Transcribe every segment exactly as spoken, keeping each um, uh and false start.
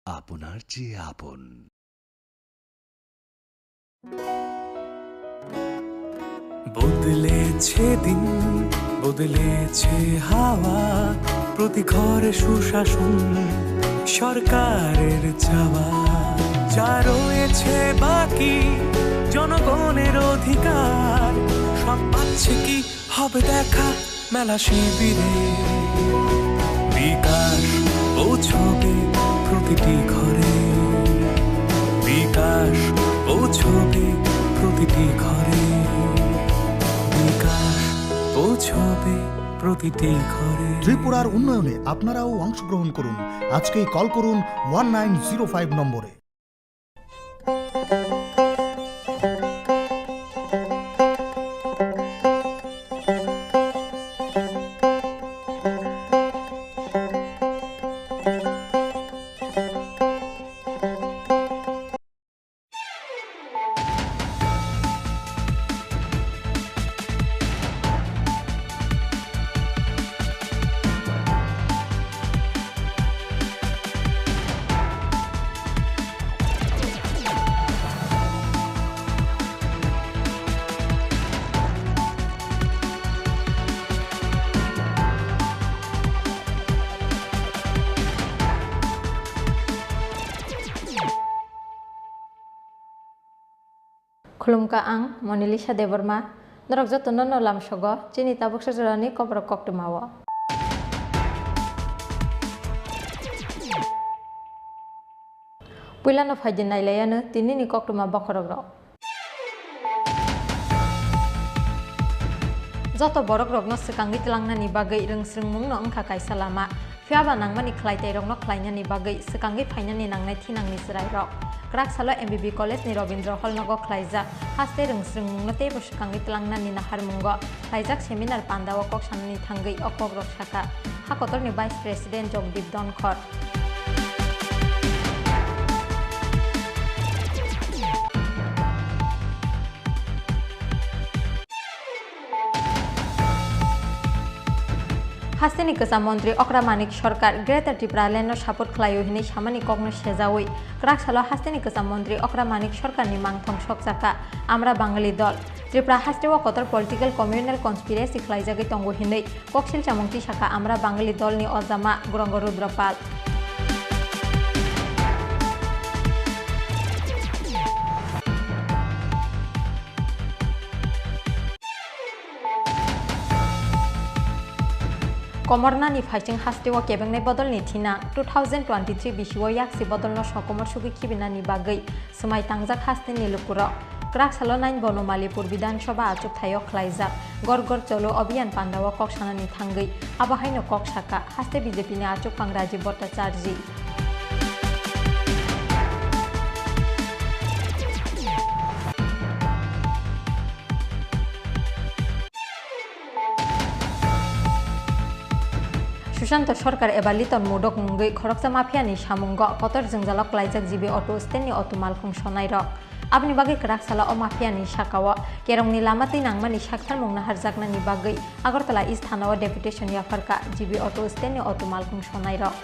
আপনার চেয়ে আপন। বদলেছে দিন, বদলেছে হাওয়া, প্রতি ঘরে সুশাসন সরকারের চাওয়া। যা রয়েছে বাকি জনগণের অধিকার, সব পাচ্ছে কি হবে দেখা মেলা শিবিরে। বিকাশ পৌঁছবে প্রতিটি ঘরে, বিকাশ পৌঁছবে প্রতিটি ঘরে, বিকাশ পৌঁছবে প্রতিটি ঘরে। ত্রিপুরার উন্নয়নে আপনারাও অংশগ্রহণ করুন। আজকেই কল করুন ওয়ান নাইন জিরো ফাইভ নম্বরে। Khulumkha, ang Monalisa Debbarma. Norok jotono no lamsogo chini tabuksa jorani koborok koktwmao. Puilano phaidi nailaiano tinini koktwma bokhorokrok. Joto borokrokno swkangwi tlangnani bagwi rwngsrwngmungno wngkha kaisa lama. Phiyaba nangmani khlaitairokno khlainani bagwi swkangwi phainani nangnai thinangni chwrairok. Kwrak salo M B B College ni Rabindra Hall nogo khlaijak haste rwngsrwngmungno teibo swkangwi tlangnani naharmungo khlaijak seminar pandao kok sanani thangwi o kokrok sakha ha kotorni Vice President Jagdeep Dhankhar. Hasteni kwcham montri Okra Manik Sarkar Greater Tipraland no support khlaio hinwi samani kokno sejaui kwrak salo hasteni kwcham montri Okra Manik Sarkar ni mangthong sokjakha Amra Bangali dol. Tripura hasteo kotor political communal conspiracy khlaijagwi tongo hinwi koksil chamung tisakha Amra Bangali dol ni ojama Guranga Rudra Pal. Komornani phaising hasteo kebengnai bodolni thina two thousand twenty-three bisio yaksi bodolno sokomor sugwi khibinani bagwi swmai tangjak hasteni lukurok. Kwrak salo nine Bonomali Pur Bidhan Sabha achuk thaio khlaijak Ghar Ghar Chalo Abhiyan pandao kok sanani thangwi abo haino kok sakha haste B J P ni achukphang Rajiv Bhattacharjee. Sushanta Sarkar eba Liton Mudok mungwi khoroksa mafia ni samungo kotor jwngjalo klaijak G B auto stand ni auto malkhung sonai rok. Aboni bagwi kwrak salo o mafia ni sakao kerongni lama twi nangmani saktharmung naharjaknani bagwi Agartala East thanao deputation yapharkha G B auto stand ni auto malkhung sonai rok.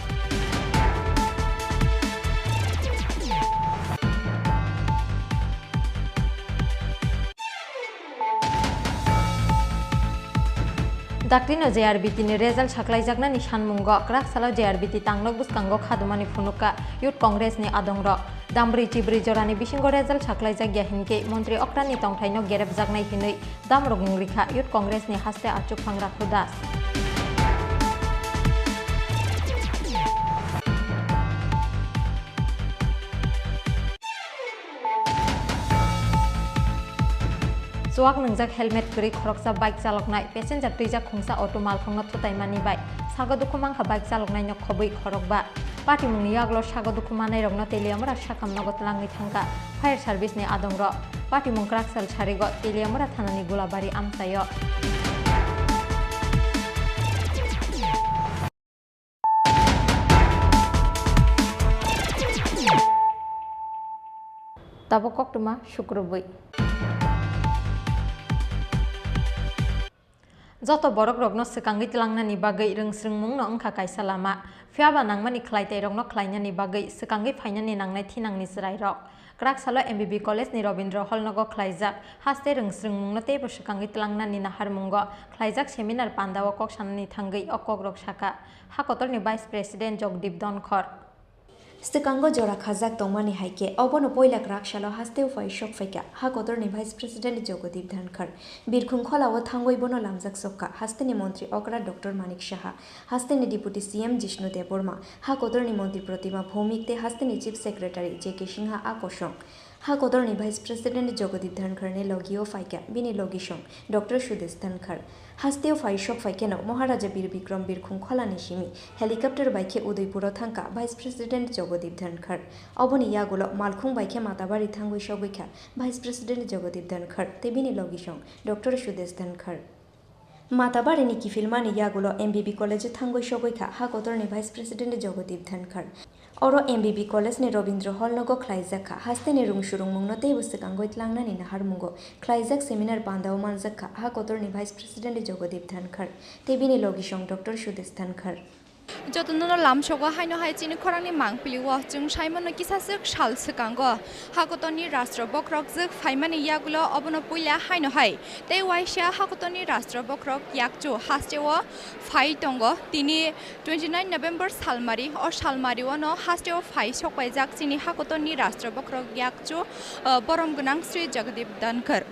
Daktino J R B T ni result saklaijaknani sanmungo kwrak salo J R B T tangnok bwskango khadumani phunukha Youth Congress ni adongrok. Dambri chibri jorani bisingo result saklaijak ya hinkhe montri okrani tongthaino gerepjaknai hinwi damrok wngwi kha Youth Congress ni haste achukphang Rakhu Das. Chuak nwngjak helmet kwrwi khoroksa bike chaloknai, passenger twijak khungsa auto malkhungno thutaimani bai sago dukhu mankha bike chaloknaino khobwi khorokba. Patimungni yagulo sago dukhu manairokno Teliamura sakham nogo tlangwi thangkha fire service ni adongrok. Patimung kwrak sal sarigo Teliamura thanani Gulabari amchaio. Tabuk koktwma sukrubwi. Joto borokrokno swkangwi tlangnani bagwi rwngsrwngmungno wngkha kaisa lama. Phiya ba nangmani khlaitairokno khlainani bagwi swkangwi phainani nangnai thinangni chwrairok. Kwrak salo M B B College ni Robindra Hall nogo khlaijak haste rwngsrwngmungno teibo swkangwi tlangnani naharmungo khlaijak seminar pandao kok sanani thangwi o kokrok sakha Ha kotorni Vice President Jagdeep Dhankhar. Swkango jora khajak tongmani hai khe obono poila kwrak salo hasteo phai sok phaikha Ha kotorni Vice President Jagdeep Dhankhar. Birkhung kholao thangwi bono lamjak sokha hasteni montri okra Doctor Manik Saha, hasteni Deputy C M Jishnu Debbarma, Ha kotorni montri Pratima Bhowmik tei hasteni Chief Secretary J K Singha a kosong. Ha kotorni Vice President Jagdeep Dhankhar ni logio phaikha bini logisong Doctor Sudesh Dhankhar. Hasteo phai sok phaikheno Maharaja Bir Bikram Birkhung kholani simi helicopter bai khe Udaipuro thangkha Vice President Jagdeep Dhankhar. Oboni yagulo malkhung bai khe Matabari thangwi sogwi kha Vice President Jagdeep Dhankhar tei bini logisong Doctor Sudesh Dhankhar. Matabarini kiphilmani yagulo M B B College-o thangwi sogwi kha Ha kotorni Vice President Jagdeep Dhankhar. Oro M B B College-ni Robindra Hall nogo khlaijak kha hasteni rwngsurwngmungno teibo swkangwi tlangnani naharmungo khlaijak seminar pandao manjak kha Ha kotorni Vice President Jagdeep Dhankhar tei bini logisong Doctor Sudesh Dhankhar. Jotono lamsogo haino hai chini khorangni mangpili o chwng saimano kisaswk sal swkango ha kotorni rastro bokhorok jwk phaimani yagulo obono puila haino hai tei waisa ha kotorni rastro bokhorok yakchu hasteo phai tongo. Tini twenty nine November salmari, o salmari o no hasteo phai sokpaijak chini ha kotorni rastro bokhorok yakchu, ah, borom gwnang Sri Jagdeep Dhankhar.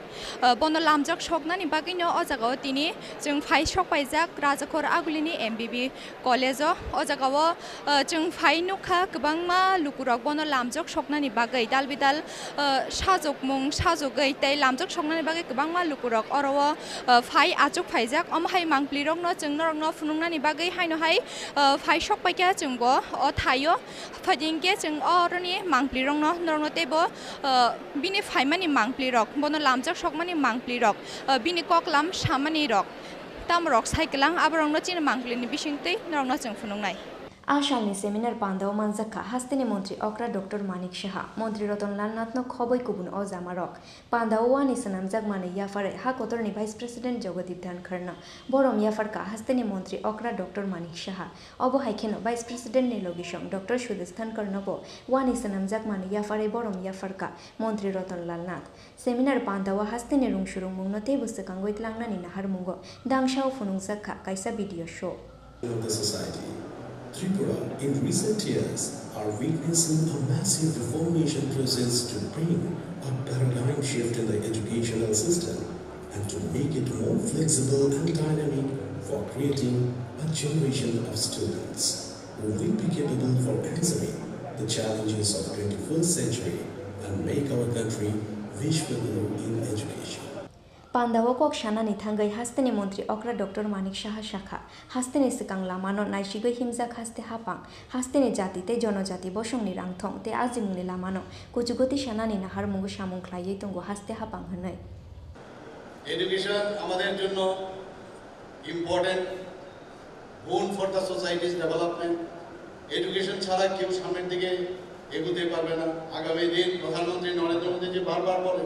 Ah, bono lamjak soknani bagwino o jagao tini chwng phai sokpaijak Rajakhor Agulini M B B College-o. O jagao, ah, chwng phai nukha kwbangma lukurok bono lamjak soknani bagwi dal bidal, ah, sajokmung sajogwi tei lamjak soknani bagwi kwbangma lukurok oro-o, ah, phai achuk phaijak. Omo hai mangpilirokno chwng norokno phunuknani bagwi haino hai, ah, phai sokpaikha chwngbo o thaio. Phaidi hinkhe chwng oroni mangpilirokno norokno teibo, ah, bini phaimani mangpilirok, bono lamjak sokmani mangpilirok, ah, bini koklam samanirok. Tamorok sai kwlang, aborokno chini mangpilini bisingtwi norokno chwng phunuknai. A salni seminar pandao manjak kha hasteni montri okra Doctor Manik Saha, montri Ratan Lal Nathno khobwi kubun o jamarok. Pandao wani swnamjak manwi yaphare ha kotorni Vice President Jagdeep Dhankhar no borom yapharkha hasteni montri okra Doctor Manik Saha. Obo hai kheno Vice President ni logisong Doctor Sudesh Dhankhar no bo wani swnamjak manwi yaphare borom yapharkha montri Ratan Lal Nath. Seminar pandao hasteni rwngsurwngmungno teibo swkangwi tlangnani naharmungo dangsao phunukjak kha kaisa video show. Of the society. Tripura in recent years are witnessing a massive reformation process to bring a paradigm shift in the educational system and to make it more flexible and dynamic for creating a generation of students who will be capable for answering the challenges of twenty-first century and make our country Vishwa Guru in education. Pandao kok sanani thangwi hasteni montri okra Doctor Manik Saha sakha, hasteni swkang lamano naisigwi himjak haste hapang, hasteni jati tei jonojati bosongni rangthong tei ajimungni lamano kuchugo tisanani naharmungo samung khlaiwi tongo haste hapang hwnwi. Education আমাদের জন্য important, boon for the society's development. Education ছাড়া কেউ সামনের দিকে এগোতে পারবে না। আগামী দিন প্রধানমন্ত্রী নরেন্দ্র মোদীজি বারবার বলে,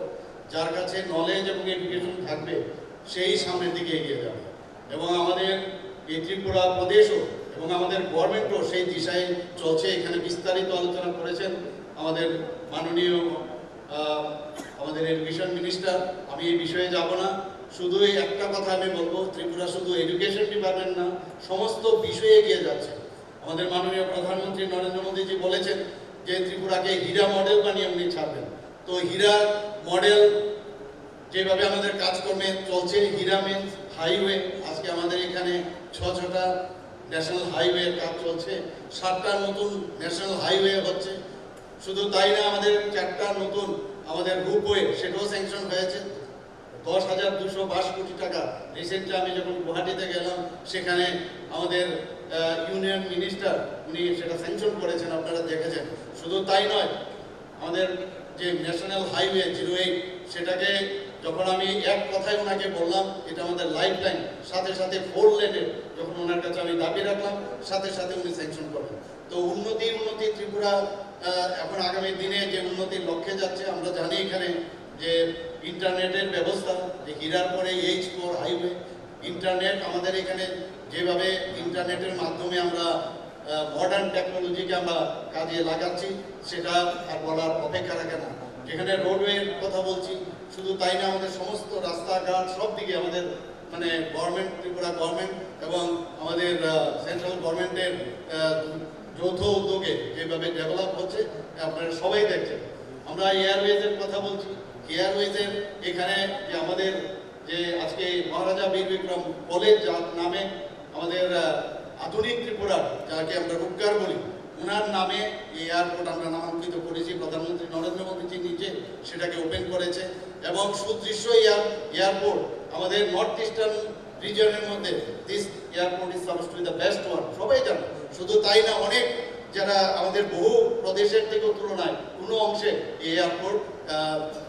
যার কাছে নলেজ এবং এডুকেশন থাকবে, সেই সামনের দিকে এগিয়ে যাবে। এবং আমাদের এই ত্রিপুরা প্রদেশও এবং আমাদের গভর্নমেন্টও সেই দিশায় চলছে। এখানে বিস্তারিত আলোচনা করেছেন আমাদের মাননীয়, আহ, আমাদের এডুকেশন মিনিস্টার। আমি এই বিষয়ে যাব না, শুধু এই একটা কথা আমি বলবো, ত্রিপুরা শুধু এডুকেশন ডিপার্টমেন্ট না, সমস্ত বিষয়ে এগিয়ে যাচ্ছে। আমাদের মাননীয় প্রধানমন্ত্রী নরেন্দ্র মোদীজি বলেছেন যে ত্রিপুরাকে হীরা মডেল বানিয়ে উনি ছাড়বেন। তো হীরা মডেল যেভাবে আমাদের কাজকর্মে চলছে, হীরা মিন্স হাইওয়ে, আজকে আমাদের এখানে ছ ছটা ন্যাশনাল হাইওয়ের কাজ চলছে, সাতটা নতুন ন্যাশনাল হাইওয়ে হচ্ছে। শুধু তাই না, আমাদের চারটা নতুন আমাদের রোপওয়ে, সেটাও স্যাংশন হয়েছে। দশ হাজার দুশো বাইশ কোটি টাকা। রিসেন্টলি আমি যখন গুয়াহাটিতে গেলাম, সেখানে আমাদের, আহ, ইউনিয়ন মিনিস্টার উনি সেটা স্যাংশন করেছেন, আপনারা দেখেছেন। শুধু তাই নয়, আমাদের যে ন্যাশনাল হাইওয়ে জিরো এইট, সেটাকে যখন আমি এক কথায় ওনাকে বললাম, এটা আমাদের লাইফ লাইন, সাথে সাথে ফোর লেনের যখন ওনার কাছে আমি দাবি রাখলাম, সাথে সাথে উনি স্যাংশন করলেন। তো উন্নতি, উন্নতি ত্রিপুরা, আহ, এখন আগামী দিনে যে উন্নতির লক্ষ্যে যাচ্ছে, আমরা জানি এখানে যে ইন্টারনেটের ব্যবস্থা, যে হীরার পরে এইচ ফোর হাইওয়ে, ইন্টারনেট আমাদের এখানে যেভাবে ইন্টারনেটের মাধ্যমে আমরা, আহ, মডার্ন টেকনোলজিকে আমরা কাজে লাগাচ্ছি, সেটা আর বলার অপেক্ষা রাখে না। যেখানে রোডওয়ের কথা বলছি, শুধু তাই না, আমাদের সমস্ত রাস্তাঘাট সব দিকে আমাদের, মানে, গভর্নমেন্ট, ত্রিপুরা গভর্নমেন্ট এবং আমাদের সেন্ট্রাল গভর্নমেন্টের যৌথ উদ্যোগে যেভাবে ডেভেলপ হচ্ছে, আপনারা সবাই দেখছেন। আমরা এয়ারওয়েজের কথা বলছি, এয়ারওয়েজের এখানে যে আমাদের যে আজকে মহারাজা বীর বিক্রম কলেজ, যার নামে আমাদের আহ, আধুনিক ত্রিপুরার, যাকে আমরা রূপকার বলি, ওনার নামে এই এয়ারপোর্ট আমরা নামাঙ্কিত করেছি। প্রধানমন্ত্রী নরেন্দ্র মোদীজি নিজে সেটাকে ওপেন করেছে এবং সুদৃশ্য এয়ার এয়ারপোর্ট আমাদের নর্থ ইস্টার্ন রিজিয়নের মধ্যে, this airport is supposed to be the best one, সবাই জানে। শুধু তাই না, অনেক যারা আমাদের বহু প্রদেশের থেকেও তুলনায় কোনো অংশে এই এয়ারপোর্ট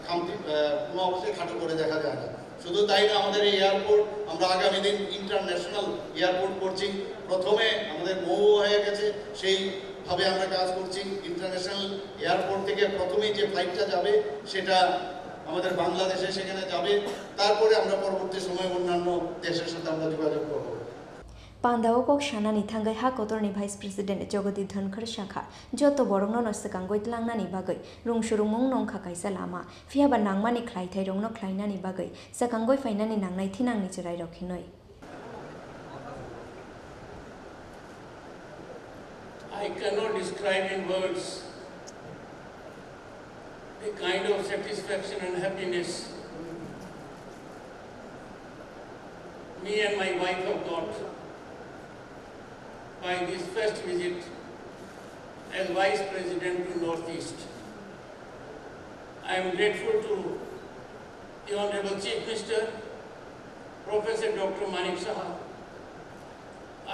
খামতি আহ, কোনো অংশে খাটো করে দেখা যায় না। শুধু তাই না, আমাদের এই এয়ারপোর্ট আমরা আগামী দিন ইন্টারন্যাশনাল এয়ারপোর্ট করছি। প্রথমে আমাদের মৌ হয়ে গেছে, সেইভাবে আমরা কাজ করছি। ইন্টারন্যাশনাল এয়ারপোর্ট থেকে প্রথমেই যে ফ্লাইটটা যাবে, সেটা আমাদের বাংলাদেশে সেখানে যাবে। তারপরে আমরা পরবর্তী সময়ে অন্যান্য দেশের সাথে আমরা যোগাযোগ করব। Pandao kok sanani thangwi ha kotorni Vice President Jagadish Dhankhar sakha, joto borokno no swkangwi tlangnani bagwi rwngsurungmung nongkha kaisa lama, phiyaba nangmani khlaithairokno khlainani bagwi swkangwi phainani nangnai thinangni chwrairok hinwi. I cannot describe in words the kind of satisfaction and happiness me and my wife have got by this first visit as Vice President to Northeast. I am grateful to the Honorable Chief Minister, Professor Doctor Manik Saha.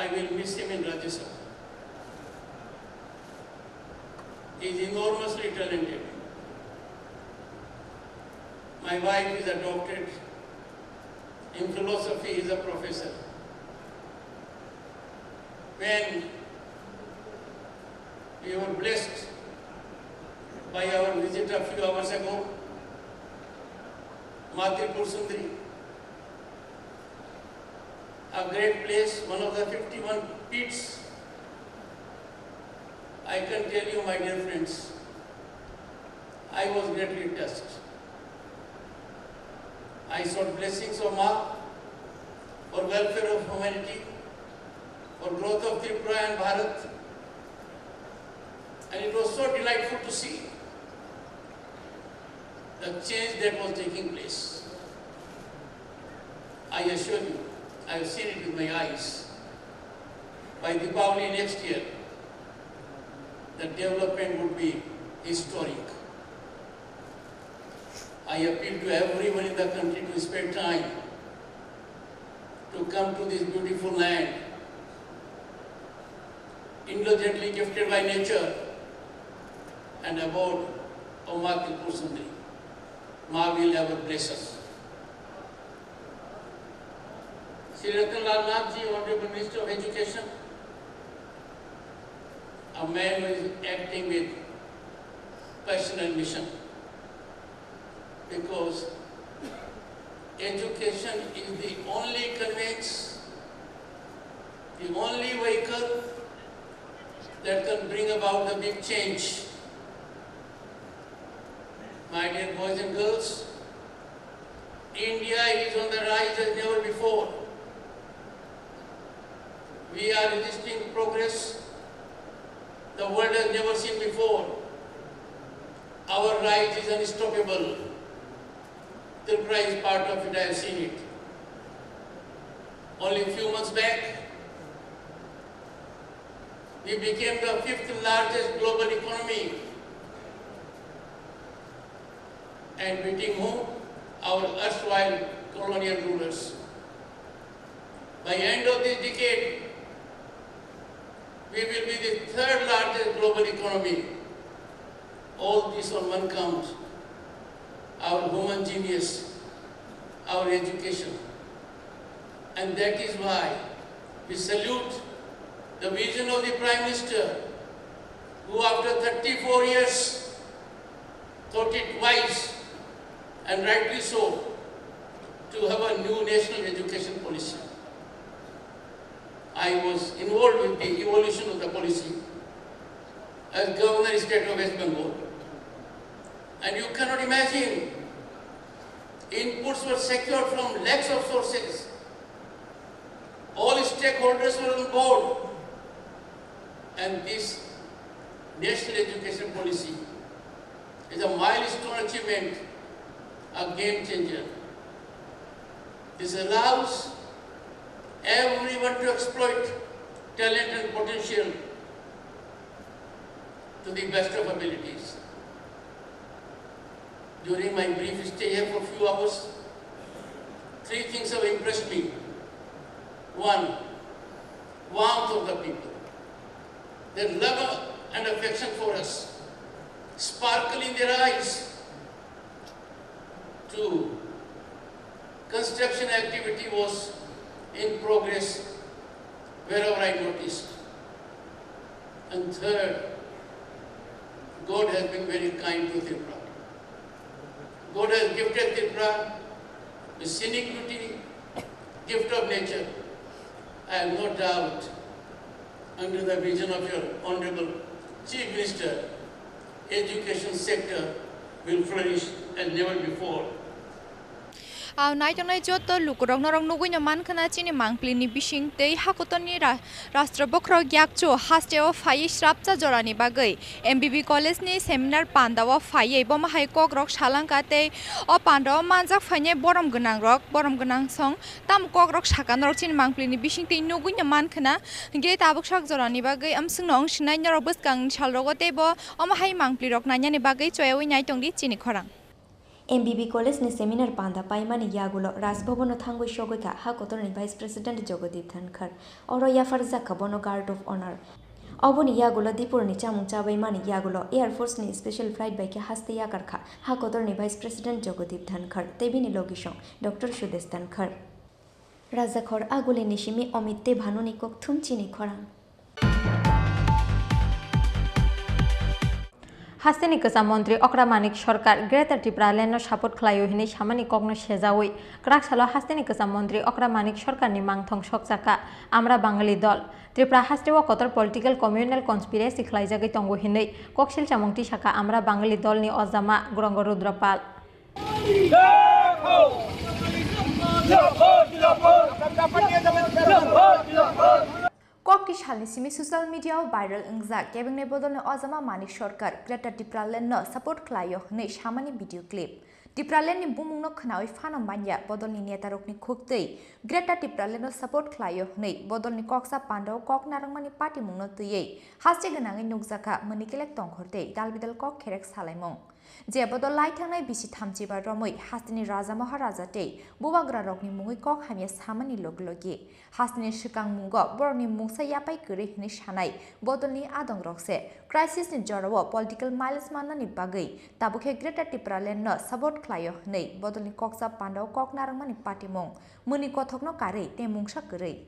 I will miss him in Rajya Sabha. He is enormously talented. My wife is a doctorate in philosophy, is a professor. When we were blessed by our visit a few hours ago, Ma Tripur Sundari, a great place, one of the fifty-one pits, I can tell you, my dear friends, I was greatly touched. I sought blessings of Ma for welfare of humanity, for growth of Tripura and Bharat, and it was so delightful to see the change that was taking place. I assure you, I have seen it with my eyes. By Deepavali next year, the development would be historic. I appeal to everyone in the country to spend time to come to this beautiful land, indulgently gifted by nature, and abode of Ma Tripur Sundari. Ma will ever bless us. Shri Ratan Lal Nath ji, Honorable Minister of Education, a man who is acting with passion and mission, because education is the only conveyance, the only vehicle that can bring about the big change. My dear boys and girls, India is on the rise as never before. We are registering progress the world has never seen before. Our rise is unstoppable. Tripura is part of it, I have seen it. Only a few months back, we became the fifth largest global economy and beating who? Our erstwhile colonial rulers. By end of this decade, we will be the third largest global economy. All this on one count, our human genius, our education. And that is why we salute the vision of the Prime Minister, who after thirty-four years thought it wise, and rightly so, to have a new national education policy. I was involved with the evolution of the policy as Governor State of West Bengal. And you cannot imagine, inputs were secured from lakhs of sources. All stakeholders were on board. And this National Education Policy is a milestone achievement, a game changer. This allows everyone to exploit talent and potential to the best of abilities. During my brief stay here for few hours, three things have impressed me. One, warmth of the people. Their love and affection for us sparkle in their eyes. Two, construction activity was in progress wherever I noticed. And third, God has been very kind to Tripura. God has gifted Tripura with scenic beauty, gift of nature. I have no doubt, under the vision of your Honorable Chief Minister, education sector will flourish as never before. Au naitongnai joto lukurok norok nugui no mankha na chini mangpli ni bising tei hakotor ni ra-, rastro bokhorok yakchu haste o phaiwi srapcha jora ni bagwi M B B college ni seminar panda o phaiwi bomo hai kok rok salangkha tei o panda o manjak phainai borom gwnang rok, borom gwnang song tamo kok rok saka norok chini mangpli ni bising tei nugui no mankha na hinkhe tabuk sak jora ni bagwi amswk no wng sinai norok bwskang ni sal rogo tei bo omo hai mangpli rok nainani bagwi choyaui nai tongdi chini khorang. M B B College ni seminar panda paimani yagulo Raj Bhavan o thangwi sogwi kha ha kotorni Vice President Jogodeep Dhankhar. Oro yapharjak kha bono Guard of Honor. Oboni yagulo Dipur ni chamung chabaimani yagulo Air Force ni special flight bai khe haste yakar kha ha kotorni Vice President Jogodeep Dhankhar tei bini logisong Doctor Sudesh Dhankhar. Rajakhor agule ni simi Amit tei Bhanuni kokthum chini khorang. Hasteni kwcham montri Okra Manik Sarkar Greater Tipraland no support khlaio hinwi samani kokno sejaui kwrak salo hasteni kwcham montri Okra Manik Sarkar ni mangthong sokjakha Amra Bangali dol. Tripura hasteo kotor political communal conspiracy khlaijagwi tongo hinwi koksil chamung tisakha Amra Bangali dol ni ojama Grongo Rudra Pal. Kokti salni simi social media o viral wngjak kebengni bodolni ojama Manik Sarkar Greater Tipraland no support khlaio hwnwi samani video clip. Tipraland ni bumung no khnaui phano manya bodolni netarokni khuktwi Greater Tipraland no support khlaio hwnwi bodolni koksa pandao kok narwkmani patimung no twiwi haste gwnangwi nukjakha Manikelek Tongkhor tei dalbidal kok kherek salaimung. Je bodol lai thangnai bisi thamchiba romwi hasteni Raja Maharaja tei bubagrarokni mungwi kok hamya samani logi logi hasteni swkang mungo borokni mungsa yapai kwrwi hwnwi sanai bodolni adongrok se crisis ni jorao political mileage mannani bagwi tabukhe Greater Tipraland no support khlaio hwnwi bodolni koksa pandao kok narwkmani patimung mwnwi kothokno karwi tei mungsa kwrwi.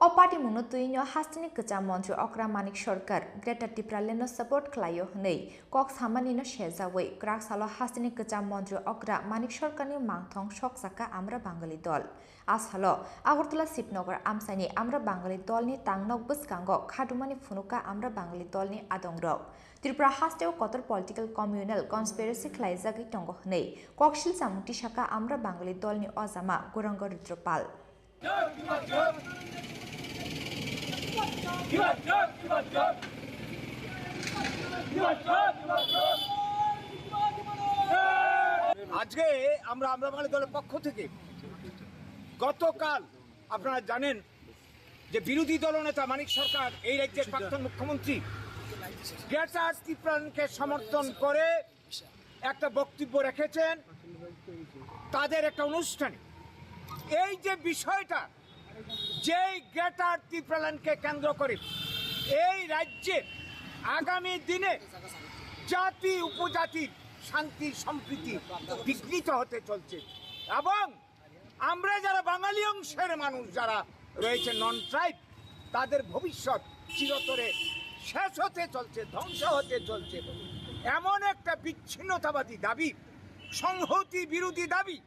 O patimungno twiwino hasteni kwcham montri Okra Manik Sarkar Greater Tipraland no support khlaio hwnwi kok samani no sejaui kwrak salo hasteni kwcham montri Okra Manik Sarkarni mangthong sokjakha Amra Bangali dol. A salo Agartala Shibnagar amchaini Amra Bangali dolni tangnok bwskango khadumani phunukha Amra Bangali dolni adongrok. Tripura hasteo kotor political communal conspiracy khlaijagwi tongo hwnwi koksil chamung tisakha Amra Bangali dolni ojama Guranga Rudra Pal. আজকে আমরা আমরা বাঙালি দলের পক্ষ থেকে গতকাল আপনারা জানেন যে বিরোধী দলনেতা মানিক সরকার এই রাজ্যের প্রাক্তন মুখ্যমন্ত্রী গ্রেটার ত্রিপুরাকে সমর্থন করে একটা বক্তব্য রেখেছেন তাদের একটা অনুষ্ঠানে। এই যে বিষয়টা, যেই গ্রেটার ত্রিপুরাল্যান্ডকে কেন্দ্র করে এই রাজ্যে আগামী দিনে জাতি উপজাতির শান্তি সম্প্রীতি বিঘ্নিত হতে চলছে এবং আমরা যারা বাঙালি অংশের মানুষ যারা রয়েছে, নন ট্রাইব, তাদের ভবিষ্যৎ চিরতরে শেষ হতে চলছে, ধ্বংস হতে চলছে। এমন একটা বিচ্ছিন্নতাবাদী দাবি, সংহতি বিরোধী দাবি,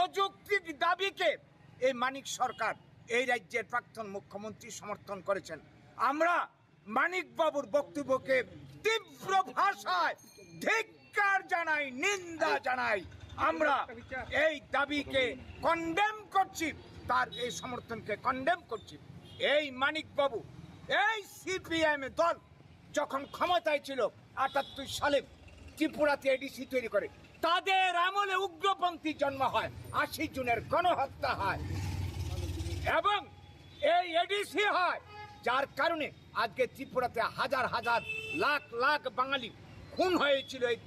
অযৌক্তিক দাবিকে এই মানিক সরকার এই রাজ্যের প্রাক্তন মুখ্যমন্ত্রী সমর্থন করেছেন। আমরা মানিক বাবুর বক্তব্যকে তীব্র ভাষায় ধিক্কার জানাই, নিন্দা জানাই। আমরা এই দাবিকে কন্ডেম করছি, তার এই সমর্থনকে কন্ডেম করছি। এই মানিক বাবু, এই সিপিআইএম দল যখন ক্ষমতায় ছিল আটাত্তর সালে ত্রিপুরাতে এডিসি তৈরি করে, তাদের আমলে উগ্রপন্থী জন্ম হয়, আশি জনের গণহত্যা হয় এবং এই এডিসি হয়, যার কারণে আজকে ত্রিপুরাতে হাজার হাজার, লাখ লাখ বাঙালি খুন হয়েছিল এই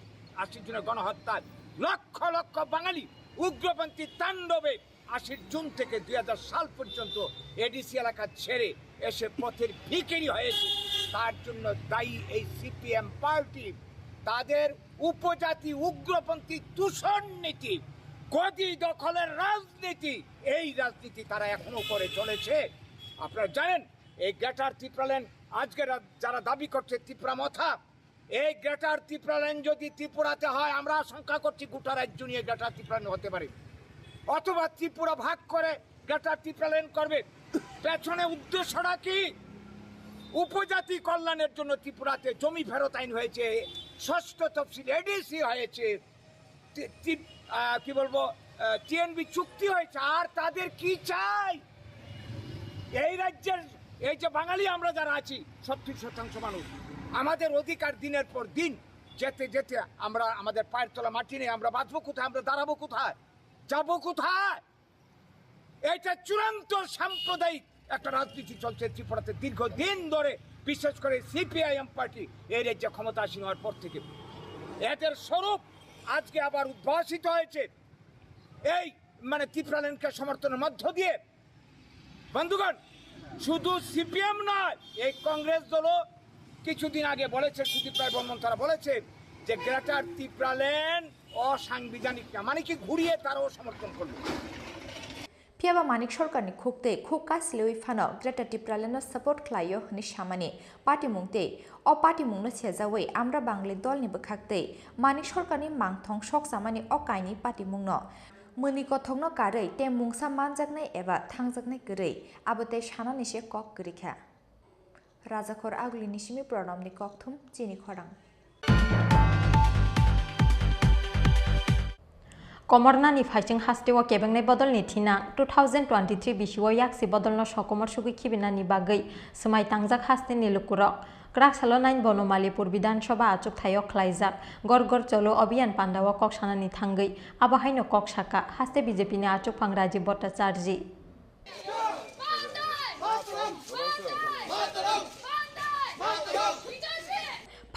আশি জনের গণহত্যায়। লক্ষ লক্ষ বাঙালি উগ্রপন্থী তাণ্ডবে আশির জুন থেকে দুই হাজার সাল পর্যন্ত এডিসি এলাকা ছেড়ে এসে পথের ভিখারি হয়েছে। তার জন্য দায়ী এই সিপিএম পার্টি। তাদের উপজাতি উগ্রপন্থী দূষণ নীতি, গদি দখলের রাজনীতি, এই রাজনীতি তারা এখনো করে চলেছে। আপনারা জানেন, এই গ্রেটার ত্রিপুরাল্যান্ড আজকে রা-, যারা দাবি করছে ত্রিপুরা মথা, এই গ্রেটার ত্রিপুরাল্যান্ড যদি ত্রিপুরাতে হয়, আমরা আশঙ্কা করছি গোটা রাজ্য নিয়ে গ্রেটার ত্রিপুরাল্যান্ড হতে পারে, অথবা ত্রিপুরা ভাগ করে গ্রেটার ত্রিপুরাল্যান্ড করবে। পেছনে উদ্দেশ্যটা কি? উপজাতি কল্যাণের জন্য ত্রিপুরাতে জমি ফেরত আইন হয়েছে, ষষ্ঠ তফসিল এডিসি হয়েছে, তি-, তি-, আহ, কি বলবো, আহ, টিএনবি চুক্তি হয়েছে, আর তাদের কি চাই? এই রাজ্যের এই যে বাঙালি আমরা যারা আছি, সত্তর শতাংশ মানুষ, আমাদের অধিকার দিনের পর দিন যেতে যেতে আমরা, আমাদের পায়ের তলা মাটি নেই, আমরা বাঁচবো কোথায়, আমরা দাঁড়াবো কোথায়, যাবো কোথায়? এটা চূড়ান্ত সাম্প্রদায়িক একটা রাজনীতি চলছে ত্রিপুরাতে দীর্ঘদিন ধরে, বিশেষ করে সিপিআইএম পার্টি এই রাজ্যে ক্ষমতাসীন হওয়ার পর থেকে। এদের স্বরূপ আজকে আবার উদ্ভাসিত হয়েছে এই, মানে, ত্রিপুরাল্যান্ডকে সমর্থনের মধ্য দিয়ে। বন্ধুগণ, শুধু সিপিএম নয়, এই কংগ্রেস দলও কিছুদিন আগে বলেছে, সুদীপ রায় বর্মন তারা বলেছে যে গ্রেটার ত্রিপুরাল্যান্ড অসাংবিধানিক না, মানে কি, ঘুরিয়ে তারাও সমর্থন করবে। Phiya ba Manik Sarkarni khuk tei khuk kasliwi phano Greater Tipraland no support khlaio hwnwi samani patimung tei o patimungno sejawi Amra Bangali dolni bwkhak tei Manik Sarkarni mangthong sokchamani o kainwi patimungno mwnwi kothokno karwi tei mungsa manjaknai eba thangjaknai kwrwi abo tei sanani se kok kwrwi kha. Rajakhor Agulini simi Pranamni kokthum chini khorang. Komornani phaising hasteo kebengnai bodolni thinang, two thousand twenty-three bisio yaksi bodolno sokomor sugwi khibinani bagwi swmai tangjak hasteni lukurok. Kraksalo nine Bonomalipur Bidhan Sabha achukthai-o khlaijak Ghar Ghar Chalo Abhiyan pandao kok sanani thangwi abo haino kok saka haste B J P ni achukphang Rajiv Bhattacharjee.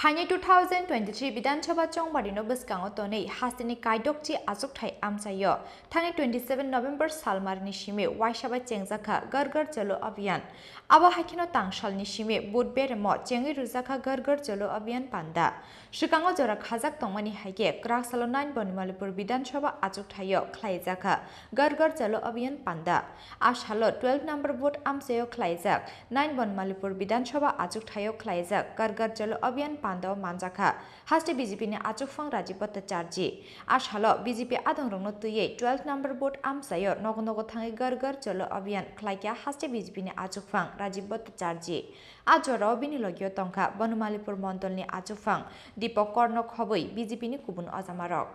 Phainai two thousand twenty-three Bidhan Sabha chongbarino bwskango tonwi hasteni kaidokchi achukthai amchaio. Thani twenty-seven November salmarni simi waisa bai chengjakha Ghar Ghar Chalo Abhiyan. Abo hai kheno tangsalni simi Budberemo chengwi rwjakha Ghar Ghar Chalo Abhiyan panda. Swkango jora khajak tongmani hai khe Kraksalo nine Bonomalipur Bidhan Sabha achukthai-o khlaijakha Ghar Ghar Chalo Abhiyan panda. A salo twelve number booth amchaio khlaijak nine Bonomalipur Bidhan Sabha achukthai-o khlaijak Ghar Ghar Chalo Abhiyan panda-o manjakha haste B J P ni achukphang Rajiv Bhattacharjee. A salo B J P adongrokno twiwi twelve number booth amchaio nogo nogo thangwi Ghar Ghar Chalo Abhiyan khlaikha haste B J P ni achukphang Rajiv Bhattacharjee. A jorao bini logio tongkha Bonomalipur mondolni achukphang Deepak Karno khobwi B J P ni kubun ojamarok.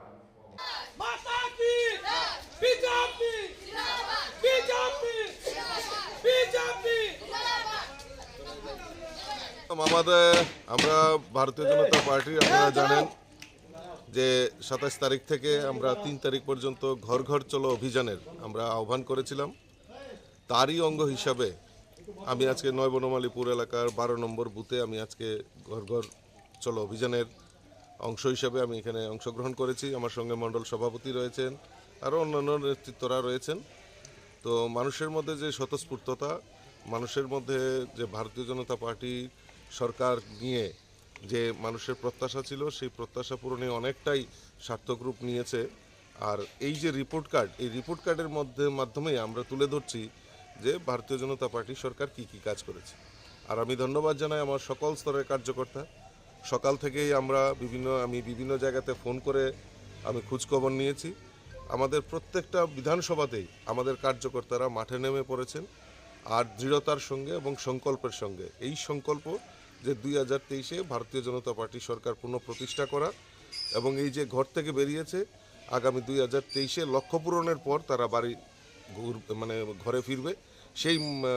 আমাদের, আমরা ভারতীয় জনতা পার্টি, আপনারা জানেন যে সাতাশ তারিখ থেকে আমরা তিন তারিখ পর্যন্ত ঘর ঘর চলো অভিযানের আমরা আহ্বান করেছিলাম। তারই অঙ্গ হিসাবে আমি আজকে নয় বনমালীপুর এলাকার বারো নম্বর বুথে আমি আজকে ঘর ঘর চলো অভিযানের অংশ হিসাবে আমি এখানে অংশগ্রহণ করেছি। আমার সঙ্গে মণ্ডল সভাপতি রয়েছেন, আরও অন্যান্য নেতৃত্বরা রয়েছেন। তো মানুষের মধ্যে যে স্বতঃস্ফূর্ততা, মানুষের মধ্যে যে ভারতীয় জনতা পার্টি সরকার নিয়ে যে মানুষের প্রত্যাশা ছিল, সেই প্রত্যাশা পূরণে অনেকটাই সার্থক রূপ নিয়েছে। আর এই যে রিপোর্ট কার্ড, এই রিপোর্ট কার্ডের মধ্যে, মাধ্যমেই আমরা তুলে ধরছি যে ভারতীয় জনতা পার্টি সরকার কি কি কাজ করেছে। আর আমি ধন্যবাদ জানাই আমার সকল স্তরের কার্যকর্তা। সকাল থেকেই আমরা বিভিন্ন, আমি বিভিন্ন জায়গাতে ফোন করে আমি খোঁজখবর নিয়েছি। আমাদের প্রত্যেকটা বিধানসভাতেই আমাদের কার্যকর্তারা মাঠে নেমে পড়েছেন। আর দৃঢ়তার সঙ্গে এবং সংকল্পের সঙ্গে। এই সংকল্প যে দুই হাজার তেইশে ভারতীয় জনতা পার্টি সরকার পুনঃপ্রতিষ্ঠা করা এবং এই যে ঘর থেকে বেরিয়েছে, আগামী দুই হাজার তেইশে লক্ষ্য পূরণের পর তারা বাড়ি ঘুর-, মানে ঘরে ফিরবে, সেই, উম, আহ,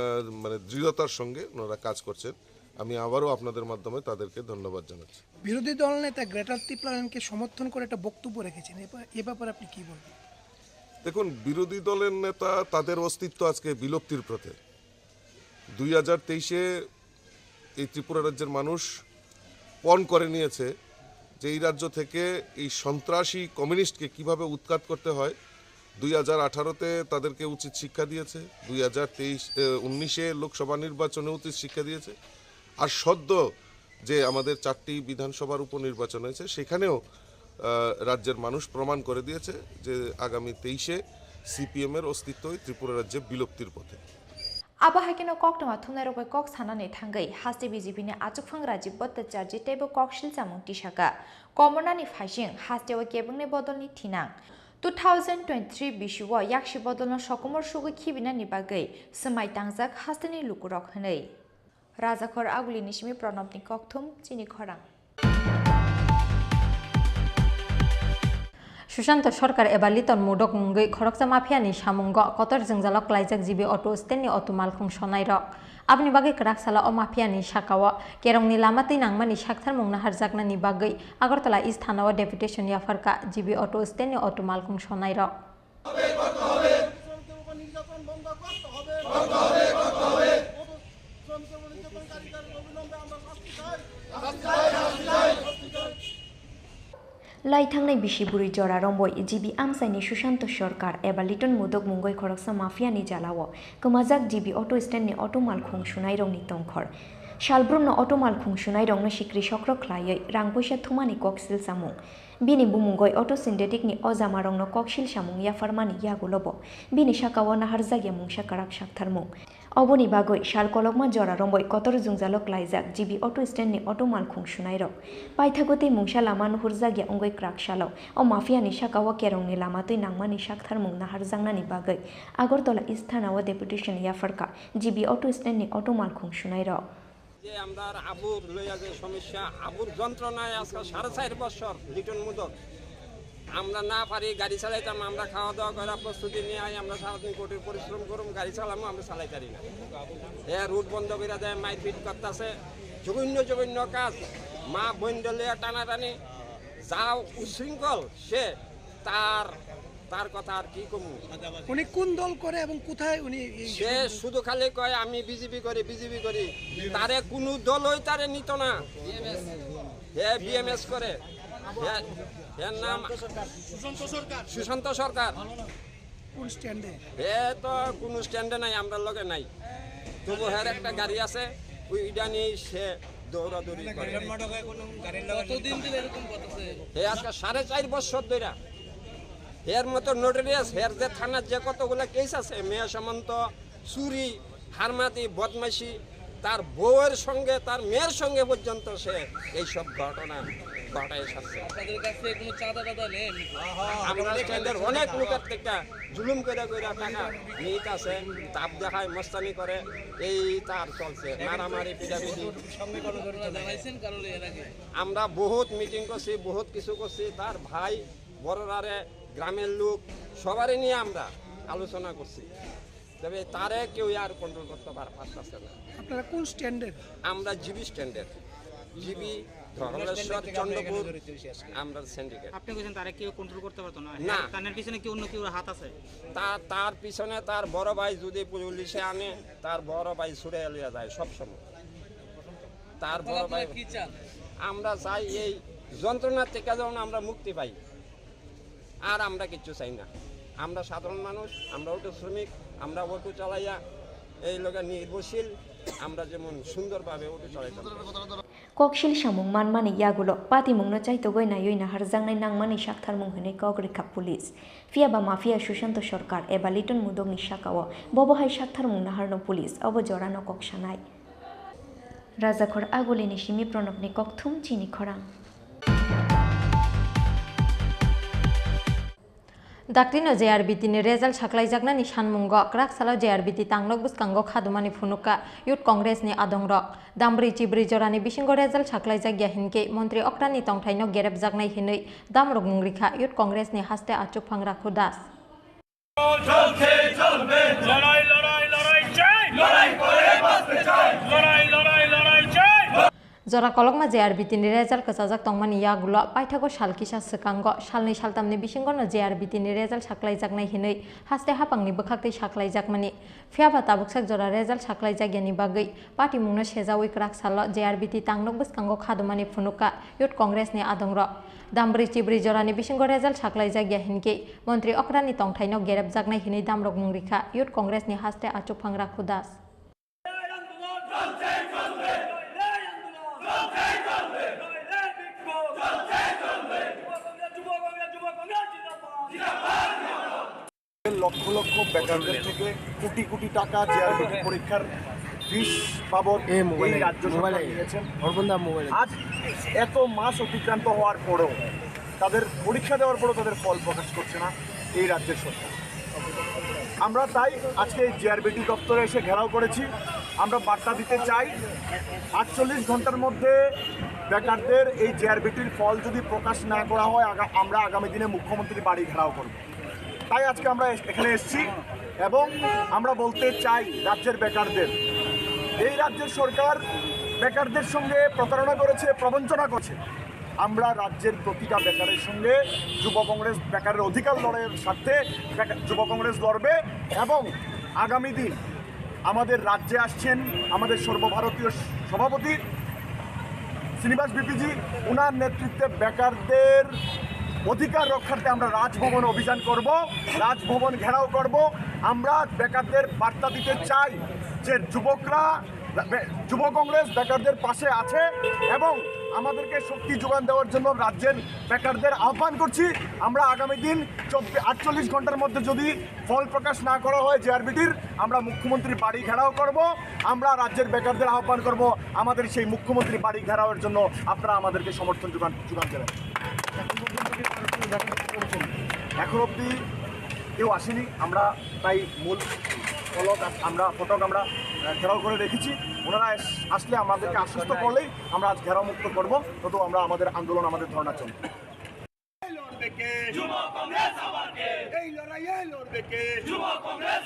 মানে দৃঢ়তার সঙ্গে ওনারা কাজ করছেন। আমি আবারও আপনাদের মাধ্যমে তাদেরকে ধন্যবাদ জানাচ্ছি। বিরোধী দল নেতা গ্রেটার তিপ্রাল্যান্ডকে সমর্থন করে একটা বক্তব্য রেখেছেন, এ ব্যাপারে আপনি কি বলবেন? দেখুন, বিরোধী দলের নেতা, তাদের অস্তিত্ব আজকে বিলুপ্তির পথে। দুই হাজার তেইশে এই ত্রিপুরা রাজ্যের মানুষ পণ করে নিয়েছে যে এই রাজ্য থেকে এই সন্ত্রাসী কমিউনিস্টকে কিভাবে উৎখাত করতে হয়। দুই হাজার আঠারোতে তাদেরকে উচিত শিক্ষা দিয়েছে, দুই হাজার তেইশ, এ, উনিশে লোকসভা নির্বাচনে উচিত শিক্ষা দিয়েছে। আর সদ্য যে আমাদের চারটি বিধানসভার উপনির্বাচন হয়েছে, সেখানেও, আহ, রাজ্যের মানুষ প্রমাণ করে দিয়েছে যে আগামী তেইশে সিপিএম এর অস্তিত্বই ত্রিপুরা রাজ্যে বিলুপ্তির পথে। Abo hai kheno koktwma thumnairok bai kok sanani thangwi haste B J P ni achukphang Rajiv Bhattacharjee teibo koksil chamung tisaka. Komornani phaising hasteo kebengni bodolni thinang. Two thousand twenty-three bisio yaksi bodolno sokomor sugwi khibinani bagwi swmai tangjak hasteni lukurok hwnwi. Rajakhor Agulini simi Pranabni kokthum chini khorang. Sushanta Sarkar eba Liton Mudok mungwi khoroksa mafiani samungo kotor jwngjalo klaijak G B auto stand ni auto malkhung sonairok. Aboni bagwi kwrak salo o mafiani sakao kerongni lama twi nangmani saktharmung naharjaknani bagwi Agartala East Thanao deputation yapharkha G B auto stand ni auto malkhung sonairok. শ্রমিকের উপর নির্যাতন বন্ধ করতে হবে। করতে হবে, করতে হবে। শ্রমিকের উপর নির্যাতনকারীদের অবিলম্বে আমরা শাস্তি চাই। শাস্তি চাই, শাস্তি চাই। Lai thangnai bisi bwrwi jora romboi G B amchaini Sushanta Sarkar eba Liton Mudok mungwi khoroksa mafiani jalao kwmajak G B auto stand ni auto malkhung sunairokni tongkhor. Salbrumno auto malkhung sunairokno sikri sokro khlaiwi rang puisa thumani koksil chamung. Bini bumungoi auto synthetic ni o jamarokno koksil samung yapharmani yagulobo bini sakao naharjakya mungsa kwrak saktharmung. Oboni bagwi sal kolokma jora romboi kotor jwngjalo klaijak G B auto stand ni auto malkhung sunairok. Paithago tei mungsa lama nuhurjakya wngwi kwrak salo o mafiani sakao kerongni lama twi nangmani saktharmung naharjaknani bagwi Agartala East Thanao deputation yapharkha G B auto stand ni auto malkhung sunairok. যে আমরার আবুর লইয়া যে সমস্যা, আবুর যন্ত্রণায় আজকে সাড়ে চার বছর লিটন মুদক আমরা না পারি গাড়ি চালাইতাম, আমরা খাওয়া দাওয়া করার প্রস্তুতি নিয়ে আই, আমরা সারাদিন কঠোর পরিশ্রম করুম, গাড়ি চালামু, আমরা চালাই পারি না। এ রুট বন্ধ করে দেয়, মারপিট করতেছে, জঘন্য জঘন্য কাজ, মা বোন লইয়া টানাটানি, যা উশৃঙ্খল সে, তার তার কথা আর কি কমু? উনি কোন দল করে এবং কোথায় উনি এই সে সব শুধু খালি কয়, "আমি বিজেপি করি, বিজেপি করি।" তারে কোনো দলই তারে নিত না। হে বিএমএস করে। হে, এর নাম সুশান্ত সরকার। সুশান্ত সরকার। কোন স্ট্যান্ডে? হে তো কোনো স্ট্যান্ডে নাই, আমরার লগে নাই। তবু হের একটা গাড়ি আছে, ওইটা নিয়ে সে দৌড়াদৌড়ি করে। কতদিন ধরে এরকম করতেছে? হে আজকে সাড়ে চার বছর ধরে। এর মতো নোটরিয়াস, এর যে থানার যে কতগুলো কেস আছে, মেয়ে সামন্ত, চুরি, হারমাতি, বদমাইশি, তার বউয়ের সঙ্গে, তার মেয়ের সঙ্গে পর্যন্ত সে এইসব ঘটনা ঘটায় এসেছে। আপনাদের কাছে কোনো চাঁদা টাদা নেই এমনি? আমরা স্ট্যান্ডের অনেক লোকের থেকে জুলুম করে করে টাকা নিত আছে, তাপ দেখায়, মস্তানি করে, এই তার চলছে, মারামারি, পিটাপিটি। আপনারা জানাইছেন কারোর এর আগে? আমরা বহুত মিটিং করছি, বহুত কিছু করছি, তার ভাই বড়রারে, গ্রামের লোক, সবারই নিয়ে আমরা আলোচনা করছি। তবে তারে কেউ আর কন্ট্রোল করতে পার-, পারতেছে না। আপনারা কোন স্ট্যান্ডের? আমরা জিবি স্ট্যান্ডের, জিবি, ধর্মেশ্বর, চন্দ্রপুর, আমরা সিন্ডিকেট। আপনি বলছেন তারা কেউ কন্ট্রোল করতে পারতো না? না। তার পিছনে কি অন্য কেউ হাত আছে? তা-, তার পিছনে তার বড় ভাই যদি পুলিশে আনে, তার বড় ভাই ছুটে লিয়ে যায় সব সময়। তার বড় ভাই। কি চান? আমরা চাই এই যন্ত্রণা থেকে যেমন আমরা মুক্তি পাই। আর আমরা কিচ্ছু চাই না। আমরা সাধারণ মানুষ, আমরা অটো শ্রমিক, আমরা অটো চালাইয়া এই লোকে নির্ভরশীল, আমরা যেমন সুন্দরভাবে অটো চালাইতাম পারি। Koksil samung manmani yagulo patimungno chaitogwi naiwi naharjaknai nangmani saktharmung hwnwi kok rwkha police. Phiya ba mafia Sushanta Sarkar eba Liton Mudokni sakao bobo hai saktharmung naharno police obo jorano kok sanai. Rajakhor Agulini simi Pranabni kokthum chini khorang. Daktino J R B T ni result saklaijaknani sanmungo kwrak salo J R B T tangnok bwskango khadumani phunukha Youth Congress ni adongrok. Dambrwi chibrwi jorani bisingo result saklaijakya hinkhe montri okrani tongthaino gerepjaknai hinwi damrok mung rikha Youth Congress ni haste achukphang Rakhu Das. চলছে চলবে লড়াই লড়াই লড়াই চাই লড়াই করে বাঁচতে চাই লড়াই লড়াই লড়াই চাই Jora kolokma J R B T ni result kwchajak tongmani yagulo paithago sal kisa swkango salnwi saltamni bisingono J R B T ni result saklaijaknai hinwi haste haphangni bwkhaktwi saklaijakmani. Phiyaba tabuksak jora result saklaijakyani bagwi patimungno sejaui kwrak salo J R B T tangnok bwskango khadumani phunukha Youth Congress ni adongrok. Dambrwi chibrwi jorani bisingo result saklaijakya hinkhe montri okrani tongthaino gerepjaknai hinwi damrok mung rikha Youth Congress ni haste achukphang Rakhu Das. Lakh লক্ষ বেকারদের থেকে কোটি কোটি টাকা জেআরবিটি পরীক্ষার ফিস বাবদ এই রাজ্য সরকার নিয়েছেন। আজ এত মাস অতিক্রান্ত হওয়ার পরেও, তাদের পরীক্ষা দেওয়ার পরেও তাদের ফল প্রকাশ করছে না এই রাজ্যের সরকার। আমরা তাই আজকে এই জেআরবিটি দপ্তরে এসে ঘেরাও করেছি। আমরা বার্তা দিতে চাই, আটচল্লিশ ঘন্টার মধ্যে বেকারদের এই জেআরবিটির ফল যদি প্রকাশ না করা হয়, আগা-, আমরা আগামী দিনে মুখ্যমন্ত্রীর বাড়ি ঘেরাও করব। তাই আজকে আমরা এস-, এখানে এসেছি এবং আমরা বলতে চাই রাজ্যের বেকারদের, এই রাজ্যের সরকার বেকারদের সঙ্গে প্রতারণা করেছে, প্রবঞ্চনা করছে। আমরা রাজ্যের প্রতিটা বেকারের সঙ্গে যুব কংগ্রেস বেকারের অধিকার লড়াইয়ের স্বার্থে বেকা-, যুব কংগ্রেস লড়বে এবং আগামী দিন আমাদের রাজ্যে আসছেন আমাদের সর্বভারতীয় সভাপতি শ্রীনিবাস বিপিজি, ওনার নেতৃত্বে বেকারদের অধিকার রক্ষার্থে আমরা রাজভবন অভিযান করব, রাজভবন ঘেরাও করব। আমরা বেকারদের বার্তা দিতে চাই যে যুবকরা, বে-, যুব কংগ্রেস বেকারদের পাশে আছে এবং আমাদেরকে শক্তি যোগান দেওয়ার জন্য রাজ্যের বেকারদের আহ্বান করছি। আমরা আগামী দিন চব্বিশ, আটচল্লিশ ঘন্টার মধ্যে যদি ফল প্রকাশ না করা হয় জেআরবিটির, আমরা মুখ্যমন্ত্রীর বাড়ি ঘেরাও করব। আমরা রাজ্যের বেকারদের আহ্বান করব, আমাদের সেই মুখ্যমন্ত্রীর বাড়ি ঘেরাওয়ের জন্য আপনারা আমাদেরকে সমর্থন যোগান, যোগান দেবেন। এখন অবধি কেউ আসেনি, আমরা তাই মূল ফলক আ-, আমরা ফটক আমরা, আহ, ঘেরাও করে রেখেছি। ওনারা আস-, আসলে আমাদেরকে আশ্বস্ত করলেই আমরা আজ ঘেরাও মুক্ত করব, তত আমরা আমাদের আন্দোলন, আমাদের ধর্ণা চলবে। লড়বে কে? যুব কংগ্রেস আবার কে? এই লড়াইয়ে লড়বে কে? যুব Congress.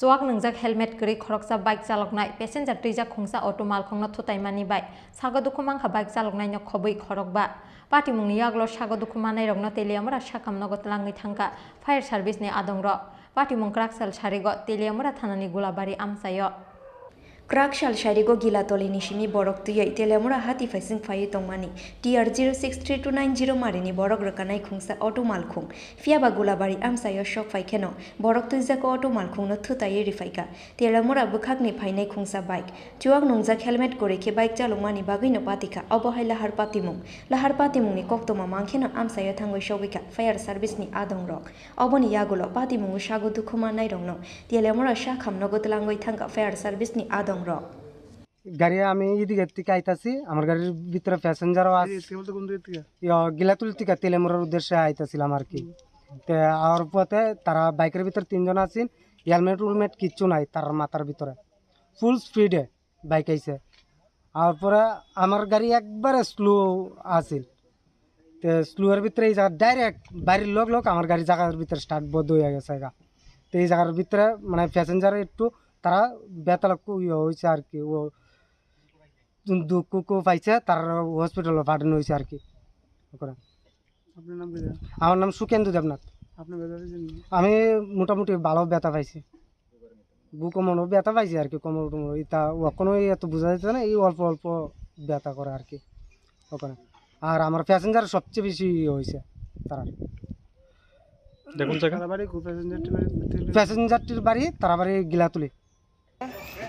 Chuak nwngjak helmet kwrwi khoroksa bike chaloknai, passenger twijak khungsa auto malkhungno thutaimani bai sago dukhu mankha bike chaloknaino khobwi khorokba. Patimungni yagulo sago dukhu manairokno Teliamura sakham nogo tlangwi thangkha fire service ni adongrok. Patimung kwrak sal sarigo Teliamura thanani Gulabari amchaio. Kwrak sal sarigo Gilatolini simi borok twiwi Teliamura hati phaising phaiwi tongmani T R zero six three two nine zero marini borok rwkanai khungsa auto malkhung. Phiyaba Gulabari amchaio sok phai kheno borok twijak auto malkhungno thutaiwi riphaikha. Teliamura bwkhakni phainai khungsa bike. Chuak nwngjak helmet kwrwi khe bike chalokmani bagwino patikha. Obo hai lahar patimung. Lahar patimungni koktwma mankheno amchaio thangwi sogwikha fire service ni adongrok. Oboni yagulo patimungo sago dukhu manairokno Teliamura sakham nogo tlangwi thangkha fire service ni adongrok. গাড়ি আমি এদিকে থেকে আইতাছি, আমার গাড়ির ভিতরে প্যাসেঞ্জারও আছে। এদিকে বলতে কোন দিক থেকে? ইয়া, গিলাতুলি থেকে তেলেমুরের উদ্দেশ্যে আইতাছিলাম আর কি। হুম। তে আর পথে তারা বাইকের ভিতরে তিনজন আছেন, হেলমেট উলমেট কিচ্ছু নাই তার মাথার ভিতরে, ফুল স্পিডে বাইক আইছে। আর পরে আমার গাড়ি একবারে স্লো আছিল, তে স্লোর ভিতরে এই জায়গা ডাইরেক্ট বাড়ির লোক লোক আমার গাড়ি জায়গার ভিতরে স্টার্ট বন্ধ হয়ে গেছে গা। তো এই জায়গার ভিতরে মানে প্যাসেঞ্জার একটু তারা বেতাল ইয়ে হয়েছে আর কি, ও দুঃখ পাইছে, তার হসপিটালে পাঠানো হয়েছে আর কি। ওখানে। আপনার নাম কি? আমার নাম সুখেন্দু দেবনাথ। আপনি বেজার হয়েছেন? আমি মোটামুটি ভালো ব্যথা পাইছি। বুকো মনে ব্যথা পাইছি আর কি, কোমর টোমর। এটা এখনো এত বোঝা যাচ্ছে না, এই অল্প অল্প ব্যথা করে আর কি ওখানে। আর আমার প্যাসেঞ্জার সবচেয়ে বেশি ইয়ে হয়েছে তারা। দেখুন জায়গা। তারাবাড়ি কো প্যাসেঞ্জারটির বাড়ি? প্যাসেঞ্জারটির বাড়ি তারাবাড়ি গিলাতুলি।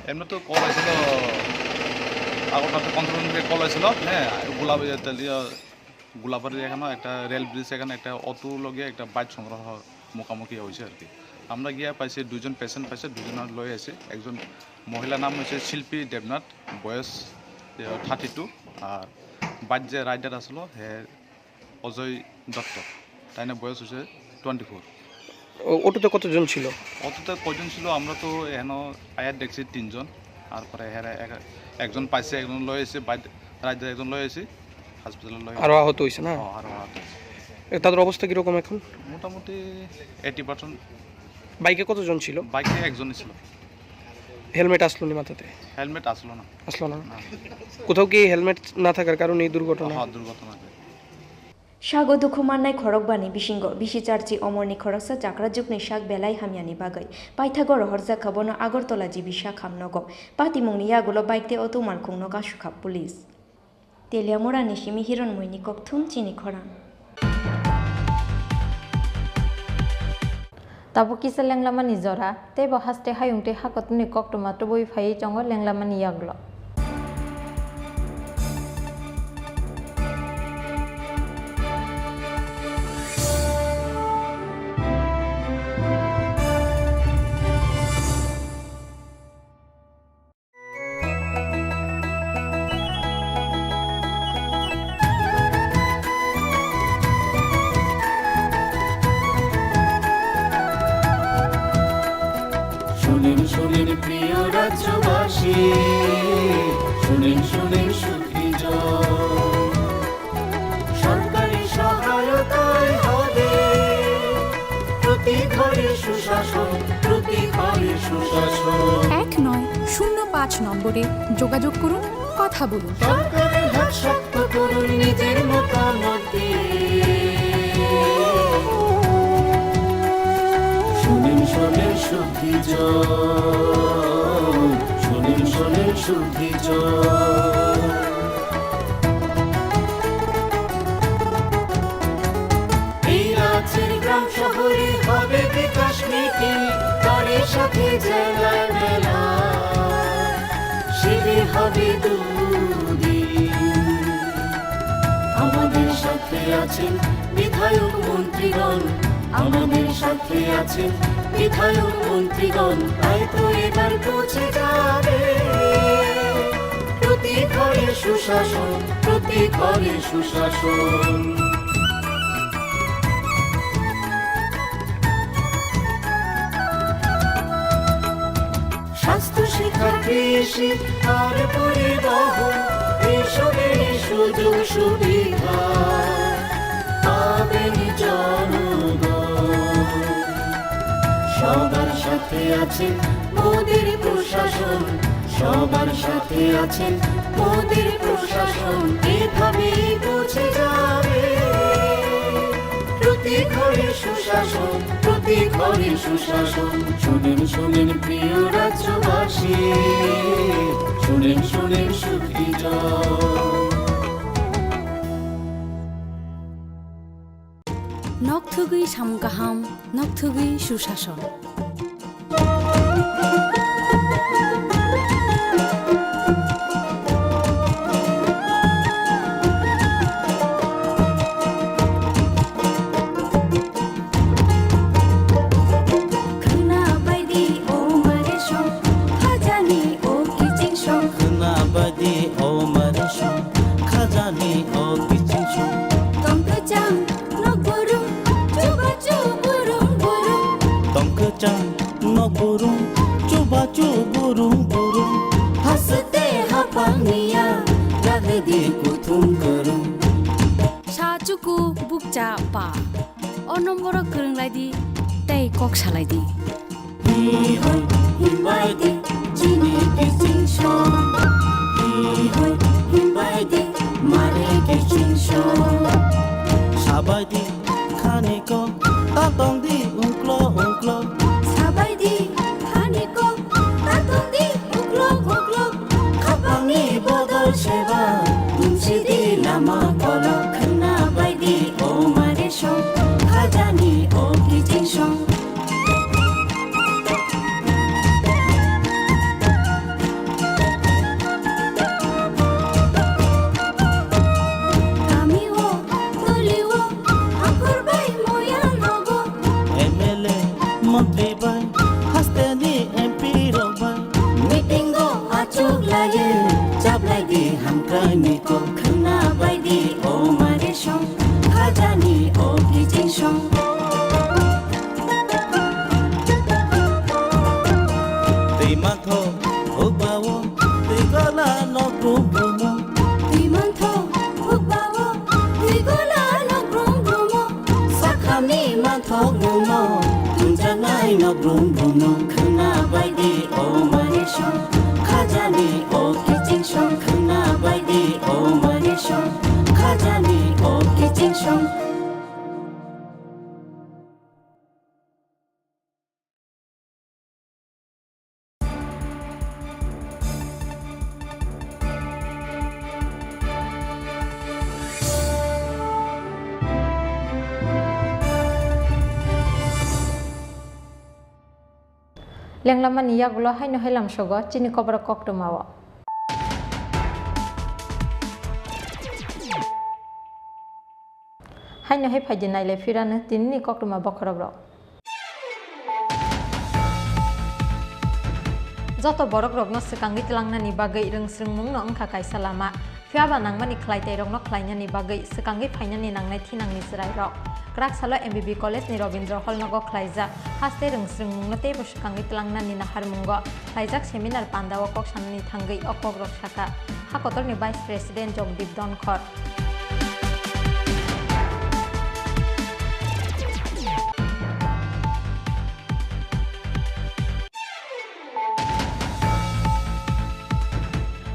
এমনি তো কল হয়েছিল, আগরতলা কন্ট্রোল রুম থেকে কল হয়েছিল, হ্যাঁ, গোলাপ, ইয়ে, তেল, ইয়ে, গোলাপাড়ির এখানে একটা রেল ব্রিজ, এখানে একটা অটো লগে একটা বাইক সংঘর্ষ মুখোমুখি হয়েছে আর কি। আমরা গিয়া পাইছি দুইজন পেশেন্ট পাইছে, দুইজন লই আছে। একজন মহিলা নাম হচ্ছে শিল্পী দেবনাথ, বয়স, এ, থার্টি টু, আর বাইক যে রাইডার আসলো হে অজয় দত্ত, তাই না বয়স হচ্ছে টোয়েন্টি ফোর। ও-, অটোতে কতজন ছিল? অটোতে কয়জন ছিল? আমরা তো এখনো আয়ার দেখছি তিনজন, তারপরে হেরে এক-, একজন পাইছে, একজন লয়ে এসে বাইরে, রাইতে একজন লয়ে এসে হসপিটালে লয়ে আরো আহত হইছে না? হ্যাঁ, আরো আহত হইছে। এ, তাদের অবস্থা কিরকম এখন? মোটামুটি এইটি পার্সেন্ট। বাইকে কতজন ছিল? বাইকে একজনই ছিল। হেলমেট আসলো নি মাথাতে? হেলমেট আসলো না। আসলো না? না। কোথাও কি হেলমেট না থাকার কারণে এই দুর্ঘটনা? হ্যাঁ, দুর্ঘটনা হয়। Sago dukhu mannai khorokbani bisingo bisi charchi omorni khoroksa chakrajwkni sak belai hamyani bagwi paithago rohorjak kha bono Agartala G B sak hamnogo. Patimungni yagulo bike tei auto malkhungno kasukha police. Teliamurani simi Hironmoini kokthum chini khorang. Tabuk kisa lenglamani jora, teibo haste hayung tei hakotorni koktwma tubui phaiwi tongo lenglamani yagulo. শুনেন, শুনেন প্রিয় রাজ্যবাসী, শুনেন, শুনেন সুখী জন। সরকারি সহায়তায় হবে প্রতি ঘরে সুশাসন, প্রতি ঘরে সুশাসন। এক নয় শূন্য পাঁচ নম্বরে যোগাযোগ করুন, কথা বলুন। সরকারের হাত শক্ত করুন নিজের মতামত দিয়ে। শুনেন, শুনেন সুখী জন, শুনেন, শুনেন সুখী জন। এই রাজ্যের গ্রাম শহরে হবে বিকাশ মিটিং, তারই সাথে জেলায় মেলা, শিবির হবে দুদিন। আমাদের সাথে আছেন বিধায়ক মন্ত্রীগণ, আমাদের সাথে আছেন বিধায়ক মন্ত্রীগণ, তাই তো এবার পৌঁছে যাবে প্রতি ঘরে সুশাসন, প্রতি ঘরে সুশাসন। স্বাস্থ্য, শিক্ষা, কৃষি আর পরিবহন, এইসবের সুযোগ সুবিধা পাবেন জনগণ। সবার সাথে আছেন মোদের প্রশাসন, সবার সাথে আছেন মোদের প্রশাসন। এভাবেই পৌঁছে যাবে প্রতি ঘরে সুশাসন, প্রতি ঘরে সুশাসন। শুনেন, শুনেন প্রিয় রাজ্যবাসী, শুনেন, শুনেন সুখী জন। Nokthugwi samung kaham, nokthugwi susason. Khwna baidi o mare song, khajani o kiching song. Khwna baidi o mare song, khajani o kiching song. Tong kwchang nok burum, chubachu burum burum. Tong kwchang nok burum, chubachu burum burum. Haste hapang niya, lagdi kuthum kwrwng. Sa chuku bukcha pa. O nomboro kwrwng lai di tei kok salai di. Hi hoi himbai di chini kiching song. Hi hoi himbai di mare kiching song. Sabai di khani kok ta tong di ungklo ungklo. Sabai di khani kok ta tong di uklok uklok. Khapangni bodol seba tungsi di lama kolok. Khwna bai di o mare song, khajani o kiching song. Kami o, toli o, angkur bai moya nogo. M L A, montri bai, hasteni M P rok bai. Meeting o achuk laye, chablai di hamkrai ni kok. Khwna bai di o mare song, khaja Rung bunung khwna baidi o mani song, khajani o kiching song khwna baidi o mani song, khajani o kiching song. Lenglamani yagulo haino hai lamsogo chini koborok koktwmao. Haino hai phaidi nailai phirano tinini koktwma bokhorokrok. Joto borokrokno swkangwi tlangnani bagwi rwngsrwngmungno wngkha kaisa lama. Phiya ba nangmani khlaitairokno khlainani bagwi swkangwi phainani nangnai thinangni chwrairok. Kwrak salo M B B College ni Rabindra Hall nogo khlaijak haste rwngsrwngmungno teibo swkangwi tlangnani naharmungo khlaijak seminar pandao kok sanani thangwi o kokrok sakha ha kotorni Vice President Jagdeep Dhankhar.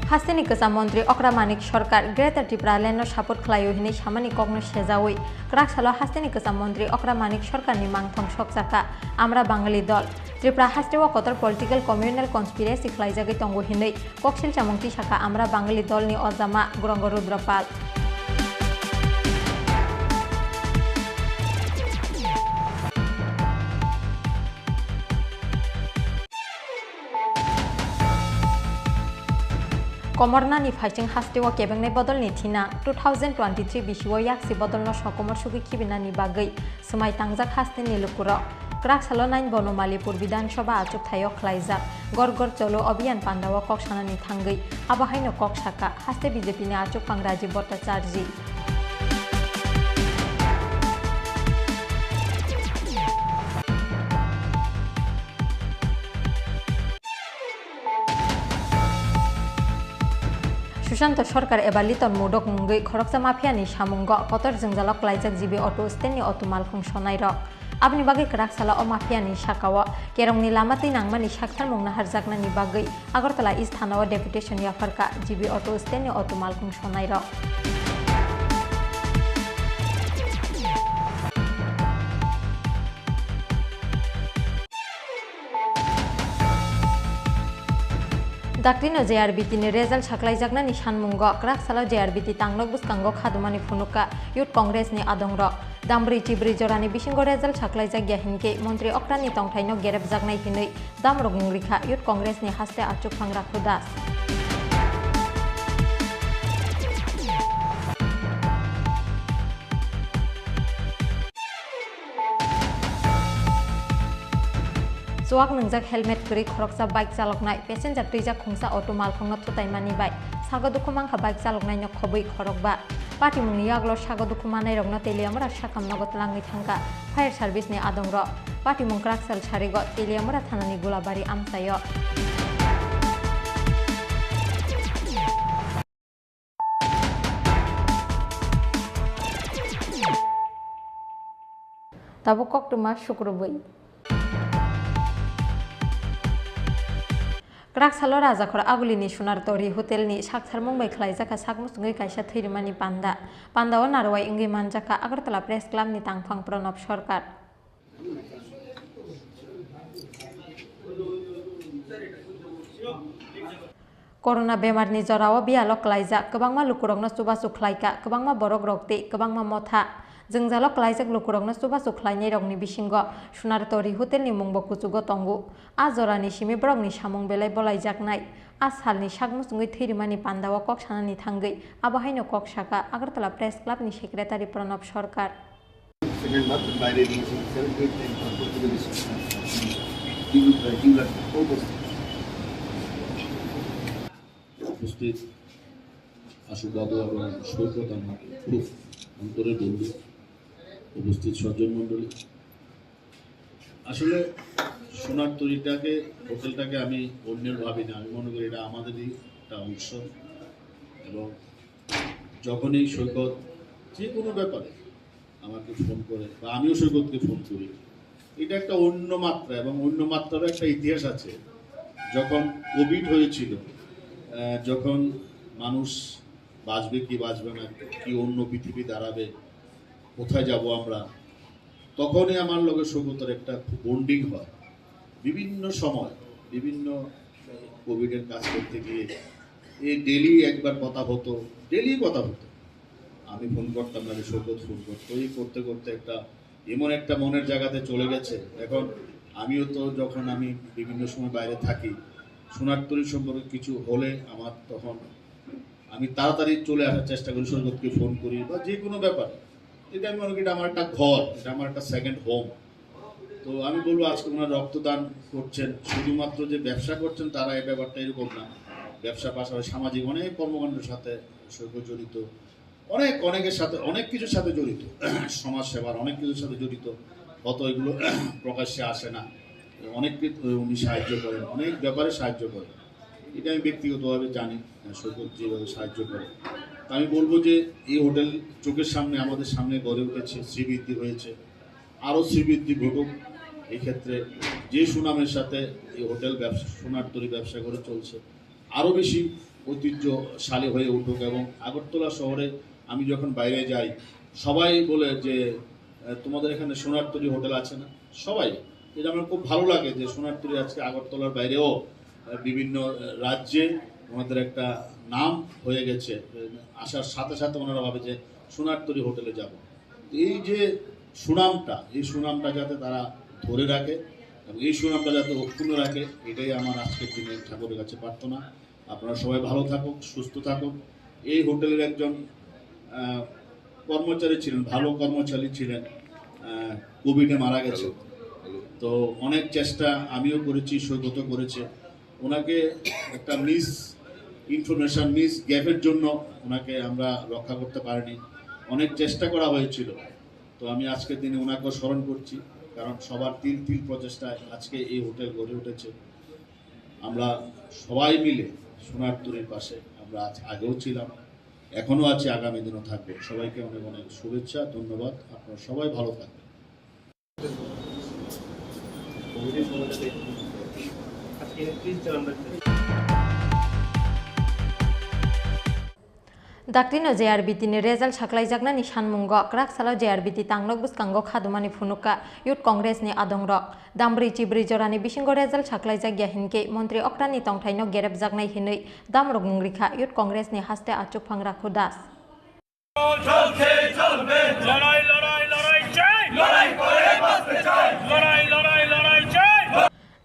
Hasteni kwcham montri Okra Manik Sarkar Greater Tipraland no support khlaio hinwi samani kokno sejaui kwrak salo hasteni kwcham montri Okra Manik Sarkarni mangthong sokjakha Amra Bangali dol. Tripura hasteo kotor political communal conspiracy khlaijagwi tongo hinwi koksil chamung tisakha Amra Bangali dolni ojama Grongo Rudra Pal. Komornani phaising hasteo kebengnai bodolni thinang two thousand twenty-three bisio yaksi bodolno sokomor sugwi khibinani bagwi swmai tangjak hasteni lukurok. Kwrak salo nine Bono Malipur Bidhan Sabha achukthai-o khlaijak Ghar Ghar Chalo Abhiyan pandao kok sanani thangwi abo haino kok sakha haste B J P ni achukphang Rajiv Bhattacharjee. Sushanta Sarkar eba Liton Mudok mungwi khoroksa mafiani samungo kotor jwngjalo klaijak G B auto stand ni auto malkhung sonairok. Aboni bagwi kwrak salo o mafiani sakao kerongni lama twi nangmani saktharmung naharjaknani bagwi Agartala East Thanao deputation yapharkha G B auto stand ni auto malkhung sonairok. Daktino J R B T ni result saklaijaknani sanmungo kwrak salo J R B T tangnok bwskango khadumani phunukha Youth Congress ni adongrok. Dambrwi chibrwi jorani bisingo result saklaijak ya hinkhe montri okrani tongthaino gerepjaknai hinwi damrok wngwi rikha Youth Congress ni haste achukphang Rakhu Das. Chuak nwngjak helmet kwrwi khoroksa bike chaloknai passenger twijak khungsa auto malkhungno thutaimani bai sago dukhu mankha bike chaloknaino khobwi khorokba. Patimungni yagulo sago dukhu manairokno Teliamura sakam nogo tlangwi thangkha fire service ni adongrok. Patimung kwrak sal sarigo Teliamura thanani Gulabari amchaio. Tabuk koktwma sukrubwi. Kwrak salo Rajakhor Agulini Sunar Tori Hotelni saktharmung bai khlaijak kha sak muchungwi kaisa thwirimani panda. Pandao narwai wngwi manjak kha Agartala Press Clubni tangphang Pranab Sarkar. Corona bemarni jorao biyalo klaijak kwbangma lukurokno chubachu khlaikha, kwbangma borokrok tei kwbangma motha. Jwngjalo klaijak lukurokno chubachu khlainairokni bisingo Sunar Tori Hotelni mungbo kuchugo tongo. A jorani simi borokni samung belai bolaijaknai. A salni sak muchungwi thwirimani pandao kok sanani thangwi abo haino kok sakha Agartala Press Clubni Secretary Pranab Sarkar. Second বার বাইরে গিয়েছি, seven point nine percent থেকে বেশি ডিউলার উপস্থিত। উপস্থিত আশুবাবু এবং সৈকত আমার খুব অন্তরের বন্ধু। উপস্থিত সজ্জন মণ্ডলী, আসলে সোনার তরীটাকে, হোটেলটাকে আমি অন্যের ভাবি না, আমি মনে করি এটা আমাদেরই একটা অংশ। এবং যখনই সৈকত যে কোনো ব্যাপারে আমাকে ফোন করে বা আমিও সৈকতকে ফোন করি, এটা একটা অন্য মাত্রা এবং অন্য মাত্রারও একটা ইতিহাস আছে। যখন কোভিড হয়েছিল, আহ, যখন মানুষ বাঁচবে কি বাঁচবে না, কি অন্য পৃথিবী দাঁড়াবে, কোথায় যাব আমরা, তখনই আমার লগে শওকতর একটা খুব বন্ডিং হয়। বিভিন্ন সময়, বিভিন্ন কোভিডের কাজ করতে গিয়ে এই ডেইলি একবার কথা হতো, ডেইলি কথা হতো। আমি ফোন করতাম, নাহলে শওকত ফোন করতো। এই করতে করতে একটা এমন একটা মনের জায়গাতে চলে গেছে। এখন আমিও তো, যখন আমি বিভিন্ন সময় বাইরে থাকি, সোনারতরী সম্পর্কে কিছু হলে আমার তখন আমি তাড়াতাড়ি চলে আসার চেষ্টা করি, সৈকতকে ফোন করি বা যে কোনো ব্যাপারে। এটা আমি মনে করি এটা আমার একটা ঘর, এটা আমার একটা সেকেন্ড হোম। তো আমি বলবো আজকে ওনারা রক্তদান করছেন, শুধুমাত্র যে ব্যবসা করছেন তারা এই ব্যাপারটা এরকম না, ব্যবসা পাশাপাশি সামাজিক অনেক কর্মকাণ্ডের সাথে সৈকত জড়িত, অনেক, অনেকের সাথে, অনেক কিছুর সাথে জড়িত, সমাজ সেবার অনেক কিছুর সাথে জড়িত। কত এগুলো প্রকাশ্যে আসে না, অনেক কিছু উনি সাহায্য করেন, অনেক ব্যাপারে সাহায্য করেন। এটা আমি ব্যক্তিগতভাবে জানি, আহ, সৈকত যেভাবে সাহায্য করে। তা আমি বলবো যে এই হোটেল চোখের সামনে, আমাদের সামনে গড়ে উঠেছে, শ্রীবৃদ্ধি হয়েছে, আরও শ্রীবৃদ্ধি ঘটুক। এই ক্ষেত্রে যে সুনামের সাথে এই হোটেল ব্যবসা, সোনারতরী ব্যবসা করে চলছে, আরও বেশি ঐতিহ্যশালী হয়ে উঠুক। এবং আগরতলা শহরে আমি যখন বাইরে যাই, সবাই বলে যে, "আহ, তোমাদের এখানে সোনারতরী হোটেল আছে না?" সবাই। এটা আমার খুব ভালো লাগে যে সোনারতরী আজকে আগরতলার বাইরেও, আহ, বিভিন্ন, আহ, রাজ্যে ওনাদের একটা নাম হয়ে গেছে। আহ, আসার সাথে সাথে ওনারা ভাবে যে সোনারতরী হোটেলে যাব। এই যে সুনামটা, এই সুনামটা যাতে তারা ধরে রাখে এবং এই সুনামটা যাতে অক্ষুণ্ণ রাখে, এটাই আমার আজকের দিনে ঠাকুরের কাছে প্রার্থনা। আপনারা সবাই ভালো থাকুক, সুস্থ থাকুক। এই হোটেলের একজন, আহ, কর্মচারী ছিলেন, ভালো কর্মচারী ছিলেন, আহ, কোভিডে মারা গেছে। তো অনেক চেষ্টা আমিও করেছি, সৈকতও করেছে। ওনাকে একটা মিস ইনফরমেশন, মিস গ্যাপের জন্য ওনাকে আমরা রক্ষা করতে পারিনি। অনেক চেষ্টা করা হয়েছিল। তো আমি আজকের দিনে ওনাকেও স্মরণ করছি, কারণ সবার তিল তিল প্রচেষ্টায় আজকে এই হোটেল গড়ে উঠেছে। আমরা সবাই মিলে সোনারতরীর পাশে আমরা আজ, আগেও ছিলাম, এখনও আছি, আগামী দিনও থাকবো। সবাইকে অনেক অনেক শুভেচ্ছা, ধন্যবাদ। আপনারা সবাই ভালো থাকবেন। Daktino J R B T ni result saklaijaknani sanmungo kwrak salo J R B T tangnok bwskango khadumani phunukha Youth Congress ni adongrok. Dambrwi chibrwi jorani bisingo result saklaijak ya hinkhe montri okrani tongthaino gerepjaknai hinwi damrok mung rikha Youth Congress ni haste achukphang Rakhu Das. চলছে, চলবে। লড়াই, লড়াই, লড়াই চাই। লড়াই করে বাঁচতে চাই। লড়াই, লড়াই, লড়াই চাই।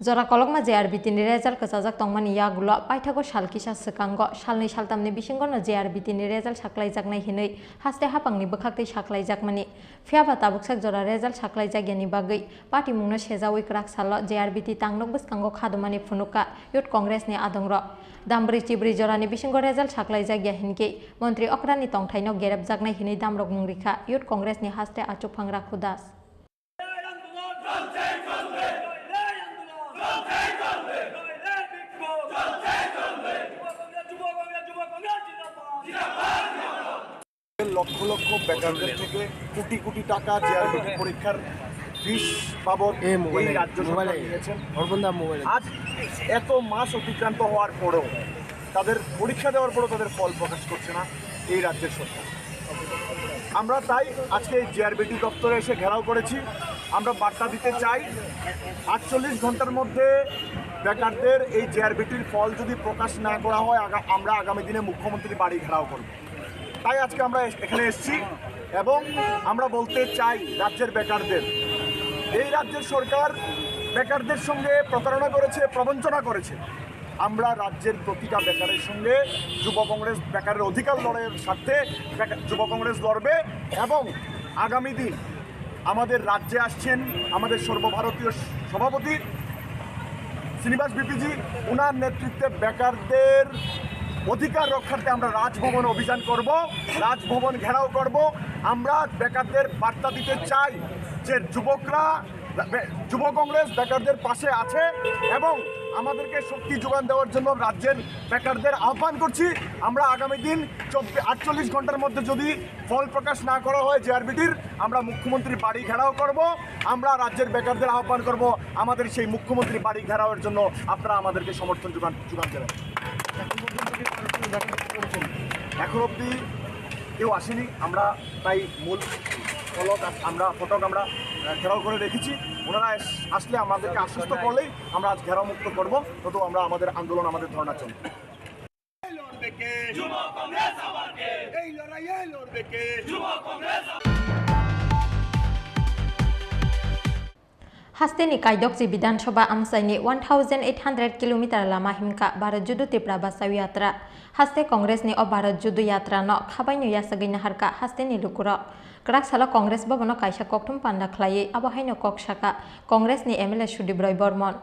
Jora kolokma J R B T ni result kwchajak tongmani yagulo paithago sal kisa swkango salnwi saltamni bisingono J R B T ni result saklaijaknai hinwi haste haphangni bwkhaktwi saklaijakmani. Phiyaba tabuksak jora result saklaijakyani bagwi patimungno sejaui kwrak salo J R B T tangnok bwskango khadumani phunukha Youth Congress ni adongrok. Dambrwi chibrwi jorani bisingo result saklaijakya hinkhe montri okrani tongthaino gerepjaknai hinwi damrok mung rikha Youth Congress ni haste achukphang Rakhu Das. Lakh লক্ষ বেকারদের থেকে কোটি কোটি টাকা জেআরবিটি পরীক্ষার ফিস বাবদ এই রাজ্য সরকার নিয়েছেন। আজ এত মাস অতিক্রান্ত হওয়ার পরেও, তাদের পরীক্ষা দেওয়ার পরেও তাদের ফল প্রকাশ করছে না এই রাজ্যের সরকার। আমরা তাই আজকে এই জেআরবিটি দপ্তরে এসে ঘেরাও করেছি। আমরা বার্তা দিতে চাই, আটচল্লিশ ঘন্টার মধ্যে বেকারদের এই জেআরবিটির ফল যদি প্রকাশ না করা হয়, আগা-, আমরা আগামী দিনে মুখ্যমন্ত্রীর বাড়ি ঘেরাও করব। তাই আজকে আমরা এস-, এখানে এসেছি এবং আমরা বলতে চাই রাজ্যের বেকারদের, এই রাজ্যের সরকার বেকারদের সঙ্গে প্রতারণা করেছে, প্রবঞ্চনা করেছে। আমরা রাজ্যের প্রতিটা বেকারের সঙ্গে যুব কংগ্রেস বেকারের অধিকার লড়াইয়ের স্বার্থে বেকা-, যুব কংগ্রেস লড়বে এবং আগামী দিন আমাদের রাজ্যে আসছেন আমাদের সর্বভারতীয় সভাপতি শ্রীনিবাস বিপিজি, ওনার নেতৃত্বে বেকারদের অধিকার রক্ষার্থে আমরা রাজভবন অভিযান করব, রাজভবন ঘেরাও করব। আমরা বেকারদের বার্তা দিতে চাই যে যুবকরা, বে-, যুব কংগ্রেস বেকারদের পাশে আছে এবং আমাদেরকে শক্তি যোগান দেওয়ার জন্য রাজ্যের বেকারদের আহ্বান করছি। আমরা আগামী দিন চব্বিশ আটচল্লিশ ঘন্টার মধ্যে যদি ফল প্রকাশ না করা হয় জেআরবিটির, আমরা মুখ্যমন্ত্রীর বাড়ি ঘেরাও করব। আমরা রাজ্যের বেকারদের আহ্বান করব, আমাদের সেই মুখ্যমন্ত্রীর বাড়ি ঘেরাওয়ের জন্য আপনারা আমাদেরকে সমর্থন যোগান যোগান দেবেন। এখন অবধি কেউ আসেনি। আমরা তাই মূল ফলক আম- আমরা ফটক আমরা আহ, ঘেরাও করে রেখেছি। ওনারা আস- আসলে আমাদেরকে আশ্বস্ত করলেই আমরা আজ ঘেরাও মুক্ত করব। তত আমরা আমাদের আন্দোলন, আমাদের ধর্ণা চলবে। লড়বে কে? যুব কংগ্রেস আবার কে? এই লড়াইয়ে লড়বে কে? যুব Congress. Hasteni Kaidokchi Bidhan Sabha amchaini one thousand eight hundred kilometer lama himkha Bharat Jodo Tipra Bachao Yatra. Haste Congress ni o Bharat Jodo Yatra no khabaino yasagwi naharkha hasteni lukurok. Kwrak salo Congress Bhavan o kaisa kokthum panda khlaiwi abo haino kok sakha Congress ni M L A Sudip Roy Bormon.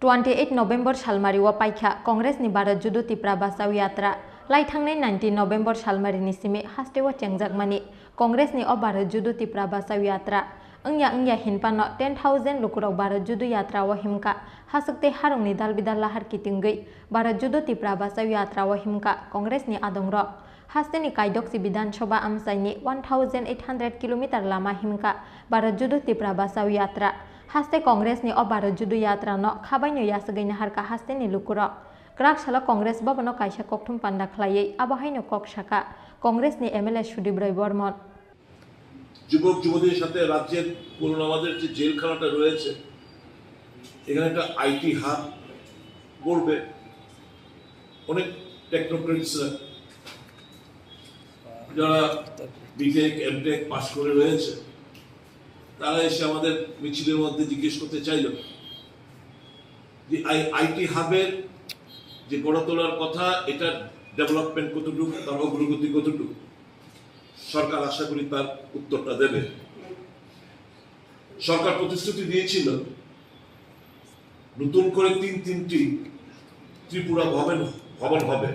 Twenty eight November salmari o paikha Congress ni Bharat Jodo Tipra Bachao Yatra. Lai thangnai nineteen November salmari ni simi haste o chengjakmani Congress ni o Bharat Jodo Tipra Bachao Yatra wngya wngya hinphano ten thousand lukurok Bharat Jodo Yatra o himkha. Haswk tei harong ni dal bidal lahar kitingwi Bharat Jodo Tipra Bachao Yatra o himkha Congress ni adongrok. Hasteni Kaidokchi Bidhan Sabha amchaini one thousand eight hundred kilometer lama himkha Bharat Jodo Tipra Bachao Yatra. Haste Congress ni o Bharat Jodo Yatra no khabaino yasagwi naharkha hasteni lukurok. Kwrak salo Congress Bhavan o kaisa kokthum panda khlaiwi abo haino kok sakha Congress ni M L A Sudip Roy Bormon. যুবক যুবতীদের সাথে রাজ্যের পুরনো আমাদের যে জেলখানাটা রয়েছে, এখানে একটা আইটি হাব করবে। অনেক টেকনোক্রেটসরা, যারা বিটেক এমটেক পাস করে রয়েছে, তারা এসে আমাদের মিছিলের মধ্যে জিজ্ঞেস করতে চাইল যে আই আইটি হাবের যে গড়ে তোলার কথা, এটার ডেভেলপমেন্ট কতটুকু, তার অগ্রগতি কতটুকু। সরকার আশা করি তার উত্তরটা দেবে। সরকার প্রতিশ্রুতি দিয়েছিল নতুন করে তিন তিনটি ত্রিপুরা ভবন ভবন হবে,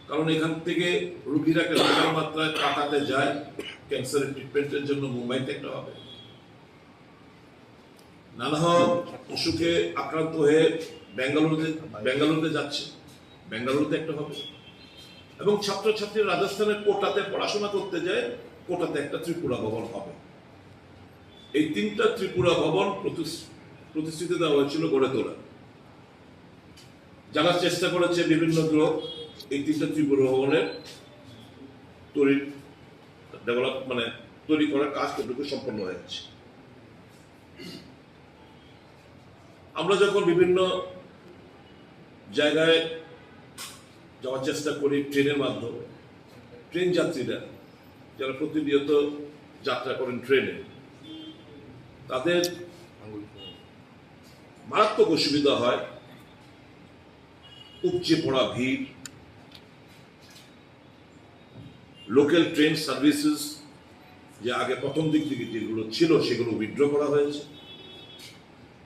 কারণ এখান থেকে রুগীরা একটা বিশাল মাত্রায় টাকাতে যায় ক্যান্সারের ট্রিটমেন্টের জন্য। মুম্বাইতে একটা হবে, নানা অসুখে আক্রান্ত হয়ে ব্যাঙ্গালোরতে ব্যাঙ্গালোরতে যাচ্ছে, ব্যাঙ্গালোরতে একটা হবে। এবং ছাত্রছাত্রী রাজস্থানের কোটাতে পড়াশোনা করতে যায়, কোটাতে একটা ত্রিপুরা ভবন হবে। এই তিনটা ত্রিপুরা ভবন প্রতিস- প্রতিশ্রুতি দেওয়া হয়েছিল গড়ে তোলা। যারা চেষ্টা করেছে বিভিন্ন লোক এই তিনটা ত্রিপুরা ভবনের তৈরি ডেভেলপ মানে তৈরি করার কাজ কতটুকু সম্পন্ন হয়েছে। আমরা যখন বিভিন্ন জায়গায় যাওয়ার চেষ্টা করি ট্রেনের মাধ্যমে, ট্রেন যাত্রীরা যারা প্রতিনিয়ত যাত্রা করেন ট্রেনে, তাদের মারাত্মক অসুবিধা হয়। উপচে পড়া ভিড়, লোকাল ট্রেন সার্ভিসেস যে আগে প্রথম দিক থেকে যেগুলো ছিল সেগুলো উইথড্র করা হয়েছে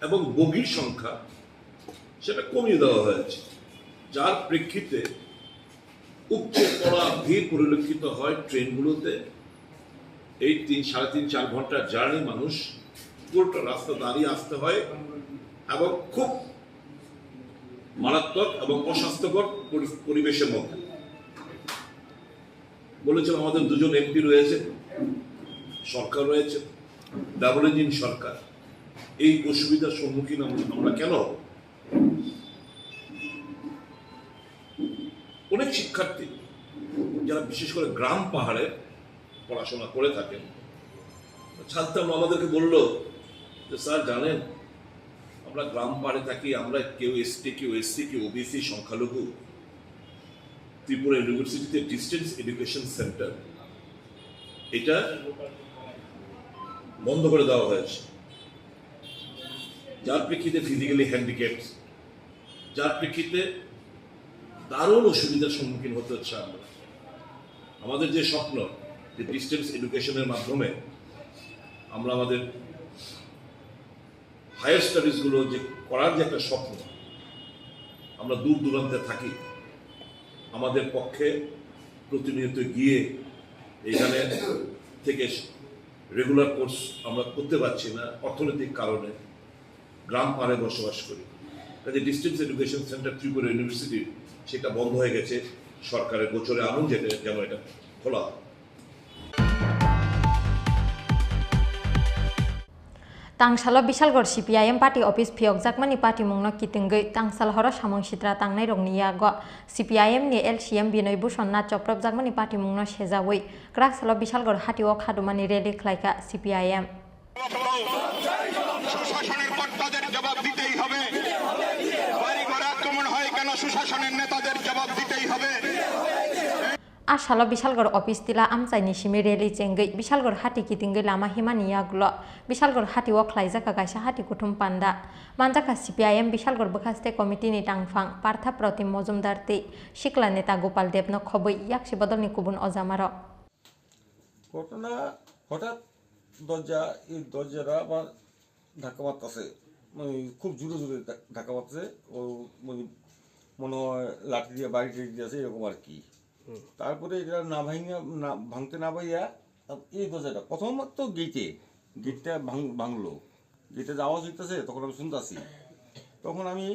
এবং বগির সংখ্যা সেটা কমিয়ে দেওয়া হয়েছে, যার প্রেক্ষিতে উপচে পড়া ভিড় পরিলক্ষিত হয় ট্রেনগুলোতে। এই তিন সাড়ে তিন চার ঘন্টার জার্নি মানুষ পুরোটা রাস্তা দাঁড়িয়ে আসতে হয় এবং খুব মারাত্মক এবং অস্বাস্থ্যকর পরি- পরিবেশের মধ্যে। বলেছিলাম আমাদের দুজন এমপি রয়েছে, সরকার রয়েছে, ডাবল ইঞ্জিন সরকার, এই অসুবিধার সম্মুখীন আমরা আমরা কেন হব? অনেক শিক্ষার্থী যারা বিশেষ করে গ্রাম পাহাড়ে পড়াশোনা করে থাকেন, ছাত্র আমাদেরকে বলল যে স্যার জানেন, আমরা গ্রাম পাহাড়ে থাকি, আমরা কেউ এসটি, কেউ এসসি, কেউ ওবিসি, সংখ্যালঘু। ত্রিপুরা ইউনিভার্সিটিতে ডিস্টেন্স এডুকেশন সেন্টার এটা বন্ধ করে দেওয়া হয়েছে, যার প্রেক্ষিতে ফিজিক্যালি হ্যান্ডিক্যাপড, যার প্রেক্ষিতে দারুণ অসুবিধার সম্মুখীন হতে হচ্ছে আমরা। আমাদের যে স্বপ্ন যে ডিস্টেন্স এডুকেশনের মাধ্যমে আমরা আমাদের হায়ার স্টাডিজগুলো যে করার যে একটা স্বপ্ন, আমরা দূর দূরান্তে থাকি, আমাদের পক্ষে প্রতিনিয়ত গিয়ে এখানে থেকে রেগুলার কোর্স আমরা করতে পারছি না অর্থনৈতিক কারণে। গ্রাম পাড়ে বসবাস করি, যে ডিস্টেন্স এডুকেশন সেন্টার ত্রিপুরা ইউনিভার্সিটি, সেটা বন্ধ হয়ে গেছে, সরকারের গোচরে আনুন, যেটা যেন এটা খোলা হয়। Tangsalo Bishalgarh C P I M party office phiyokjakmani patimungno kitingwi tangsal horo samung sitra tangnairokni yago C P I M ni L C M Binoy Bhushan Nath chopropjakmani patimungno sejawi kwraksalo Bishalgarh hatio khadumani rally khlaikha C P I M. সুশাসনের কর্তাদের জবাব দিতেই হবে, বাড়িঘর আক্রমণ হয় কেন, সুশাসনের নেতাদের জবাব দিতেই হবে। A salo Bishalgarh office tila amchaini simi rally chengwi Bishalgarh hati kitingwi lama himani yagulo Bishalgarh hatio khlaijak kaisa hati kuthum panda. Manjakha C P I M Bishalgarh bwkhaste committee ni tangphang Partha Protim Mojumdar tei sikla neta Gopal Debno khobwi yaksi bodolni kubun ojamarok. ঘটনা হঠাৎ দরজা, এই দরজাটা আমার ধাক্কা মারতেছে, মানে খুব জোরে জোরে ধা-, ধাক্কা মারতেছে। ও মানে মনে হয় লাঠি দিয়ে, বাড়ি টাড়ি দিয়ে আছে, এরকম আর কি। হুম। তারপরে এটা না ভাঙা, না ভাঙতে না পারিয়া, এই দরজাটা প্রথমত তো গেটে, গেটটা ভাঙ-, ভাঙলো। গেটে যে আওয়াজ হইতেছে, তখন আমি শুনতেছি। তখন আমি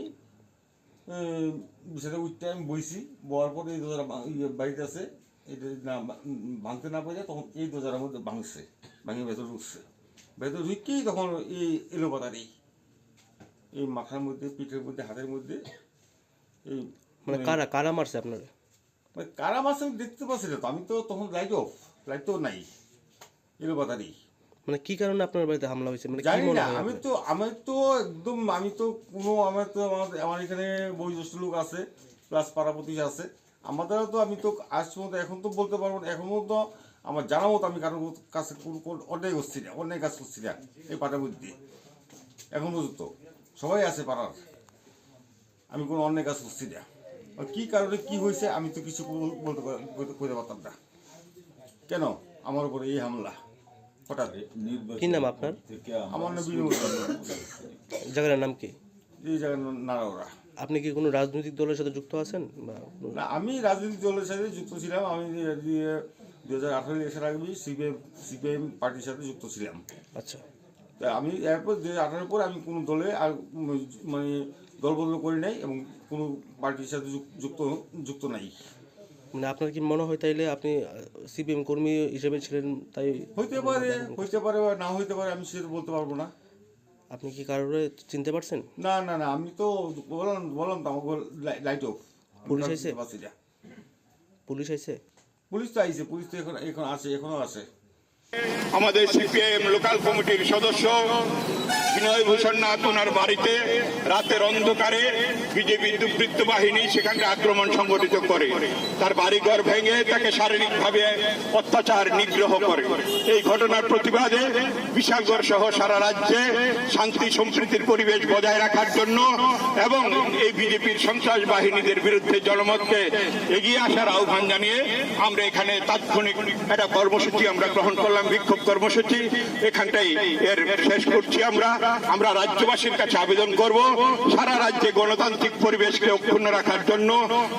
এ, বিছানা উঠতে আমি বইছি, বওয়ার পরে এই দরজা বা-, ইয়ে, বাড়িতে আছে, এটা না বা-, উম, ভাঙতে না পারে, তখন এই দরজার মধ্যে ভাঙছে, ভাঙে ভেতরে ঢুকছে। ভেতরে ঢুকেই তখন এই এলোপাতাড়ি, এই মাথার মধ্যে, পিঠের মধ্যে, হাতের মধ্যে, এই মানে মানে কারা, কারা মারছে আপনারে? মানে কারা মারছে আমি দেখতে পাচ্ছি না তো, আমি তো তখন লাইট অফ, লাইট তো নাই। এলোপাতাড়ি। মানে কি কারণে আপনার বাড়িতে হামলা হয়েছে? মানে কি জানি মনে না, হয় আমি আপনার? তো, আমি তো একদম, আমি তো কোনো, আমার তো, আমার, আমার এখানে বয়োজ্যেষ্ঠ লোক আছে, প্লাস পাড়া প্রতিবেশী আছে। আমাদেরও তো, আমি তো আজ পর্যন্ত, এখন তো বলতে পারবো না, এখন পর্যন্ত আমার জানা মতো আমি কারোর কাছে কোনো, কোনো অন্যায় করছি না, অন্যায় কাজ করছি না এই পাড়ার মধ্যে। এখন পর্যন্ত সবাই আছে পাড়ার। আমি কোনো অন্যায় কাজ করছি না। আর কি কারণে কি হয়েছে আমি তো কিছু বল-, বলতে পার-, বলতে, কইতে পারতাম না। কেন আমার উপরে এই হামলা হঠাৎ? কি নাম আপনার? আমার নাম বিনয় মজুমদার। জায়গার নাম কি? এই জায়গার নাম নারাওরা। আপনি কি কোনো রাজনৈতিক দলের সাথে যুক্ত আছেন? বা কোনো না, আমি রাজনৈতিক দলের সাথে যুক্ত ছিলাম। আমি দুই হাজার আঠারো ইলেকশন আগে সিপিএম, সিপিএম পার্টির সাথে যুক্ত ছিলাম। আচ্ছা। তা আমি এরপর দুই হাজার আঠারো পরে আমি কোনো দলে আর, উম, মানে দল বদল করি নাই এবং কোনো পার্টির সাথে যুক-, যুক্ত, যুক্ত নাই। মানে আপনার কি মনে হয় তাইলে আপনি, আহ, সিপিএম কর্মী হিসেবে ছিলেন তাই? হইতে পারে, হইতে পারে বা না হইতে পারে, আমি সেটা বলতে পারবো না। আপনি কি কারোরে চিনতে পারছেন? না, না, না, আমি তো বললাম, বললাম তো আমার লাই-, লাইট অফ। আমি পুলিশ কাউকে আইছে? চিনতে পারছি না। পুলিশ আইছে? পুলিশ তো আইছে, পুলিশ তো এখন, এখন আছে, এখনো আছে। আমাদের সিপিআইএম লোকাল কমিটির সদস্য বিনয় ভূষণ নাথ ওনার বাড়িতে রাতের অন্ধকারে বিজেপি দুর্বৃত্ত বাহিনী সেখানে আক্রমণ সংঘটিত করে, তার বাড়িঘর ভেঙে তাকে শারীরিকভাবে অত্যাচার নিগ্রহ করে। এই ঘটনার প্রতিবাদে বিশালগড় সহ সারা রাজ্যে শান্তি সম্প্রীতির পরিবেশ বজায় রাখার জন্য এবং এই বিজেপির সন্ত্রাস বাহিনীদের বিরুদ্ধে জনমতকে এগিয়ে আসার আহ্বান জানিয়ে আমরা এখানে তাৎক্ষণিক একটা কর্মসূচি আমরা গ্রহণ করলাম, বিক্ষোভ কর্মসূচি। এখানটাই এর শেষ করছি আমরা। আমরা রাজ্যবাসীর কাছে আবেদন করব, সারা রাজ্যে গণতান্ত্রিক পরিবেশকে অক্ষুণ্ণ রাখার জন্য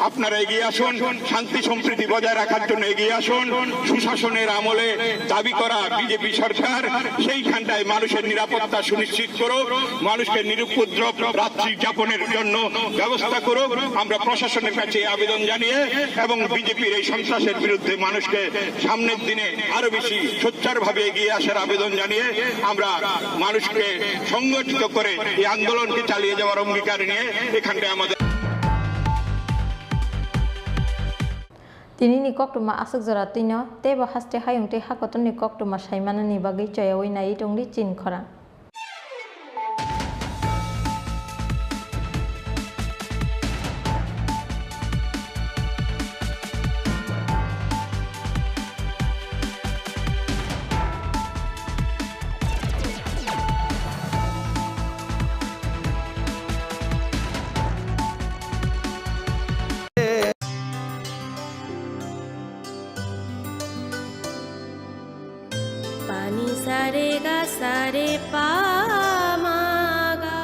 আপনারা এগিয়ে আসুন, শান্তি সম্প্রীতি বজায় রাখার জন্য এগিয়ে আসুন। সুশাসনের আমলে দাবি করা বিজেপি সরকার সেইখানটায় মানুষের নিরাপত্তা সুনিশ্চিত করুক, মানুষকে নিরুপদ্রব রাত্রি যাপনের জন্য ব্যবস্থা করুক। আমরা প্রশাসনের কাছে এই আবেদন জানিয়ে এবং বিজেপির এই সন্ত্রাসের বিরুদ্ধে মানুষকে সামনের দিনে আরো বেশি সোচ্চারভাবে এগিয়ে আসার আবেদন জানিয়ে আমরা মানুষকে সংগঠিত করে এই আন্দোলনকে চালিয়ে যাওয়ার অঙ্গীকার নিয়ে এখানটায় আমাদের Tini ni koktwma aswk jora twino teibo haste hayung tei hakotorni koktwma saimanani bagwi choyaui naiwi tongdi chini khorang. Pani sare ga sare pa ma ga.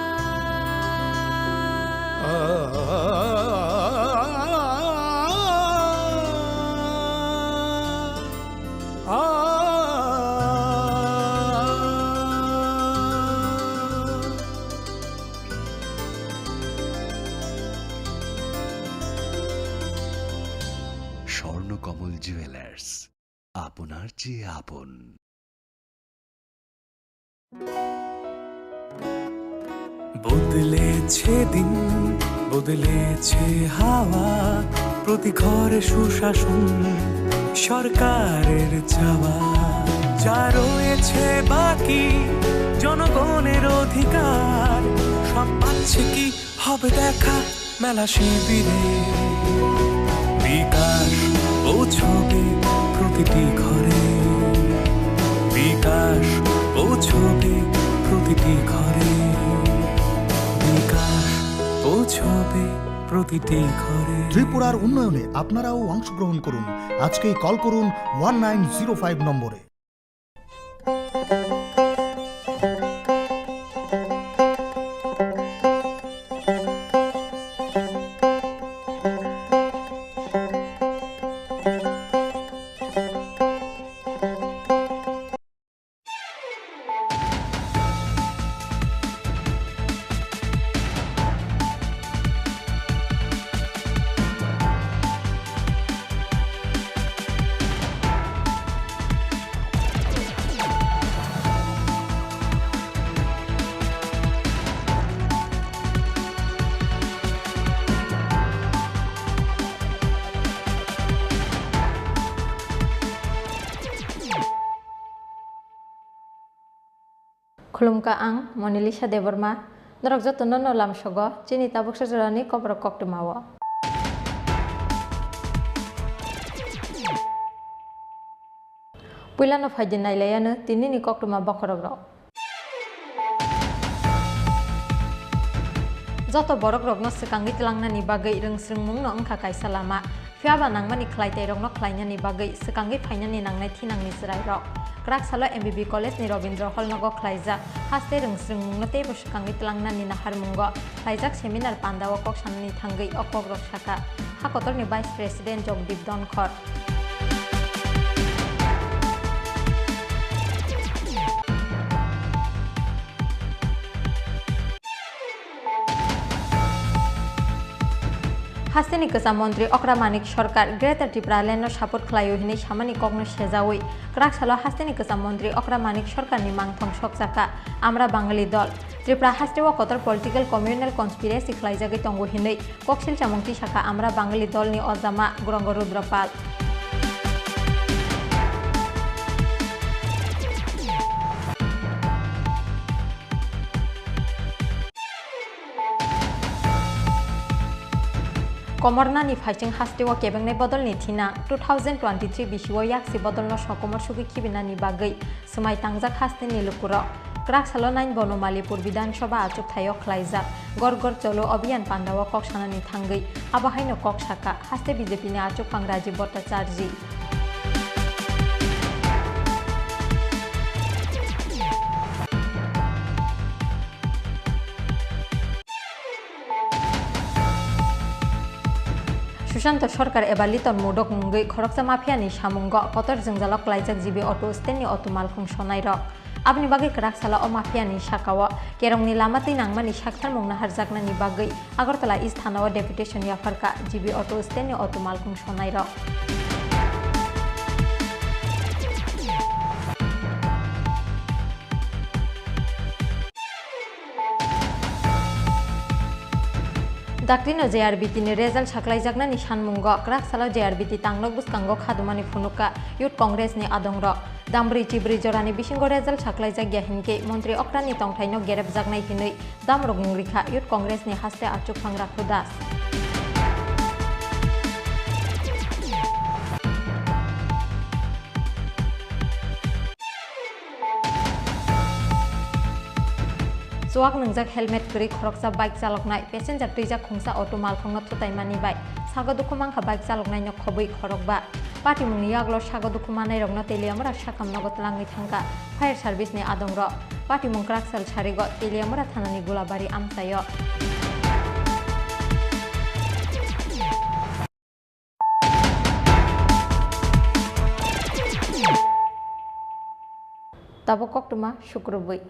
কমল জুয়েলার্স, আপনার চেয়ে আপন। বদলেছে দিন, বদলেছে হাওয়া, প্রতি ঘরে সুশাসন সরকারের চাওয়া। যা রয়েছে বাকি জনগণের অধিকার, সব পাচ্ছে কি হবে দেখা মেলা শিবিরে। বিকাশ পৌঁছবে প্রতিটি ঘরে, বিকাশ পৌঁছবে প্রতিটি ঘরে, বিকাশ পৌঁছবে প্রতিটি ঘরে। ত্রিপুরার উন্নয়নে আপনারাও অংশগ্রহণ করুন। আজকেই কল করুন ওয়ান নাইন জিরো ফাইভ নম্বরে। Khulumkha, ang Monalisa Debbarma. Norok jotono no lamsogo chini tabuksa jorani kokrok koktwmao. Puilano phaidi nailaiano tinini koktwma bokhorokrok. Joto borokrokno swkangwi tlangnani bagwi rwngsrwngmungno wngkha kaisa lama. Phiya ba nangmani khlaitairokno khlainani bagwi swkangwi phainani nangnai thinangni chwrairok. Kwrak salo M B B College ni Rabindra Hall nogo khlaijak haste rwngsrwngmungno teibo swkangwi tlangnani naharmungo khlaijak seminar pandao kok sanani thangwi o kokrok sakha ha kotorni Vice President Jagdeep Dhankhar. Hasteni kwcham montri Okra Manik Sarkar Greater Tipraland no support khlaio hinwi samani kokno sejawi kwrak salo hasteni kwcham montri Okra Manik Sarkarni mangthong sokjakha Amra Bangali dol. Tripura hasteo kotor political communal conspiracy khlaijagwi tongo hinwi koksil chamung tisakha Amra Bangali dolni ojama Grongo Rudra Pal. Komornani phaising hasteo kebengnai bodolni thina two thousand twenty-three bisio yaksi bodolno sokomor sugwi khibinani bagwi swmai tangjak hasteni lukurok. Kwrak salo nine Bonomalipur Bidhan Sabha achukthai-o khlaijak Ghar Ghar Chalo Abhiyan pandao kok sanani thangwi abo haino kok sakha haste B J P ni achukphang Rajiv Bhattacharjee. Sushanta Sarkar eba Liton Mudok mungwi khoroksa mafia ni samungo kotor jwngjalo klaijak G B auto stand ni auto malkhung sonairok. Aboni bagwi kwrak salo o mafia ni sakao kerongni lama twi nangmani saktharmung naharjaknani bagwi Agartala East Thanao deputation yapharkha G B auto stand ni auto malkhung sonairok. Daktino J R B T ni result saklaijaknani sanmungo kwrak salo J R B T tangnok bwskango khadumani phunukha Youth Congress ni adongrok. Dambrwi chibrwi jorani bisingo result saklaijak ya hinkhe montri okrani tongthaino gerepjaknai hinwi damrok wngwi kha Youth Congress ni haste achukphang Rakhu Das. Chuak nwngjak helmet kwrwi khoroksa bike chaloknai, passenger twijak khungsa auto malkhungno thutaimani bai sago dukhu mankha bike chaloknaino khobwi khorokba. Patimungni yagulo sago dukhu manairokno Teliamura sakam nogo twlangwi thangkha fire service ni adongrok. Patimung kwraksal sarigo Teliamura thanani Gulabari amchaio. Tabuk koktwma sukrubwi.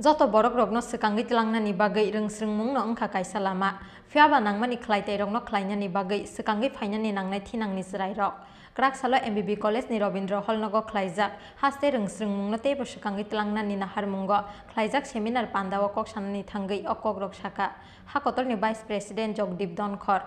Joto borokrokno swkangwi tlangnani bagwi rwngsrwngmungno wngkha kaisa lama. Phiyaba nangmani khlaitairokno khlainani bagwi swkangwi phainani nangnai thinangni chwrairok. Kwrak salo M B B College ni Rabindra Hall nogo khlaijak haste rwngsrwngmungno teibo swkangwi tlangnani naharmungo khlaijak seminar pandao kok sanani thangwi o kokrok sakha ha kotorni Vice President Jagdeep Dhankhar.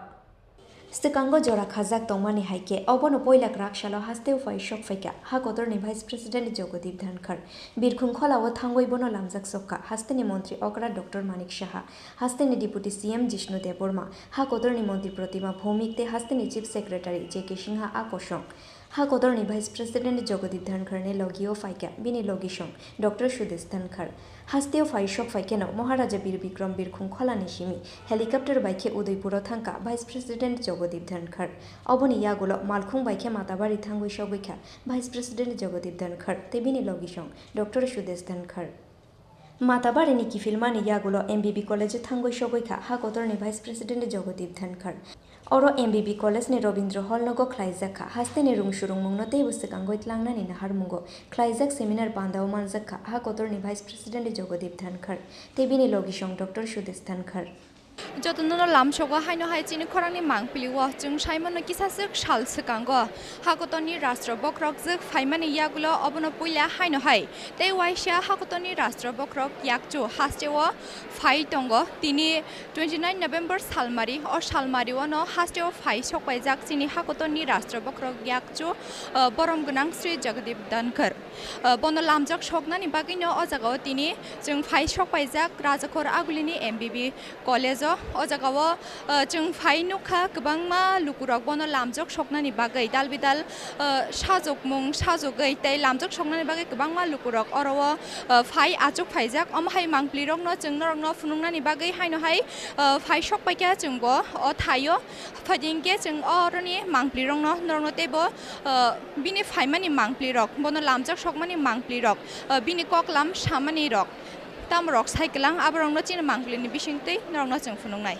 Swkango jora khajak tongmani hai khe, obono poila kwrak salo hasteo phai sok phaikha ha kotorni Vice President Jogodeep Dhankhar. Birkhung kholao thangwi bono lamjak sokha hasteni montri okra Doctor Manik Saha, hasteni Deputy C M Jishnu Debbarma, ha kotorni montri Protima Bhowmik tei hasteni Chief Secretary J K Singha a kosong. Ha kotorni Vice President Jogodeep Dhankhar ni logio phaikha bini logisong Doctor Sudesh Dhankhar. Hasteo phai sok phaikheno Maharaja Bir Bikram Birkhung kholani simi helicopter bai khe Udaipuro thangkha Vice President Jogodeep Dhankhar. Oboni yagulo malkhung bai khe Matabari thangwi sogwikha Vice President Jogodeep Dhankhar tei bini logisong Doctor Sudesh Dhankhar. Matabarini kiphilmani yagulo M B B College-o thangwi sogwikha ha kotorni Vice President Jogodeep Dhankhar. Oro M B B College-ni Rabindra Hall nogo khlaijakha hasteni rwngsrwngmungno teibo swkangwi tlangnani naharmungo khlaijak seminar pandao manjakha ha kotorni Vice President Jogodeep Dhankhar tei bini logisong Doctor Sudesh Dhankhar. Jotono lamsogo haino hai chini khorangni mangpili o chwng saimano kisaswk sal swkango. Hakotorni rastro bokhorok jwk phaimani yagulo obono puila haino hai tei waisa hakotorni rastro bokhorok yakchu hasteo phai tongo. Tini twenty nine November salmari, o salmari ono hasteo phai sokpaijak chini hakotorni rastro bokhorok yakchu, ah, borom gwnang Sri Jagdeep Dhankhar. Ah, bono lamjak soknani bagwino o jagao tini chwng phai sokpaijak Rajakhor Agulini M B B College-o. O jagao, ah, chwng phai nukha kwbangma lukurok bono lamjak soknani bagwi dal bidal, ah, sajokmung sajogwi tei lamjak soknani bagwi kwbangma lukurok oro o, ah, phai achuk phaijak. Omo hai mangpilirokno chwng norokno phunuknani bagwi haino hai, ah, phai sokpaikha chwngbo o thaio. Phaidi hinkhe chwng oroni mangpilirokno norokno teibo, ah, bini phaimani mangpilirok, bono lamjak sokmani mangpilirok, ah, bini koklam samanirok, tamorok sai kwlang, aborokno chini mangpilini bisingtwi norokno chwng phunuknai.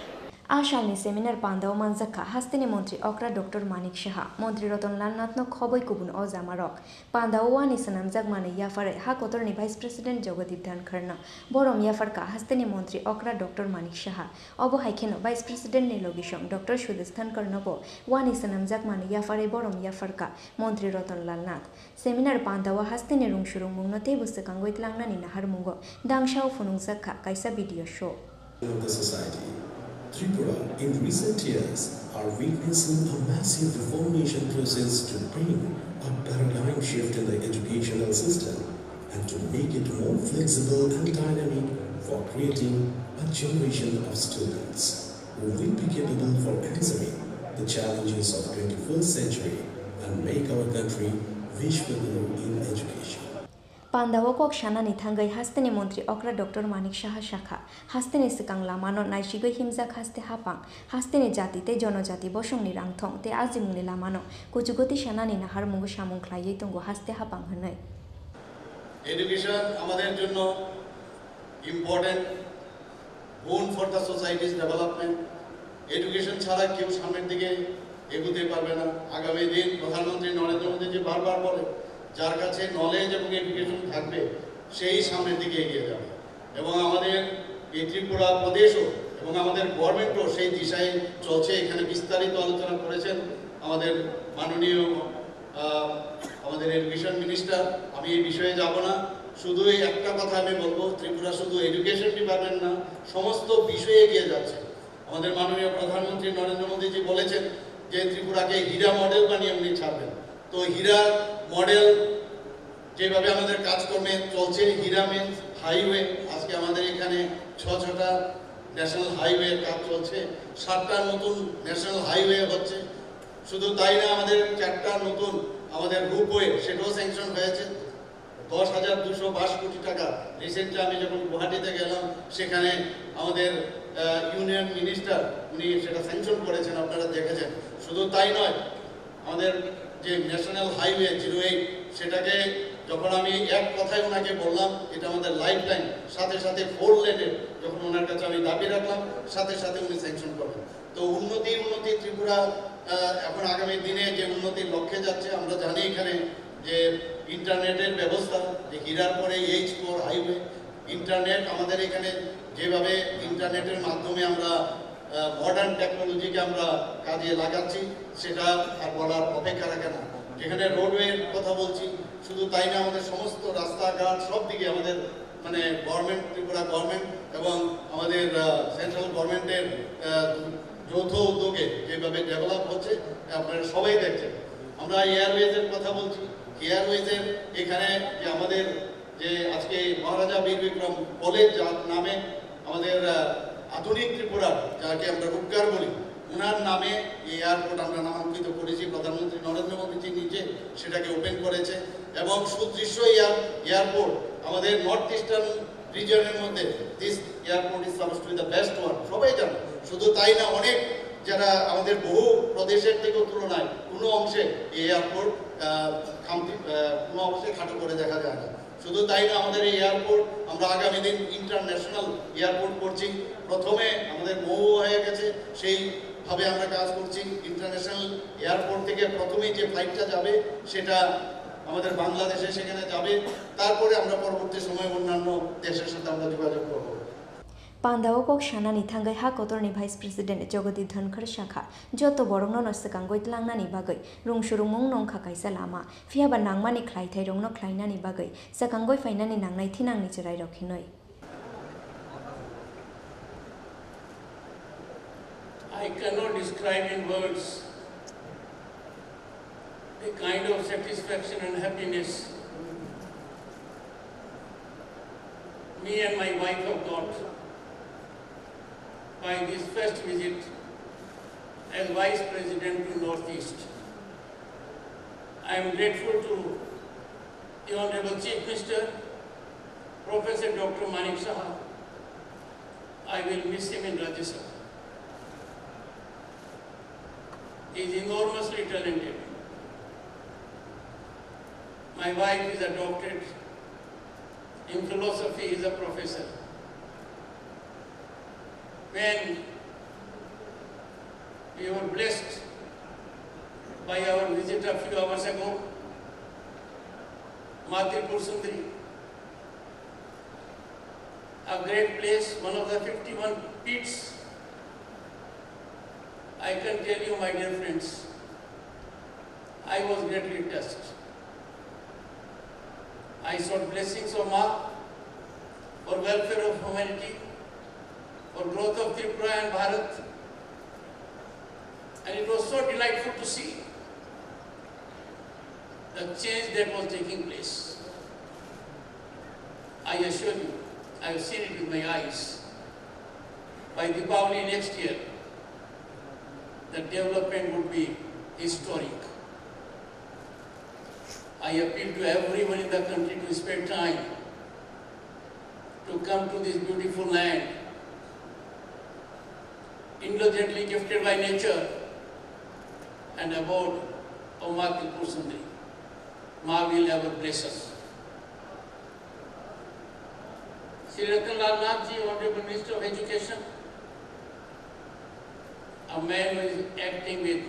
A salni seminar pandao manjakha hasteni montri okra Doctor Manik Saha, montri Ratan Lal Nathno khobwi kubun o jamarok. Pandao wani swnamjak manwi yapharwi ha kotorni Vice President Jogodeep Dhankhar no borom yapharkha hasteni montri okra Doctor Manik Saha. Obo hai kheno Vice President ni logisong Doctor Sudesh Dhankhar nobo wani swnamjak manwi yapharwi borom yapharkha montri Ratan Lal Nath. Seminar pandao hasteni rwngsrwngmungno teibo swkangwi tlangnani naharmungo dangsao phunukjakha kaisa video show. Of the society. Tripura, in recent years, are witnessing a massive reformation process to bring a paradigm shift in the educational system and to make it more flexible and dynamic for creating a generation of students who will be capable for answering the challenges of twenty-first century and make our country Vishwa Guru in education. Pandao kok sanani thangwi hasteni montri okra Doctor Manik Saha sakha, hasteni swkang lamano naisigwi himjak haste hapang, hasteni jati tei jonojati bosongni rangthong tei ajimungni lamano kuchugo tisanani naharmungo samung khlaiwi tongo haste hapang hwnwi. Education আমাদের জন্য important, boon for the society's development. Education ছাড়া কেউ সামনের দিকে এগোতে পারবে না। আগামী দিন প্রধানমন্ত্রী নরেন্দ্র মোদীজি বারবার বলে, যার কাছে নলেজ এবং এডুকেশন থাকবে, সেই সামনের দিকে এগিয়ে যাবে। এবং আমাদের এই ত্রিপুরা প্রদেশও এবং আমাদের গভর্নমেন্টও সেই দিশায় চলছে। এখানে বিস্তারিত আলোচনা করেছেন আমাদের মাননীয়, আহ, আমাদের এডুকেশন মিনিস্টার। আমি এই বিষয়ে যাব না, শুধু এই একটা কথা আমি বলবো, ত্রিপুরা শুধু এডুকেশন ডিপার্টমেন্ট না, সমস্ত বিষয়ে এগিয়ে যাচ্ছে। আমাদের মাননীয় প্রধানমন্ত্রী নরেন্দ্র মোদীজি বলেছেন যে ত্রিপুরাকে হীরা মডেল বানিয়ে উনি ছাড়বেন। তো হীরা মডেল যেভাবে আমাদের কাজকর্মে চলছে, হীরা মিন্স হাইওয়ে, আজকে আমাদের এখানে ছ ছটা ন্যাশনাল হাইওয়ে কাজ চলছে, সাতটা নতুন ন্যাশনাল হাইওয়ে হচ্ছে। শুধু তাই না, আমাদের চারটা নতুন আমাদের রোপওয়ে, সেটাও স্যাংশন হয়েছে। দশ হাজার দুশো বাইশ কোটি টাকা। রিসেন্টলি আমি যখন গুয়াহাটিতে গেলাম, সেখানে আমাদের, আহ, ইউনিয়ন মিনিস্টার উনি সেটা স্যাংশন করেছেন, আপনারা দেখেছেন। শুধু তাই নয়, আমাদের যে ন্যাশনাল হাইওয়ে জিরো এইট, সেটাকে যখন আমি এক কথায় ওনাকে বললাম, এটা আমাদের লাইফ লাইন, সাথে সাথে ফোর লেনের যখন ওনার কাছে আমি দাবি রাখলাম, সাথে সাথে উনি স্যাংশন করলেন। তো উন্নতি, উন্নতি ত্রিপুরা, আহ, এখন আগামী দিনে যে উন্নতির লক্ষ্যে যাচ্ছে, আমরা জানি এখানে যে ইন্টারনেটের ব্যবস্থা, যে হীরার পরে এইচ ফোর হাইওয়ে, ইন্টারনেট, আমাদের এখানে যেভাবে ইন্টারনেটের মাধ্যমে আমরা মডার্ন টেকনোলজিকে আমরা কাজে লাগাচ্ছি, সেটা আর বলার অপেক্ষা রাখে না। যেখানে রোডওয়ের কথা বলছি, শুধু তাই না, আমাদের সমস্ত রাস্তাঘাট সব দিকে আমাদের মানে গভর্নমেন্ট, ত্রিপুরা গভর্নমেন্ট এবং আমাদের সেন্ট্রাল গভর্নমেন্টের যৌথ উদ্যোগে যেভাবে ডেভেলপ হচ্ছে, আপনারা সবাই দেখছেন। আমরা এয়ারওয়েজের কথা বলছি, এয়ারওয়েজের এখানে যে আমাদের যে আজকে মহারাজা বীর বিক্রম কলেজ, যার নামে আমাদের আহ, আধুনিক ত্রিপুরা, যাকে আমরা রূপকার বলি, ওনার নামে এই এয়ারপোর্ট আমরা নামাঙ্কিত করেছি। প্রধানমন্ত্রী নরেন্দ্র মোদীজি নিজে সেটাকে ওপেন করেছে এবং সুদৃশ্য এয়ার এয়ারপোর্ট আমাদের নর্থ ইস্টার্ন রিজিয়নের মধ্যে this airport is supposed to be the best one, সবাই জানে। শুধু তাই না, অনেক যারা আমাদের বহু প্রদেশের থেকেও তুলনায় কোনো অংশে এই এয়ারপোর্ট খামতি আহ, কোনো অংশে খাটো করে দেখা যায় না। শুধু তাই না, আমাদের এই এয়ারপোর্ট আমরা আগামী দিন ইন্টারন্যাশনাল এয়ারপোর্ট করছি। প্রথমে আমাদের মৌ হয়ে গেছে, সেইভাবে আমরা কাজ করছি। ইন্টারন্যাশনাল এয়ারপোর্ট থেকে প্রথমেই যে ফ্লাইটটা যাবে, সেটা আমাদের বাংলাদেশে সেখানে যাবে। তারপরে আমরা পরবর্তী সময়ে অন্যান্য দেশের সাথে আমরা যোগাযোগ করব। Pandao kok sanani thangwi ha kotorni Vice President Jagadish Dhankhar sakha, joto borokno no swkangwi tlangnani bagwi rung surungmung nongkha kaisa lama, phiya ba nangmani khlaithairokno khlainani bagwi swkangwi phainani nangnai thinangni chwrairok hinwi. I cannot describe in words the kind of satisfaction and happiness me and my wife have got by this first visit as Vice President to Northeast. I am grateful to the Honorable Chief Minister, Professor Doctor Manik Saha. I will miss him in Rajya Sabha. He is enormously talented. My wife is a doctorate in philosophy, is a professor. When we were blessed by our visit a few hours ago, Ma Tripur Sundari, a great place, one of the fifty-one pits. I can tell you, my dear friends, I was greatly touched. I sought blessings of Ma for welfare of humanity, for growth of Tripura and Bharat, and it was so delightful to see the change that was taking place. I assure you, I have seen it with my eyes. By Deepavali next year, the development would be historic. I appeal to everyone in the country to spend time to come to this beautiful land, indulgently gifted by nature, and abode of Ma Tripur Sundari. Ma will ever bless us. Shri Ratan Lal Nath ji, Honorable Minister of Education, a man who is acting with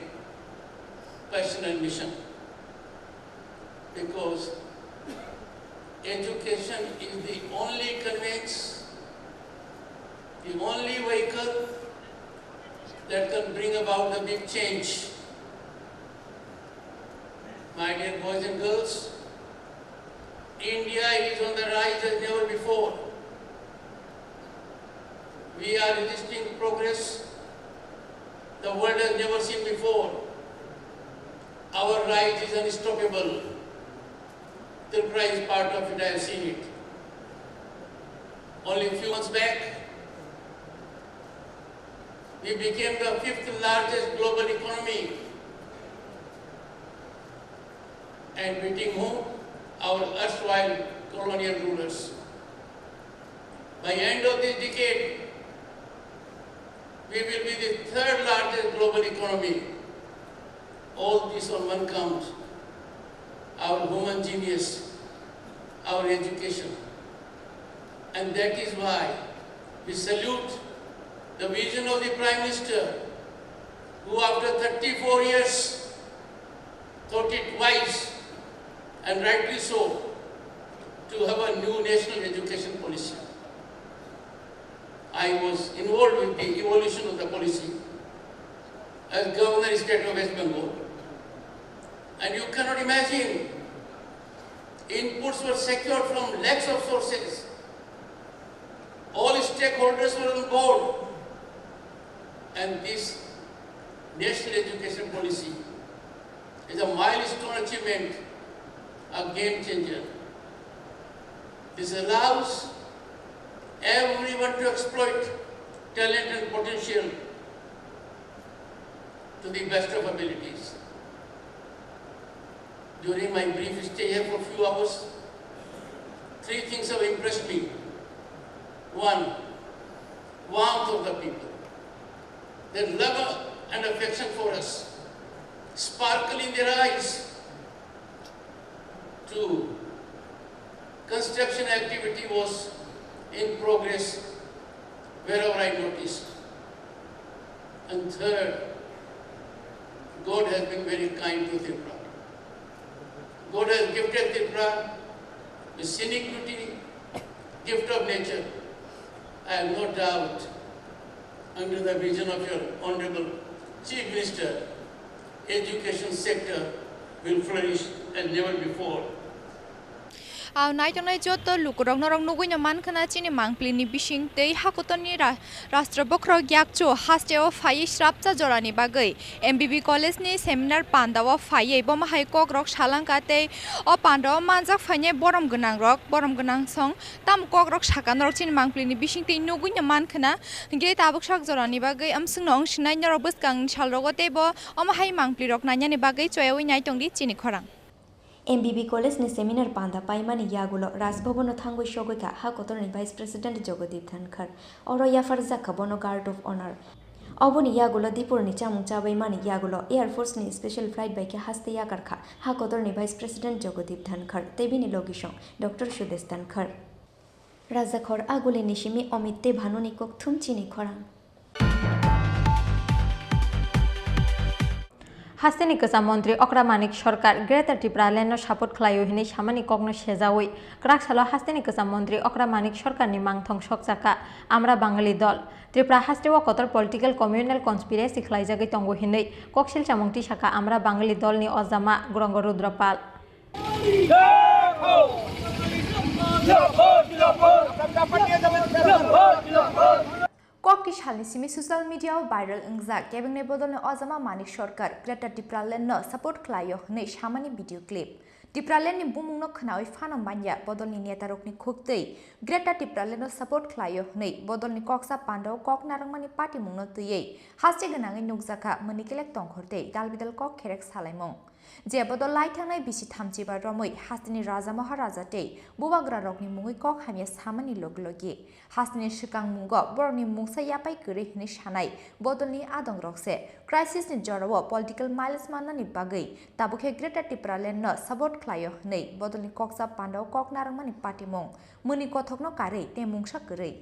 passion and mission, because education is the only conveyance, the only vehicle that can bring about the big change. My dear boys and girls, India is on the rise as never before. We are registering progress the world has never seen before. Our rise is unstoppable. Tripura is part of it, I have seen it. Only a few months back, we became the fifth largest global economy and beating whom? Our erstwhile colonial rulers. By end of this decade, we will be the third largest global economy. All this on one count, our human genius, our education. And that is why we salute the vision of the Prime Minister, who after thirty-four years thought it wise, and rightly so, to have a new national education policy. I was involved with the evolution of the policy as Governor State of West Bengal. And you cannot imagine, inputs were secured from lakhs of sources. All stakeholders were on board. And this National Education Policy is a milestone achievement, a game changer. This allows everyone to exploit talent and potential to the best of abilities. During my brief stay here for a few hours, three things have impressed me. One, warmth of the people, their love and affection for us, sparkle in their eyes. Two, construction activity was in progress wherever I noticed. And third, God has been very kind to Tripura. God has gifted Tripura with scenic beauty, gift of nature. I have no doubt, under the vision of your Honorable Chief Minister, education sector will flourish as never before. Au naitongnai joto lukurok norok nugui no mankha na chini mangpli ni bising tei hakotor ni ra-, rastro bokhorok yakchu haste o phaiwi srapcha jora ni bagwi M B B college ni seminar panda o phaiwi bomo hai kok rok salangkha tei o panda o manjak phainai borom gwnang rok, borom gwnang song tamo kok rok saka norok chini mangpli ni bising tei nugui no mankha na. Hingke tabuk sak jora ni bagwi amswk no wng sinai norok bwskang ni sal rogo tei bo omo hai mangpli rok nainani bagwi choyaui nai tongdi chini khorang. M B B College ni seminar panda paimani yagulo Raj Bhavan o thangwi sogwi kha ha kotorni Vice President Jogodeep Dhankhar. Oro yapharjak kha bono Guard of Honor. Oboni yagulo dipor ni chamung chabaimani yagulo Air Force ni special flight bai khe haste yakar kha ha kotorni Vice President Jogodeep Dhankhar tei bini logisong Doctor Sudesh Dhankhar. Rajakhor aguli ni simi Omit tei Bhanuni kokthum chini khorang. Hasteni kwcham montri Okra Manik Sarkar Greater Tipraland no support khlaio hinwi samani kokno sejaui kwrak salo hasteni kwcham montri Okra Manik Sarkar ni mangthong sokjakha Amra Bangali dol. Tripura hasteo kotor political communal conspiracy khlaijagwi tongo hinwi koksil chamung tisakha Amra Bangali dolni ojama Gurango Rudra Pal. Kokti salni simi social media o viral wngjak kebengni bodolni ojama Manik Sarkar Greater Tipraland no support khlaio hwnwi samani video clip. Tipraland ni bumung no khwnawi phano manya bodolni neta rokni khuktwi Greater Tipraland no support khlaio hwnwi bodolni koksa pandao kok narwkmani patimung no twiwi haste gwnangwi nukjakha mwnikelek tongkhor tei dalbidal kok kherek salaimung. Je bodol lai thangnai bisi thamchiba romwi hasteni raja maharaja tei bubagrarokni mungwi kok hamya samani logi logi hasteni swkang mungo borokni mungsa yapai kwrwi hwnwi sanai bodolni adongrok se crisis ni jorao political mileage mannani bagwi tabukhe Greater Tipraland no support khlaio hwnwi bodolni koksa pandao kok narwkmani patimung mwnwi kothokno karwi tei mungsa kwrwi.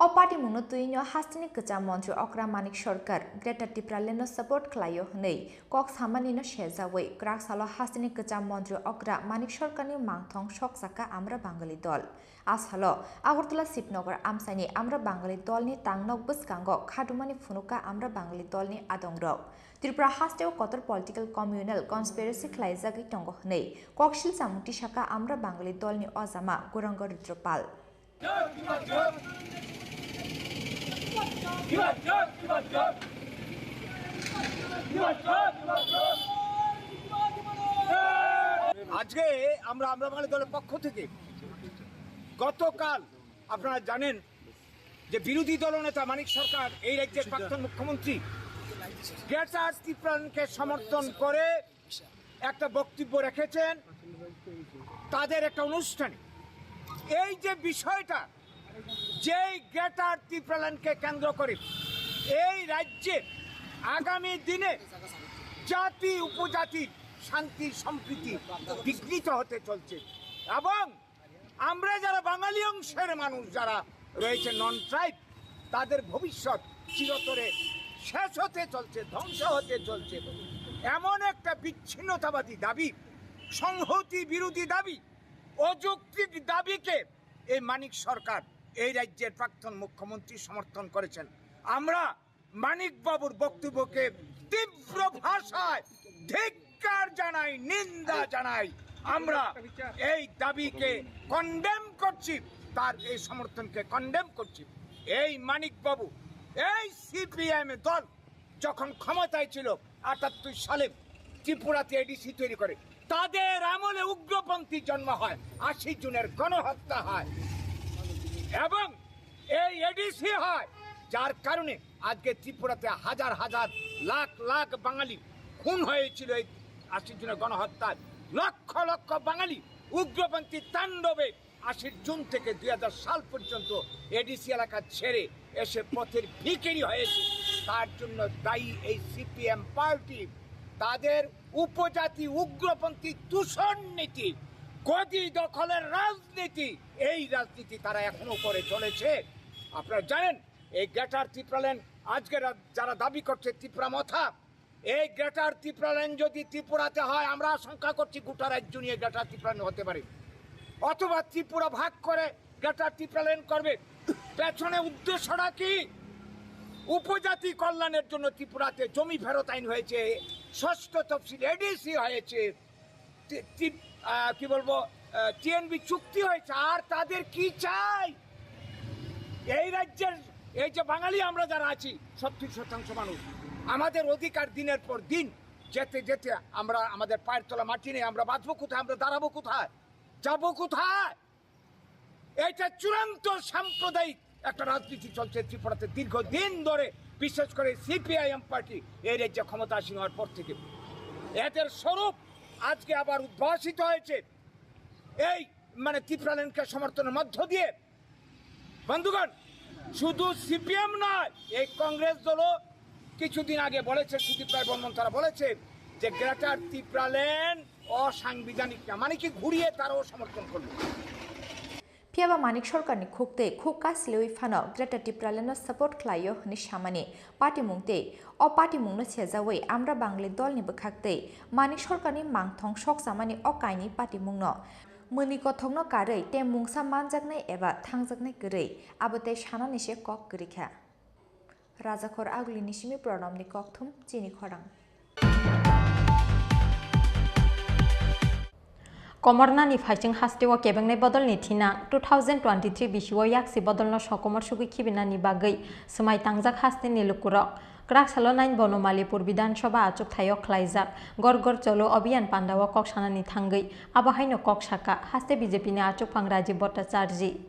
O patimungno twiwino hasteni kwcham montri Okra Manik Sarkar Greater Tipraland no support khlaio hwnwi kok samani no sejaui kwrak salo hasteni kwcham montri Okra Manik Sarkarni mangthong sokjakha Amra Bangali dol. A salo Agartala Shibnagar amchaini Amra Bangali dolni tangnok bwskango khadumani phunukha Amra Bangali dolni adongrok. Tripura hasteo kotor political communal conspiracy khlaijagwi tongo hwnwi koksil chamung tisakha Amra Bangali dolni ojama Gurango Rudra Pal. আজকে আমরা আমরা বাঙালি দলের পক্ষ থেকে গতকাল আপনারা জানেন যে বিরোধী দলনেতা মানিক সরকার এই রাজ্যের প্রাক্তন মুখ্যমন্ত্রী গ্রেটার ত্রিপুরাকে সমর্থন করে একটা বক্তব্য রেখেছেন তাদের একটা অনুষ্ঠানে। এই যে বিষয়টা, যেই গ্রেটার ত্রিপুরাল্যান্ডকে কেন্দ্র করে এই রাজ্যে আগামী দিনে জাতি উপজাতির শান্তি সম্প্রীতি বিঘ্নিত হতে চলছে এবং আমরা যারা বাঙালি অংশের মানুষ যারা রয়েছে, নন ট্রাইব, তাদের ভবিষ্যৎ চিরতরে শেষ হতে চলছে, ধ্বংস হতে চলছে। এমন একটা বিচ্ছিন্নতাবাদী দাবি, সংহতি বিরোধী দাবি, অযৌক্তিক দাবিকে এই মানিক সরকার এই রাজ্যের প্রাক্তন মুখ্যমন্ত্রী সমর্থন করেছেন। আমরা মানিক বাবুর বক্তব্যকে তীব্র ভাষায় ধিক্কার জানাই, নিন্দা জানাই। আমরা এই দাবিকে কন্ডেম করছি, তার এই সমর্থনকে কন্ডেম করছি। এই মানিক বাবু, এই সিপিএম দল যখন ক্ষমতায় ছিল আটাত্তর সালে, ত্রিপুরাতে এডিসি তৈরি করে, তাদের আমলে উগ্রপন্থী জন্ম হয়, আশি জনের গণহত্যা হয় এবং এই এডিসি হয়, যার কারণে আজকে ত্রিপুরাতে হাজার হাজার, লাখ লাখ বাঙালি খুন হয়েছিল এই আশি জনের গণহত্যায়। লক্ষ লক্ষ বাঙালি উগ্রপন্থী তাণ্ডবে আশির জুন থেকে দুই হাজার সাল পর্যন্ত এডিসি এলাকা ছেড়ে এসে পথের ভিখারি হয়েছে। তার জন্য দায়ী এই সিপিএম পার্টি। তাদের উপজাতি উগ্রপন্থী দূষণ নীতি, গদি দখলের রাজনীতি, এই রাজনীতি তারা এখনো করে চলেছে। আপনারা জানেন, এই গ্রেটার ত্রিপুরাল্যান্ড আজকে রা-, যারা দাবি করছে ত্রিপুরা মথা, এই গ্রেটার ত্রিপুরাল্যান্ড যদি ত্রিপুরাতে হয়, আমরা আশঙ্কা করছি গোটা রাজ্য নিয়ে গ্রেটার ত্রিপুরাল্যান্ড হতে পারে, অথবা ত্রিপুরা ভাগ করে গ্রেটার ত্রিপুরাল্যান্ড করবে। পেছনে উদ্দেশ্যটা কি? উপজাতি কল্যাণের জন্য ত্রিপুরাতে জমি ফেরত আইন হয়েছে, ষষ্ঠ তফসিল এডিসি হয়েছে, তি-, তি-, আহ, কি বলবো, আহ, টিএনবি চুক্তি হয়েছে, আর তাদের কি চাই? এই রাজ্যের এই যে বাঙালি আমরা যারা আছি, সত্তর শতাংশ মানুষ, আমাদের অধিকার দিনের পর দিন যেতে যেতে আমরা, আমাদের পায়ের তলা মাটি নেই, আমরা বাঁচবো কোথায়, আমরা দাঁড়াবো কোথায়, যাবো কোথায়? এটা চূড়ান্ত সাম্প্রদায়িক একটা রাজনীতি চলছে ত্রিপুরাতে দীর্ঘদিন ধরে। বিশেষ করে সিপিআইএম পার্টি এই রাজ্যে ক্ষমতাসীন হওয়ার পর থেকে এদের স্বরূপ আজকে আবার উদ্ভাসিত হয়েছে। এই মানে ত্রিপুরাল্যান্ডকে সমর্থনের মধ্য দিয়ে, বন্ধুগণ, শুধু সিপিএম নয়, এই কংগ্রেস দলও কিছুদিন আগে বলেছে, সুদীপ রায় বর্মন তারা বলেছে যে গ্রেটার ত্রিপুরাল্যান্ড অসাংবিধানিক না, মানে কি ঘুরিয়ে তারাও সমর্থন করলো। Phiya ba Manik Sarkarni khuk tei khuk kasliwi phano Greater Tipraland no support khlaio hwnwi samani patimung tei o patimungno sejawi Amra Bangali dolni bwkhak tei Manik Sarkarni mangthong sokchamani o kainwi patimungno mwnwi kothokno karwi tei mungsa manjaknai eba thangjaknai kwrwi abo tei sanani se kok kwrwi kha. Rajakhor Agulini simi Pranamni kokthum chini khorang. Komornani phaising hasteo kebengnai bodolni thina two thousand twenty-three bisio yaksi bodolno sokomor sugwi khibinani bagwi swmai tangjak hasteni lukurok. Kraksalo nine Bonomalipur Bidhan Sabha achukthai-o khlaijak Ghar Ghar Chalo Abhiyan pandao kok sanani thangwi abo haino kok saka haste B J P ni achukphang Rajiv Bhattacharjee.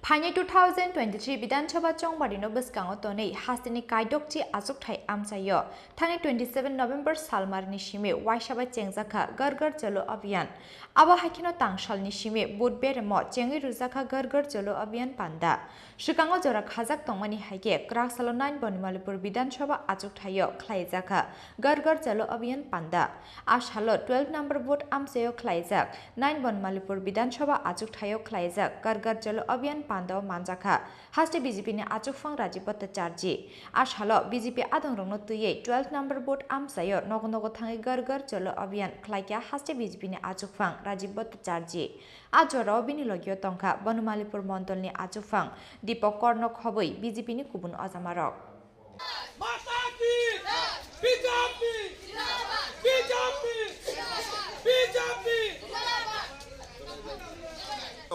Phainai two thousand twenty-three Bidhan Sabha chongbarino bwskango tonwi hasteni kaidokchi achukthai amchaio. Thani twenty-seven November salmarni simi waisa bai chengjakha Ghar Ghar Chalo Abhiyan. Abo hai kheno tangsalni simi vote beremo chengwi rwjakha Ghar Ghar Chalo Abhiyan panda. Swkango jora khajak tongmani hai khe, kwrak salo nine Bonimalipur Bidhan Sabha achukthai-o khlaijakha Ghar Ghar Chalo Abhiyan panda. A salo twelve number booth amchaio khlaijak nine Bonimalipur Bidhan Sabha achukthai-o khlaijak Ghar Ghar Chalo Abhiyan panda-o manjakha haste B J P ni achukphang Rajiv Bhattacharjee. A salo B J P adongrokno twiwi twelve number booth amchaio nogo nogo thangwi Ghar Ghar Chalo Abhiyan khlaikha haste B J P ni achukphang Rajiv Bhattacharjee. A jorao bini logio tongkha Bonomalipur mondolni achukphang Deepak Karno khobwi B J P ni kubun ojamarok.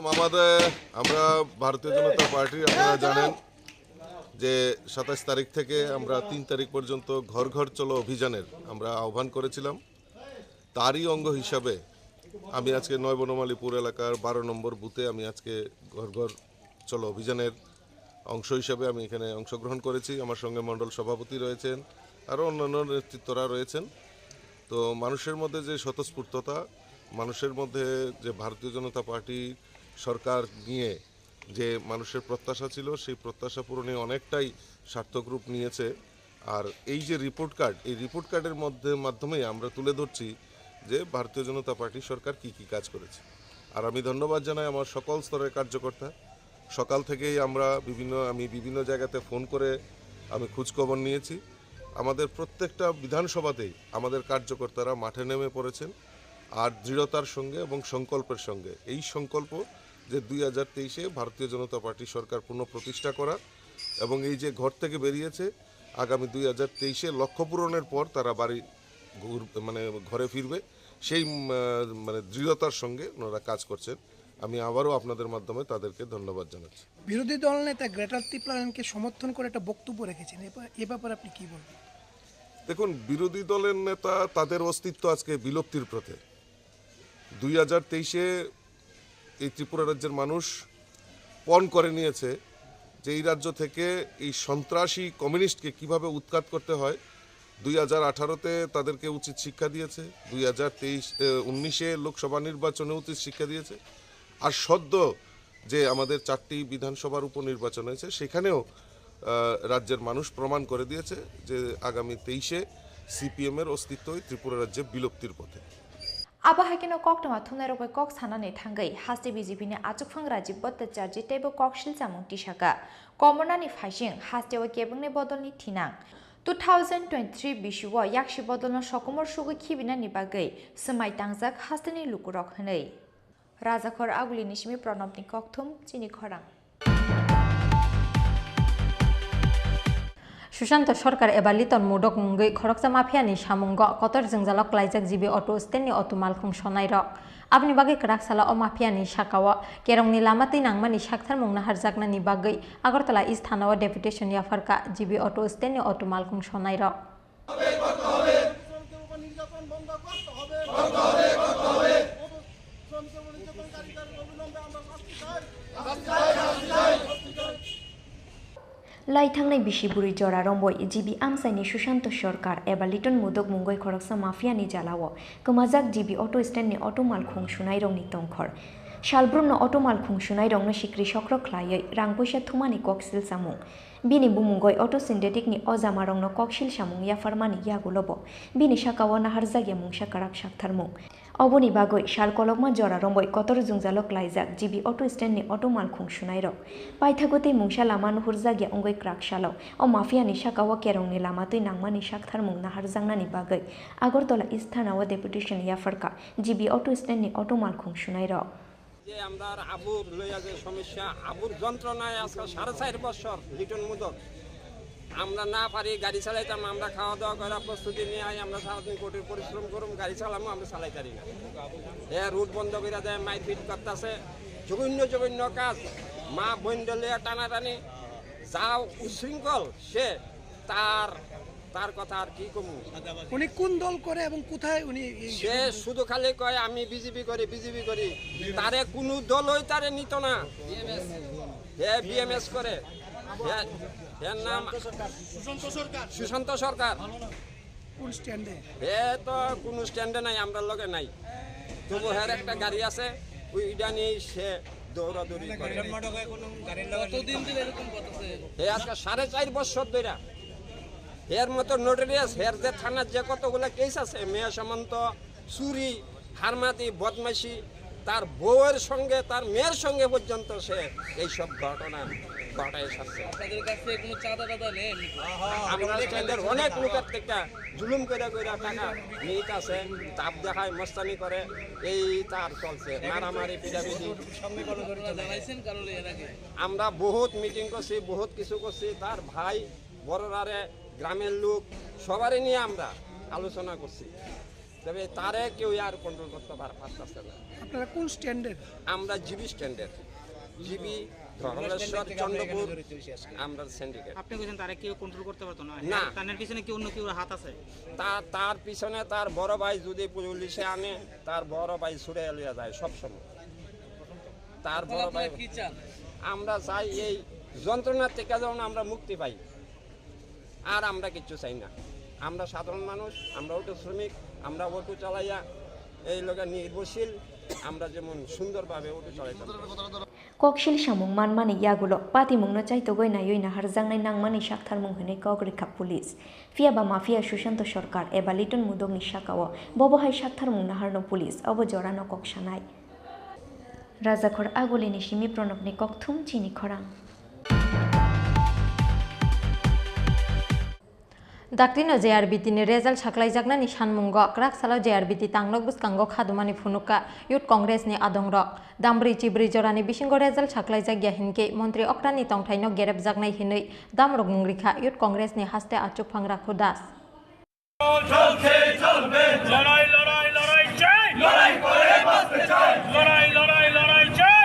আমাদের, আমরা ভারতীয় জনতা পার্টি, আপনারা জানেন যে সাতাশ তারিখ থেকে আমরা তিন তারিখ পর্যন্ত ঘর ঘর চলো অভিযানের আমরা আহ্বান করেছিলাম। তারই অঙ্গ হিসাবে আমি আজকে নয় বনমালীপুর এলাকার বারো নম্বর বুথে আমি আজকে ঘর ঘর চলো অভিযানের অংশ হিসাবে আমি এখানে অংশগ্রহণ করেছি। আমার সঙ্গে মণ্ডল সভাপতি রয়েছেন, আরও অন্যান্য নেতৃত্বরা রয়েছেন। তো মানুষের মধ্যে যে স্বতঃস্ফূর্ততা, মানুষের মধ্যে যে ভারতীয় জনতা পার্টি সরকার নিয়ে যে মানুষের প্রত্যাশা ছিল, সেই প্রত্যাশা পূরণে অনেকটাই সার্থক রূপ নিয়েছে। আর এই যে রিপোর্ট কার্ড, এই রিপোর্ট কার্ডের মধ্যে, মাধ্যমেই আমরা তুলে ধরছি যে ভারতীয় জনতা পার্টি সরকার কি কি কাজ করেছে। আর আমি ধন্যবাদ জানাই আমার সকল স্তরের কার্যকর্তা। সকাল থেকেই আমরা বিভিন্ন, আমি বিভিন্ন জায়গাতে ফোন করে আমি খোঁজখবর নিয়েছি। আমাদের প্রত্যেকটা বিধানসভাতেই আমাদের কার্যকর্তারা মাঠে নেমে পড়েছেন। আর দৃঢ়তার সঙ্গে এবং সংকল্পের সঙ্গে। এই সংকল্প যে দুই হাজার তেইশে ভারতীয় জনতা পার্টি সরকার পুনঃপ্রতিষ্ঠা করার এবং এই যে ঘর থেকে বেরিয়েছে, আগামী দুই হাজার তেইশে লক্ষ্য পূরণের পর তারা বাড়ি ঘুর-, মানে ঘরে ফিরবে, সেই, উম, আহ, মানে দৃঢ়তার সঙ্গে ওনারা কাজ করছেন। আমি আবারও আপনাদের মাধ্যমে তাদেরকে ধন্যবাদ জানাচ্ছি। বিরোধী দল নেতা গ্রেটার তিপ্রাল্যান্ডকে সমর্থন করে একটা বক্তব্য রেখেছেন, এ ব্যাপা-, এ ব্যাপারে আপনি কি বলবেন? দেখুন, বিরোধী দলের নেতা, তাদের অস্তিত্ব আজকে বিলুপ্তির পথে। দুই হাজার তেইশে এই ত্রিপুরা রাজ্যের মানুষ পণ করে নিয়েছে যে এই রাজ্য থেকে এই সন্ত্রাসী কমিউনিস্টকে কিভাবে উৎখাত করতে হয়। দুই হাজার আঠারোতে তাদেরকে উচিত শিক্ষা দিয়েছে, দুই হাজার তেইশ, এ, উনিশে লোকসভা নির্বাচনে উচিত শিক্ষা দিয়েছে। আর সদ্য যে আমাদের চারটি বিধানসভার উপনির্বাচন হয়েছে, সেখানেও, আহ, রাজ্যের মানুষ প্রমাণ করে দিয়েছে যে আগামী তেইশে সিপিএম এর অস্তিত্বই ত্রিপুরা রাজ্যে বিলুপ্তির পথে। Abo hai kheno koktwma thumnairok bai kok sanani thangwi haste B J P ni achukphang Rajiv Bhattacharjee teibo koksil chamung tisaka. Komornani phaising hasteo kebengni bodolni thinang. Two thousand twenty-three bisio yaksi bodolno sokomor sugwi khibinani bagwi swmai tangjak hasteni lukurok hwnwi. Rajakhor Agulini simi Pranabni kokthum chini khorang. Sushanta Sarkar eba Liton Mudok mungwi khoroksa mafiani samungo kotor jwngjalo klaijak G B auto standni auto malkhung sonairok. Aboni bagwi kwrak salo o mafiani sakao kerongni lama twi nangmani saktharmung naharjaknani bagwi Agartala East thanao deputation yapharkha G B auto standni auto malkhung sonairok. শ্রমিকের উপর নির্যাতন বন্ধ করতে হবে। করতে হবে, করতে হবে। শ্রমিকের উপর নির্যাতনকারীদের অবিলম্বে আমরা শাস্তি চাই। শাস্তি চাই, শাস্তি চাই। Lai thangnai bisi bwrwi jora romboi G B amchaini Sushanta Sarkar eba Liton Mudok mungoi khoroksa mafiani jalao kwmajak G B auto standni auto malkhung sunairokni tongkhor. Salbrumno auto malkhung sunairokno sikri sokro khlaiwi rang puisa thumani koksil chamung. Bini bumungoi auto syntheticni o jamarokno koksil samung yapharmani yagulobo bini sakao naharjakya mungsa kwrak saktharmung. Oboni bagwi sal kolokma jora romboi kotor jwngjalo klaijak G B auto standni auto malkhung sunairok. Paithago tei mungsa lama nuhurjakya wngwi kwrak salo o mafiani sakao kerongni lama twi nangmani saktharmung naharjaknani bagwi Agartala East thanao deputation yapharkha G B auto standni auto malkhung sunairok. যে আমরার আবুর লইয়া যে সমস্যা, আবুর যন্ত্রণায় আজকে সাড়ে চার বছর লিটন মুদক। আমরা না পারি গাড়ি চালাইতাম, আমরা খাওয়া দাওয়া করা প্রস্তুতি নিয়ে আই, আমরা সারাদিন কঠিন পরিশ্রম করুম, গাড়ি চালামু, আমরা চালাই পারি না। এ রুট বন্ধ করে দেয়, মারপিট করতেছে, জঘন্য জঘন্য কাজ, মা বোন লইয়া টানাটানি, যা উশৃঙ্খল সে, তার, তার কথা আর কি কমু। উনি কোন দল করে এবং কোথায় উনি এই সে শুধু খালি কয়, "আমি বিজেপি করি, বিজেপি করি।" তারে কোনো দলই তারে নিত না। হে বিএমএস করে। হে, এর নাম সুশান্ত সরকার। সুশান্ত সরকার। কোন স্ট্যান্ডে? হে তো কোনো স্ট্যান্ডে নাই, আমরার লগে নাই। তবু হের একটা গাড়ি আছে, ওইটা নিয়েই সে দৌড়াদৌড়ি করে। কতদিন ধরে এরকম করতেছে? হে আজকে সাড়ে চার বছর ধরে। এর মতো নোটরিয়াস, এর যে থানার যে কতগুলা কেস আছে, মেয়ে সামন্ত, চুরি, হারমাতি, বদমাইশি, তার বউয়ের সঙ্গে, তার মেয়ের সঙ্গে পর্যন্ত সে এইসব ঘটনা ঘটায় এসেছে। আপনাদের কাছে কোনো চাঁদা টাদা নেই এমনিতে? আমরা স্ট্যান্ডের অনেক লোকের থেকে জুলুম করে করে টাকা নিত আছে, তাপ দেখায়, মস্তানি করে, এই তার চলছে, মারামারি, পিটাপিটি। আপনারা জানাইছেন কারোর এর আগে? আমরা বহুত মিটিং করছি, বহুত কিছু করছি, তার ভাই বড়রারে, গ্রামের লোক, সবারই নিয়ে আমরা আলোচনা করছি, তবে তারে কেউ আর কন্ট্রোল করতে পার-, পারতেছে না। আপনারা কোন স্ট্যান্ডের? আমরা জিবি স্ট্যান্ডের, জিবি, ধর্মেশ্বর, চন্দ্রপুর, আমরা সিন্ডিকেট। আপনি কইছেন তারে কেউ কন্ট্রোল করতে পারতো না? না। তার পিছনে কি অন্য কেউ হাত আছে? তা-, তার পিছনে তার বড় ভাই যদি পুলিশে আনে, তার বড় ভাই ছুটে লইয়া যায় সব সময়। তার বড় ভাই। কি চান? আমরা চাই এই যন্ত্রণা থেকে যেন আমরা মুক্তি পাই। আর আমরা কিচ্ছু চাই না। আমরা সাধারণ মানুষ, আমরা অটো শ্রমিক, আমরা অটো চালাইয়া এই লোকে নির্ভরশীল, আমরা যেমন সুন্দরভাবে অটো চালাইতাম। Koksil samung manmani yagulo patimungno chaitogwi naiwi naharjaknai nangmani saktharmung hwnwi kok rwkha police. Phiya ba mafia Sushanta Sarkar eba Liton Mudokni sakao bobo hai saktharmung naharno police obo jorano kok sanai. Rajakhor Agulini simi Pranabni kokthum chini khorang. Daktino J R B T ni result saklaijaknani sanmungo kwrak salo J R B T tangnok bwskango khadumani phunukha Youth Congress ni adongrok. Dambri chibri jorani bisingo result saklaijakya hinkhe montri okrani tongthaino gerepjaknai hinwi damrok mungrikha Youth Congress ni haste achukphang Rakhu Das. চলছে, চলবে। লড়াই, লড়াই, লড়াই চাই। লড়াই করে বাঁচতে চাই। লড়াই, লড়াই, লড়াই চাই।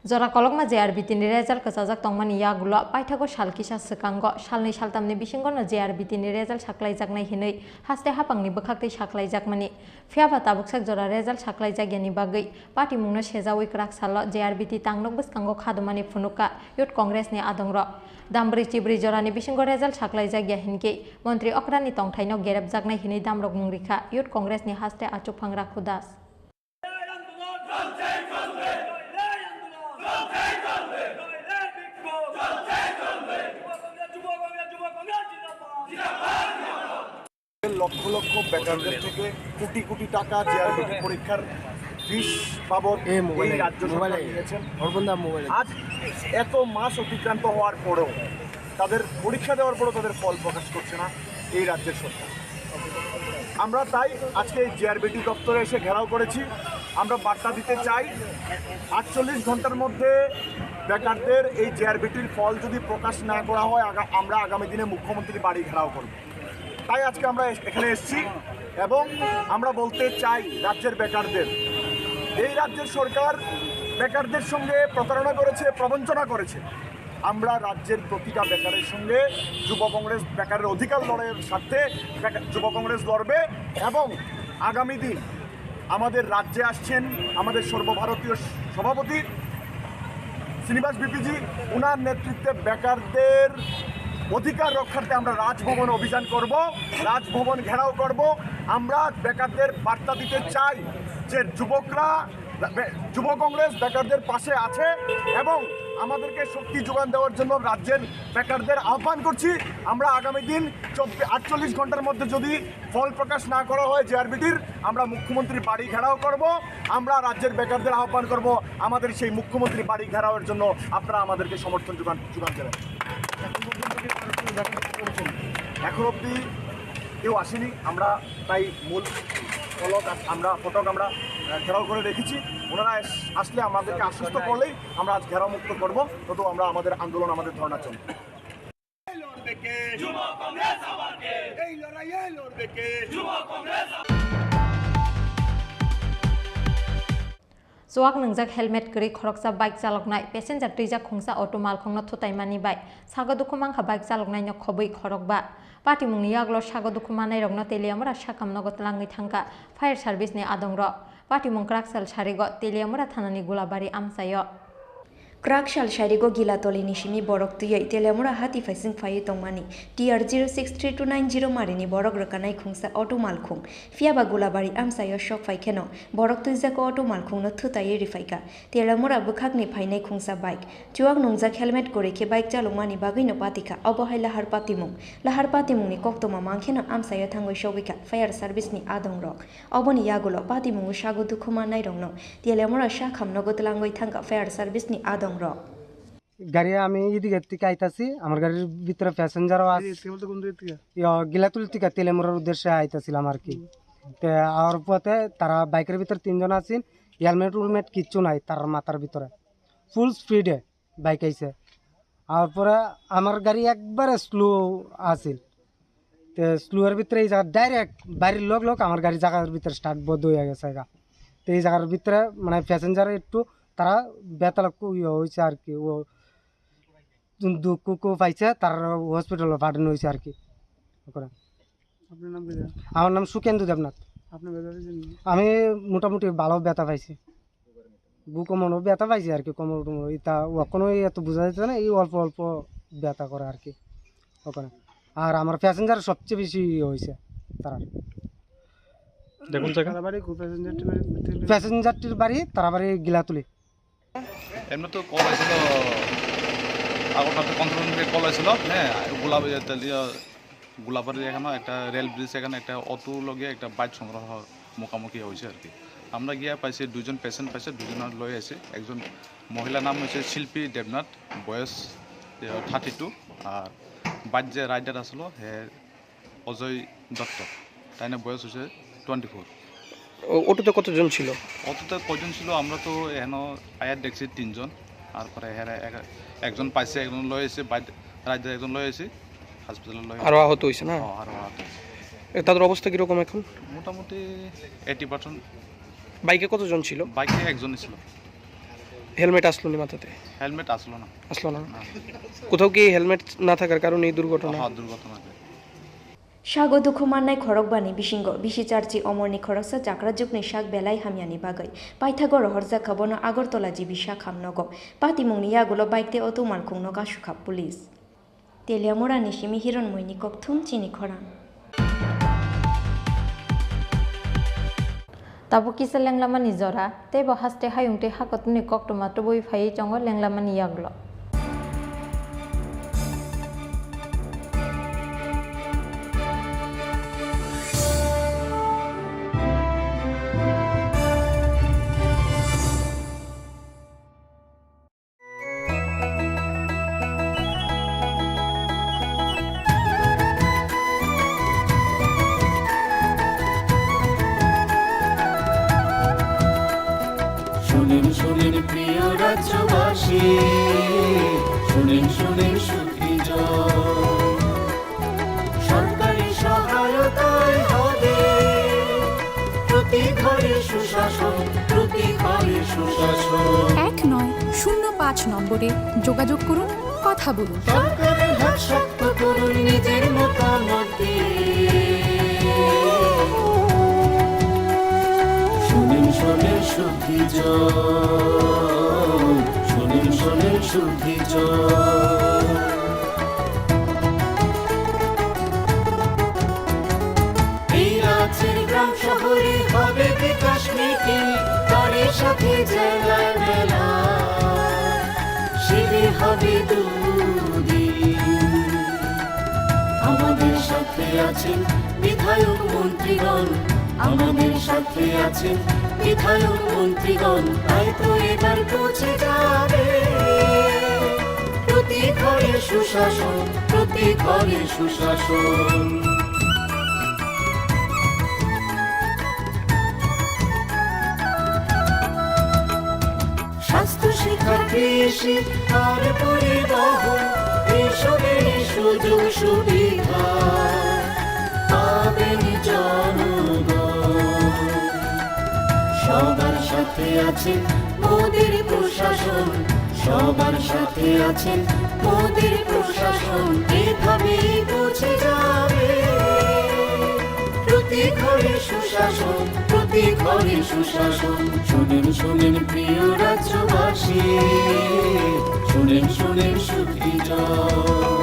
Jora kolokma J R B T ni result kwchajak tongmani yagulo paithago sal kisa swkango salnwi saltamni bisingono J R B T ni result saklaijaknai hinwi haste haphangni bwkhaktwi saklaijakmani. Phiyaba tabuksak jora result saklaijakyani bagwi patimungno sejaui kwrak salo J R B T tangnok bwskango khadumani phunukha Youth Congress ni adongrok. Dambri chibri jorani bisingo result saklaijakya hinkhe montri okrani tongthaino gerepjaknai hinwi damrok mungrikha Youth Congress ni haste achukphang Rakhu Das. Lakh লক্ষ বেকারদের থেকে কোটি কোটি টাকা জেআরবিটি পরীক্ষার ফিস বাবদ এই রাজ্য সরকার নিয়েছেন। আজ এত মাস অতিক্রান্ত হওয়ার পরেও, তাদের পরীক্ষা দেওয়ার পরেও তাদের ফল প্রকাশ করছে না এই রাজ্যের সরকার। আমরা তাই আজকে জেআরবিটি দপ্তরে এসে ঘেরাও করেছি। আমরা বার্তা দিতে চাই, আটচল্লিশ ঘন্টার মধ্যে বেকারদের এই জেআরবিটির ফল যদি প্রকাশ না করা হয়, আগা-, আমরা আগামী দিনে মুখ্যমন্ত্রীর বাড়ি ঘেরাও করব। তাই আজকে আমরা এস-, এখানে এসেছি এবং আমরা বলতে চাই রাজ্যের বেকারদের, এই রাজ্যের সরকার বেকারদের সঙ্গে প্রতারণা করেছে, প্রবঞ্চনা করেছে। আমরা রাজ্যের প্রতিটা বেকারের সঙ্গে যুব কংগ্রেস বেকারের অধিকার লড়াইয়ের স্বার্থে বেকা-, যুব কংগ্রেস লড়বে এবং আগামী দিন আমাদের রাজ্যে আসছেন আমাদের সর্বভারতীয় সভাপতি শ্রীনিবাস বিপিজি, ওনার নেতৃত্বে বেকারদের অধিকার রক্ষার্থে আমরা রাজভবন অভিযান করব, রাজভবন ঘেরাও করব। আমরা বেকারদের বার্তা দিতে চাই যে যুবকরা, বে-, যুব কংগ্রেস বেকারদের পাশে আছে এবং আমাদেরকে শক্তি যোগান দেওয়ার জন্য রাজ্যের বেকারদের আহ্বান করছি। আমরা আগামী দিন চব্বিশ, আটচল্লিশ ঘন্টার মধ্যে যদি ফল প্রকাশ না করা হয় জেআরবিটির, আমরা মুখ্যমন্ত্রীর বাড়ি ঘেরাও করব। আমরা রাজ্যের বেকারদের আহ্বান করব, আমাদের সেই মুখ্যমন্ত্রীর বাড়ি ঘেরাওয়ের জন্য আপনারা আমাদেরকে সমর্থন যোগান, যোগান দেবেন। এখন অবধি কেউ আসেনি, আমরা তাই মূল ফলক আ-, আমরা ফটক আমরা, আহ, ঘেরাও করে রেখেছি। ওনারা আস-, আসলে আমাদেরকে আশ্বস্ত করলেই আমরা আজ ঘেরাও মুক্ত করব, তত আমরা আমাদের আন্দোলন, আমাদের ধর্ণা চলবে। লড়বে কে? যুব কংগ্রেস আবার কে? এই লড়াইয়ে লড়বে কে? যুব Congress. Chuak nwngjak helmet kwrwi khoroksa bike chaloknai, passenger twijak khungsa auto malkhungno thutaimani bai sago dukhu mankha bike chaloknaino khobwi khorokba. Patimungni yagulo sago dukhu manairokno Teliamura sakhamnogo tlangwi thangkha fire service ni adongrok. Patimung kwrak sal sarigo Teliamura thanani Gulabari amchaio. Kwrak sal sarigo Gilatolini simi borok twiwi Teliamura hati phaising phaiwi tongmani T R zero six three two nine zero marini borok rwkanai khungsa auto malkhung. Phiyaba Gulabari amchaio sok phai kheno borok twijak auto malkhungno thutaiwi riphaikha. Teliamura bwkhakni phainai khungsa bike. Chuak nwngjak helmet kwrwi khe bike chalokmani bagwino patikha. Obo hai lahar patimung. Lahar patimungni koktwma mang kheno amchaio thangwi sogwikha fire service ni adongrok. Oboni yagulo patimungo sago dukhu mannairokno Teliamura sakhamnogo tlangwi thangkha fire service ni adongrok. গাড়ি আমি এদিকে থেকে আইতাছি, আমার গাড়ির ভিতরে প্যাসেঞ্জারও আছে। এদিকে বলতে কোন দিক থেকে? ইয়া, গিলাতুলি থেকে তেলেমুড়ার উদ্দেশ্যে আইতাছিলাম আর কি। হুম। তে আর পথে তারা বাইকের ভিতরে তিনজন আছেন, হেলমেট উলমেট কিচ্ছু নাই তার মাথার ভিতরে, ফুল স্পিডে বাইক আইছে। আর পরে আমার গাড়ি একবারে স্লো আছিল, তে স্লোর ভিতরে এই জায়গা ডাইরেক্ট বাড়ির লোক লোক আমার গাড়ি জায়গার ভিতরে স্টার্ট বন্ধ হয়ে গেছে গা। তো এই জায়গার ভিতরে মানে প্যাসেঞ্জার একটু তারা বেতাল ইয়ে হয়েছে আর কি, ও দুঃখ পাইছে, তার হসপিটালে পাঠানো হয়েছে আর কি। ওখানে। আপনার নাম কি দাদা? আমার নাম সুখেন্দু দেবনাথ। আপনি বেতাল হয়েছেন? আমি মোটামুটি ভালো ব্যথা পাইছি। বুকো মনে ব্যথা পাইছি আর কি, কোমর টোমর, এটা এখনো এত বোঝা যাচ্ছে না, এই অল্প অল্প ব্যথা করে আর কি ওখানে। আর আমার প্যাসেঞ্জার সবচেয়ে বেশি ইয়ে হয়েছে তারা। দেখুন জায়গা। তারাবাড়ি কোন প্যাসেঞ্জারটির বাড়ি? প্যাসেঞ্জারটির বাড়ি তারাবাড়ি গিলাতুলি। এমনি তো কল হয়েছিল, আগরতলা কন্ট্রোল রুম থেকে কল হয়েছিল, হ্যাঁ, গোলাপ, ইয়ে, তেল, ইয়ে, গোলাপবাড়ির এখানে একটা রেল ব্রিজ, এখানে একটা অটো লগে একটা বাইক সংঘর্ষ মুখোমুখি হয়েছে আর কি। আমরা গিয়া পাইছি দুইজন পেশেন্ট পাইছে, দুইজন লই আছে। একজন মহিলা নাম হয়েছে শিল্পী দেবনাথ, বয়স, এ, থার্টি টু, আর বাইক যে রাইডার আসলো হে অজয় দত্ত, তাই না বয়স হচ্ছে টোয়েন্টি ফোর। ও-, অটোতে কতজন ছিল? অটোতে কয়জন ছিল আমরা তো এখনো আয়ার দেখছি তিনজন, তারপরে এরা এক-, একজন পাইছে, একজন লয়ে এসে বাইরে, রাইতে একজন লয়ে এসে হসপিটালে লয়ে আরো আহত হইছে না? হ্যাঁ, আরো আহত হইছে। এ, তাদের অবস্থা কিরকম এখন? মোটামুটি এইটি পার্সেন্ট। বাইকে কতজন ছিল? বাইকে একজনই ছিল। হেলমেট আসলো নি মাথাতে? হেলমেট আসলো না। আসলো না? না। কোথাও কি হেলমেট না থাকার কারণে এই দুর্ঘটনা? হ্যাঁ, দুর্ঘটনা হয়। Sago dukhu mannai khorokbani bisingo bisi charchi omorni khoroksa chakrajwkni sak belai hamyani bagwi paithago rohorjak kha bono Agartala G B sak hamnogo. Patimungni yagulo bike tei auto malkhungno kasukha police. Teliamurani simi Hironmoini kokthum chini khorang. Tabuk kisa lenglamani jora, teibo haste hayung tei hakotuni koktwma tubui phaiwi tongo lenglamani yagulo. শুনেন, শুনেন প্রিয় রাজ্যবাসী, শুনেন, শুনেন সুখী জন। সরকারি সহায়তায় হবে প্রতি ঘরে সুশাসন, প্রতি ঘরে সুশাসন। এক নয় শূন্য পাঁচ নম্বরে যোগাযোগ করুন, কথা বলুন। সরকারের হাত শক্ত করুন নিজের মতামত দিয়ে। শুনেন, শুনেন সুখী জন, শুনেন, শুনেন সুখী জন। এই রাজ্যের গ্রাম শহরে হবে বিকাশ মিটিং, তারই সাথে জেলায় মেলা, শিবির হবে দুদিন। আমাদের সাথে আছেন বিধায়ক মন্ত্রীগণ, আমাদের সাথে আছেন বিধায়ক মন্ত্রীগণ, তাই তো এবার পৌঁছে যাবে প্রতি ঘরে সুশাসন, প্রতি ঘরে সুশাসন। স্বাস্থ্য, শিক্ষা, কৃষি আর পরিবহন, এইসবেরই সুযোগ সুবিধা পাবেন জনগণ। সবার সাথে আছেন মোদির প্রশাসন, সবার সাথে আছেন মোদির প্রশাসন। এভাবেই পৌঁছে যাবে প্রতি ঘরে সুশাসন, প্রতি ঘরে সুশাসন। শুনেন, শুনেন প্রিয় রাজ্যবাসী, শুনেন, শুনেন সুখী জন।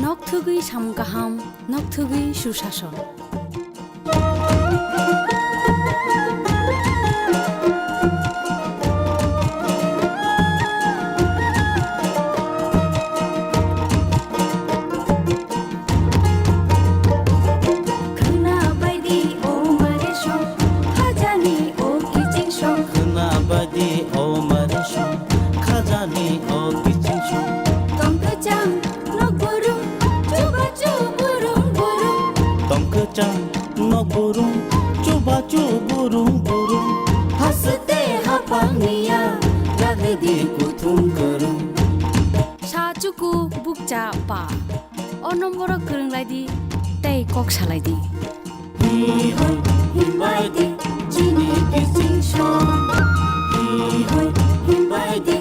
Nok thugwi samung kaham, nok thugwi susason. Khwna baidi o mare song, khajani o kiching song. Khwna baidi o mare song, khajani o kiching song. Tong kwchang nok burung, chubachu burung burung. Tong kwchang nok burung, chubachu burung burung. Haste hapang niya, ragdi kuthum kwrwng. Sa chuku bukcha pa. O nomboro kwrwng lai di, tei kok salai di. Hi hoi himbai di, chini kiching song. Hi hoi himbai di,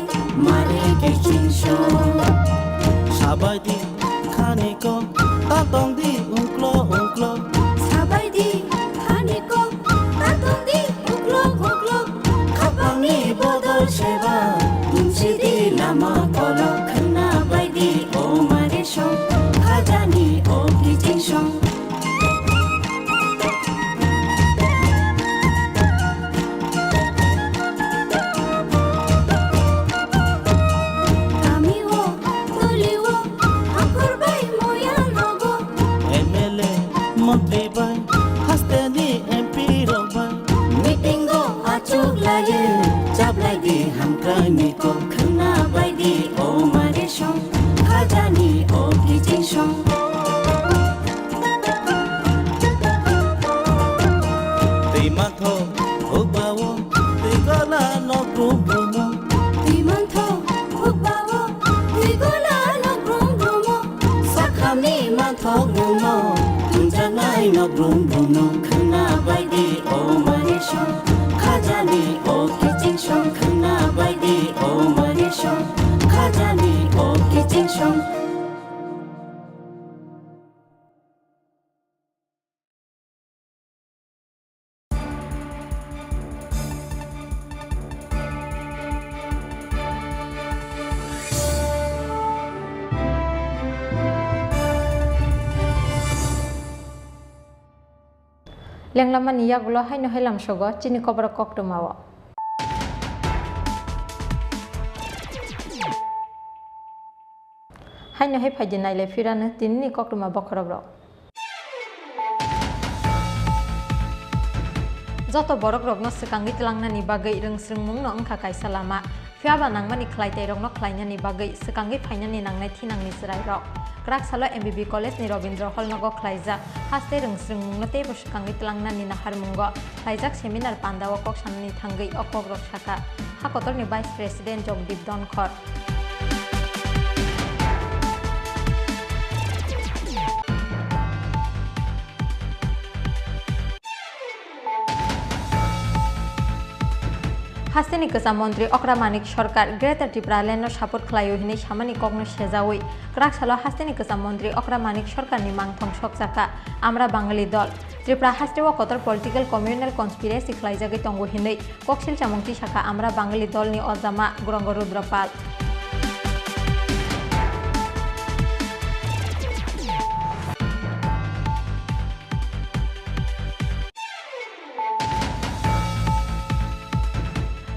mare kiching song. Sabai di khani ko, ta tong di ungklo ungklo. Sabai di khani ko, ta tong di ungklo ungklo. Khapangni bodol seba, mungsi di lama kolok. Khwna bai di o mare song, khajani o kiching song. Kami o, toli o, angkor bai moya nogo. M L A, montri bai, hasteni M P rok bai. Meeting o achuk laye, chablai di hamkrai ni kok. Khwna bai di o mare O kiching song. Twi manthok hukbao, twi gola nok brum brumo. Twi manthok hukbao, twi gola nok brum brumo. Sakhami manthok bumno, tunjaknai nok brum bumno. Khwna baidi o mani song, khajani o kiching song. Khwna baidi o mani song, khajani o kiching song. Lenglamani yagulo haino hai lamsogo chini koborok koktwmao. Haino hai phaidi nailai phirano tinini koktwma bokhorokrok. Joto borokrokno swkangwi tlangnani bagwi rwngswrwngmungno wngkha kaisa lama. Phiya ba nangmani khlaitairokno khlainani bagwi swkangwi phainani nangnai thinangni chwrairok. Kwrak salo M B B College ni Robindra Hall nogo khlaijak haste rwngswrwngmungno teibo swkangwi tlangnani naharmungo khlaijak seminar pandao kok sanani thangwi o kokrok sakha ha kotorni Vice President Jogdeep Dhankhar. Hasteni kwcham montri Okra Manik Sarkar Greater Tipraland no support khlaio hinwi samani kokno sejaui kwrak salo hasteni kwcham montri Okra Manik Sarkar ni mangthong sokjakha Amra Bangali dol. Tripura hasteo kotor political communal conspiracy khlaijagwi tongo hinwi koksil chamung tisakha Amra Bangali dol ni ojama Grongo Rudra Pal.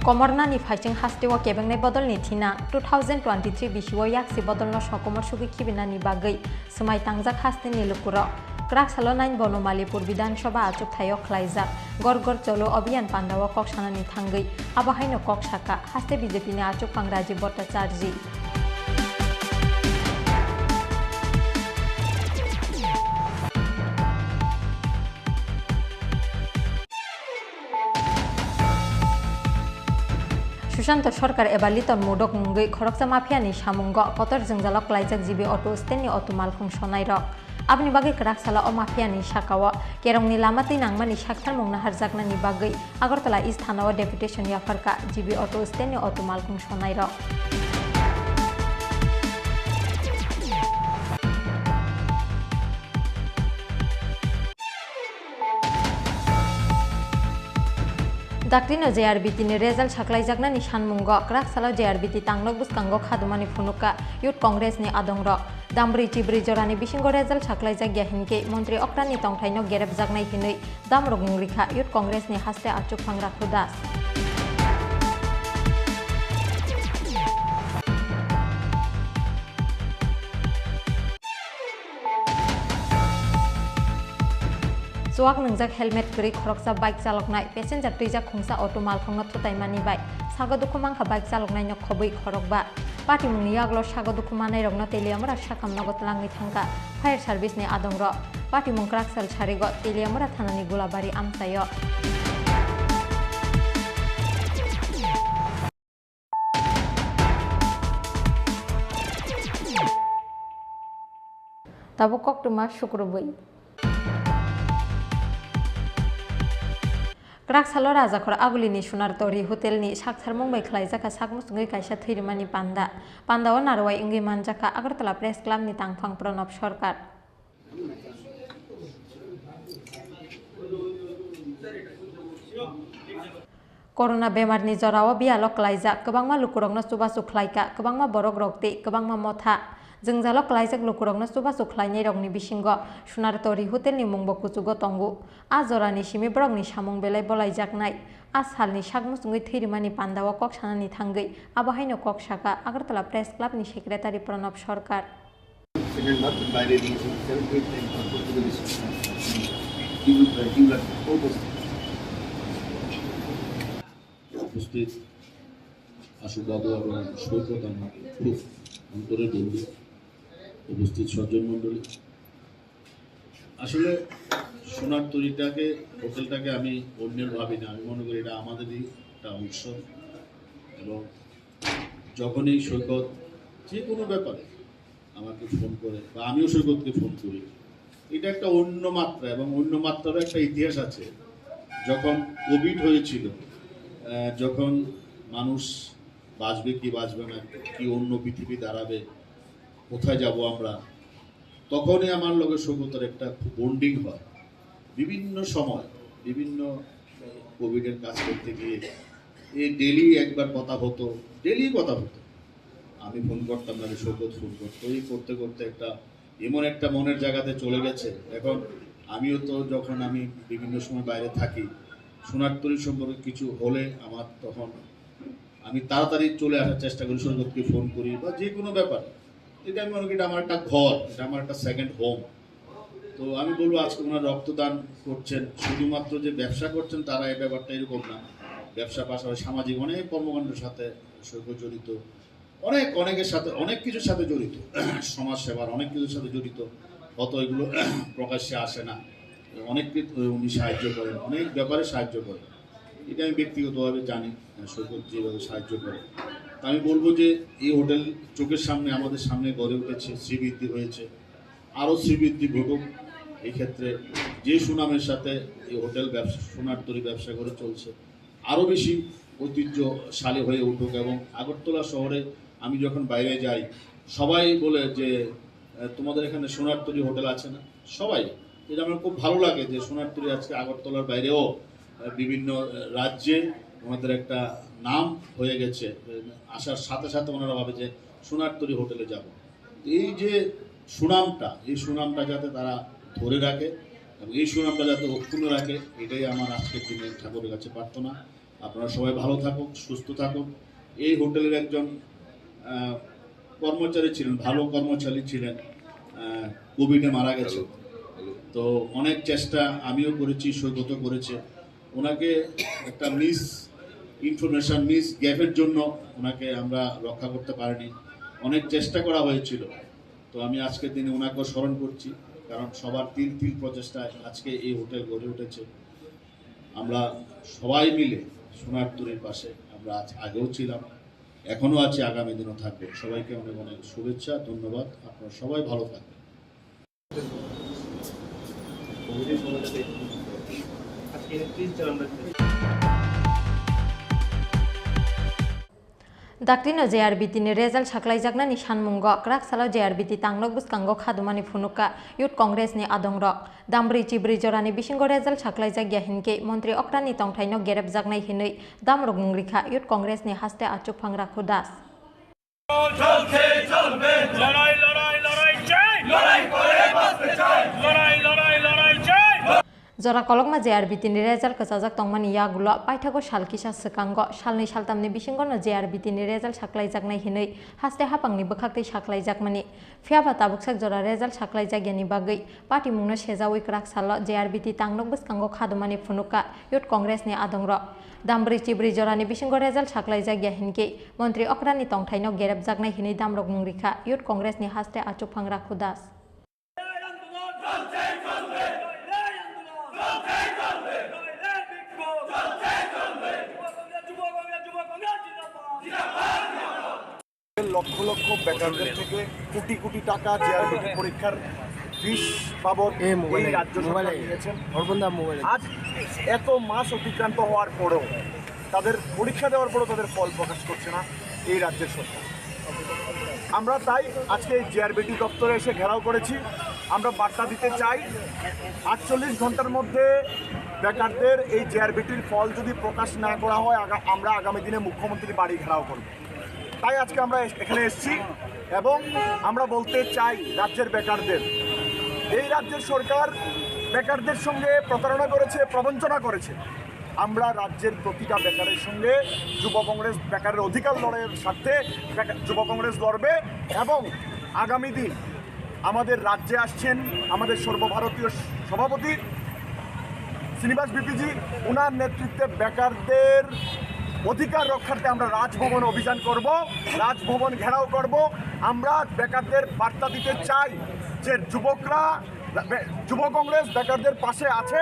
Komornani phaichwng hasteo kebengnai bodolni thinang two thousand twenty-three bisio yaksi bodolno sokomor sugwi khibinani bagwi swmai tangjak hasteni lukurok. Kwrak salo nine Bonomali Pur Bidhan Sabha achukthai-o khlaijak Ghar Ghar Chalo Abhiyan pandao kok sanani thangwi abo haino kok sakha haste B J P ni achukphang Rajiv Bhattacharjee. Sushanta Sarkar eba Liton Mudok mungwi khoroksa mafia ni samungo kotor jwngjalo klaijak G B auto stand ni auto malkhung sonai rok. Aboni bagwi kwrak salo o mafia ni sakao kerongni lama twi nangmani saktharmung naharjaknani bagwi Agartala East Thanao deputation yapharkha G B auto stand ni auto malkhung sonai rok. Daktino J R B T ni result saklaijaknani sanmungo kwrak salo J R B T tangnok bwskango khadumani phunukha Youth Congress ni adongrok. Dambrwi chibrwi jorani bisingo result saklaijakya hinkhe montri okrani tongthaino gerepjaknai hinwi damrok wngwrikha Youth Congress ni haste achukphang Rakhu Das. Chuak nwngjak helmet kwrwi khoroksa bike chaloknai, passenger twijak khungsa auto malkhungno thutaimani bai sago dukhu mankha bike chaloknaino khobwi khorokba. Patimungni yagulo sago dukhu manairokno Teliamura sakam nogo tlangwi thangkha fire service ni adongrok. Patimung kwrak sal sarigo Teliamura thanani Gulabari amchaio. Tabuk koktwma sukrubwi. Kwrak salo Rajakhor Agulini Sunar Tori Hotelni saktharmung bai khlaijakha sak muchungwi kaisa thwirimani panda. Pandao narwai wngwi manjakha Agartala Press Clubni tangphang Pranab Sarkar. Corona bemarni jorao biyalo klaijak kwbangma lukurokno chubachu khlaikha, kwbangma borokrok tei kwbangma motha. Jwngjalo klaijak lukurokno chubachu khlainairokni bisingo Sunar Tori Hotelni mungbo kuchugo tongo. A jorani simi borokni samung belai bolaijaknai. A salni sak muchungwi thwirimani pandao kok sanani thangwi abo haino kok sakha Agartala Press Clubni Secretary Pranab Sarkar. Second bar, বাইরে দিয়েছি, seven to eight time control করে দিয়েছি। You will, uh, you will, uh, উপস্থিত আশুবাবু এবং সৈকত আমার খুব অন্তরে গভীর। উপস্থিত সজ্জন মণ্ডলী, আসলে সোনার তরীটাকে, হোটেলটাকে আমি অন্যের ভাবি না, আমি মনে করি এটা আমাদেরই একটা অংশ। এবং যখনই সৈকত যে কোনো ব্যাপারে আমাকে ফোন করে বা আমিও সৈকতকে ফোন করি, এটা একটা অন্য মাত্রা এবং অন্য মাত্রারও একটা ইতিহাস আছে। যখন কোভিড হয়েছিল, আহ, যখন মানুষ বাঁচবে কি বাঁচবে না, কি অন্য পৃথিবী দাঁড়াবে, কোথায় যাব আমরা, তখনই আমার লগে সৈকতর একটা বন্ডিং হয়। বিভিন্ন সময়, বিভিন্ন কোভিডের কাজ করতে গিয়ে এই ডেলি একবার কথা হতো, ডেলি কথা হতো। আমি ফোন করতাম, নাহলে সৈকত ফোন করতো। এই করতে করতে একটা এমন একটা মনের জায়গাতে চলে গেছে। এখন আমিও তো, যখন আমি বিভিন্ন সময় বাইরে থাকি, সোনার তরী সম্পর্কে কিছু হলে আমার তখন আমি তাড়াতাড়ি চলে আসার চেষ্টা করি, সৈকতকে ফোন করি বা যে কোনো ব্যাপারে। এটা আমি মনে করি এটা আমার একটা ঘর, এটা আমার একটা সেকেন্ড হোম। তো আমি বলবো, আজকে ওনারা রক্তদান করছেন, শুধুমাত্র যে ব্যবসা করছেন তারা, এই ব্যাপারটা এরকম না। ব্যবসা পাশাপাশি সামাজিক অনেক কর্মকাণ্ডের সাথে সৈকত জড়িত, অনেক, অনেকের সাথে, অনেক কিছুর সাথে জড়িত, সমাজ সেবার অনেক কিছুর সাথে জড়িত। হয়তো এগুলো প্রকাশ্যে আসে না, অনেক কিছু উনি সাহায্য করেন, অনেক ব্যাপারে সাহায্য করেন। এটা আমি ব্যক্তিগতভাবে জানি, আহ, সৈকত যেভাবে সাহায্য করে। তা আমি বলবো যে এই হোটেল চোখের সামনে, আমাদের সামনে গড়ে উঠেছে, শ্রীবৃদ্ধি হয়েছে, আরও শ্রীবৃদ্ধি ঘটুক। এই ক্ষেত্রে যে সুনামের সাথে এই হোটেল ব্যবসা, সোনার তরী ব্যবসা করে চলছে, আরও বেশি ঐতিহ্যশালী হয়ে উঠুক। এবং আগরতলা শহরে আমি যখন বাইরে যাই, সবাই বলে যে, আহ, "তোমাদের এখানে সোনার তরী হোটেল আছে না?" সবাই। এটা আমার খুব ভালো লাগে যে সোনার তরী আজকে আগরতলার বাইরেও, আহ, বিভিন্ন, আহ, রাজ্যে ওনাদের একটা নাম হয়ে গেছে। আহ, আসার সাথে সাথে ওনারা ভাবে যে সোনার তরী হোটেলে যাব। এই যে সুনামটা, এই সুনামটা যাতে তারা ধরে রাখে এবং এই সুনামটা যাতে অক্ষুণ্ণ রাখে, এটাই আমার আজকের দিনে ঠাকুরের কাছে প্রার্থনা। আপনারা সবাই ভালো থাকুক, সুস্থ থাকুক। এই হোটেলের একজন, আহ, কর্মচারী ছিলেন, ভালো কর্মচারী ছিলেন, আহ, কোভিডে মারা গেছেন। তো অনেক চেষ্টা আমিও করেছি, সৈকতও করেছে। ওনাকে একটা মিস ইনফরমেশন, মিস গ্যাপের জন্য ওনাকে আমরা রক্ষা করতে পারিনি। অনেক চেষ্টা করা হয়েছিল। তো আমি আজকের দিনে ওনাকেও স্মরণ করছি, কারণ সবার তিল তিল প্রচেষ্টায় আজকে এই হোটেল গড়ে উঠেছে। আমরা সবাই মিলে সোনার তরীর পাশে আমরা আজ, আগেও ছিলাম, এখনও আছি, আগামী দিনও থাকবো। সবাইকে অনেক অনেক শুভেচ্ছা, ধন্যবাদ। আপনারা সবাই ভালো থাকবেন। Daktino J R B T ni result saklaijaknani sanmungo kwrak salo J R B T tangnok bwskango khadumani phunukha Youth Congress ni adongrok. Dambrwi chibrwi jorani bisingo result saklaijak ya hinkhe montri okrani tongthaino gerepjaknai hinwi damrok mung rikha Youth Congress ni haste achukphang Rakhu Das. চলছে, চলবে। লড়াই, লড়াই, লড়াই চাই। লড়াই করে বাঁচতে চাই। লড়াই, লড়াই, লড়াই চাই। Jora kolokma J R B T ni result kwchajak tongmani yagulo paithago sal kisa swkango salnwi saltamni bisingono J R B T ni result saklaijaknai hinwi haste haphangni bwkhaktwi saklaijakmani. Phiyaba tabuksak jora result saklaijakyani bagwi patimungno sejaui kwrak salo J R B T tangnok bwskango khadumani phunukha Youth Congress ni adongrok. Dambrwi chibrwi jorani bisingo result saklaijakya hinkhe montri okrani tongthaino gerepjaknai hinwi damrok mung rikha Youth Congress ni haste achukphang Rakhu Das. Lakh লক্ষ বেকারদের থেকে কোটি কোটি টাকা জেআরবিটি পরীক্ষার ফিস বাবদ এই রাজ্য সরকার নিয়েছেন। আজ এত মাস অতিক্রান্ত হওয়ার পরেও, তাদের পরীক্ষা দেওয়ার পরেও তাদের ফল প্রকাশ করছে না এই রাজ্যের সরকার। আমরা তাই আজকে এই জেআরবিটি দপ্তরে এসে ঘেরাও করেছি। আমরা বার্তা দিতে চাই, আটচল্লিশ ঘন্টার মধ্যে বেকারদের এই জেআরবিটির ফল যদি প্রকাশ না করা হয়, আগা-, আমরা আগামী দিনে মুখ্যমন্ত্রীর বাড়ি ঘেরাও করব। তাই আজকে আমরা এস-, এখানে এসেছি এবং আমরা বলতে চাই রাজ্যের বেকারদের, এই রাজ্যের সরকার বেকারদের সঙ্গে প্রতারণা করেছে, প্রবঞ্চনা করেছে। আমরা রাজ্যের প্রতিটা বেকারের সঙ্গে যুব কংগ্রেস, বেকারের অধিকার লড়াইয়ের স্বার্থে বেকা-, যুব কংগ্রেস লড়বে এবং আগামী দিন আমাদের রাজ্যে আসছেন আমাদের সর্বভারতীয় সভাপতি শ্রীনিবাস ভিপিজি, ওনার নেতৃত্বে বেকারদের অধিকার রক্ষার্থে আমরা রাজভবন অভিযান করব, রাজভবন ঘেরাও করব। আমরা বেকারদের বার্তা দিতে চাই যে যুবকরা, যুব কংগ্রেস বেকারদের পাশে আছে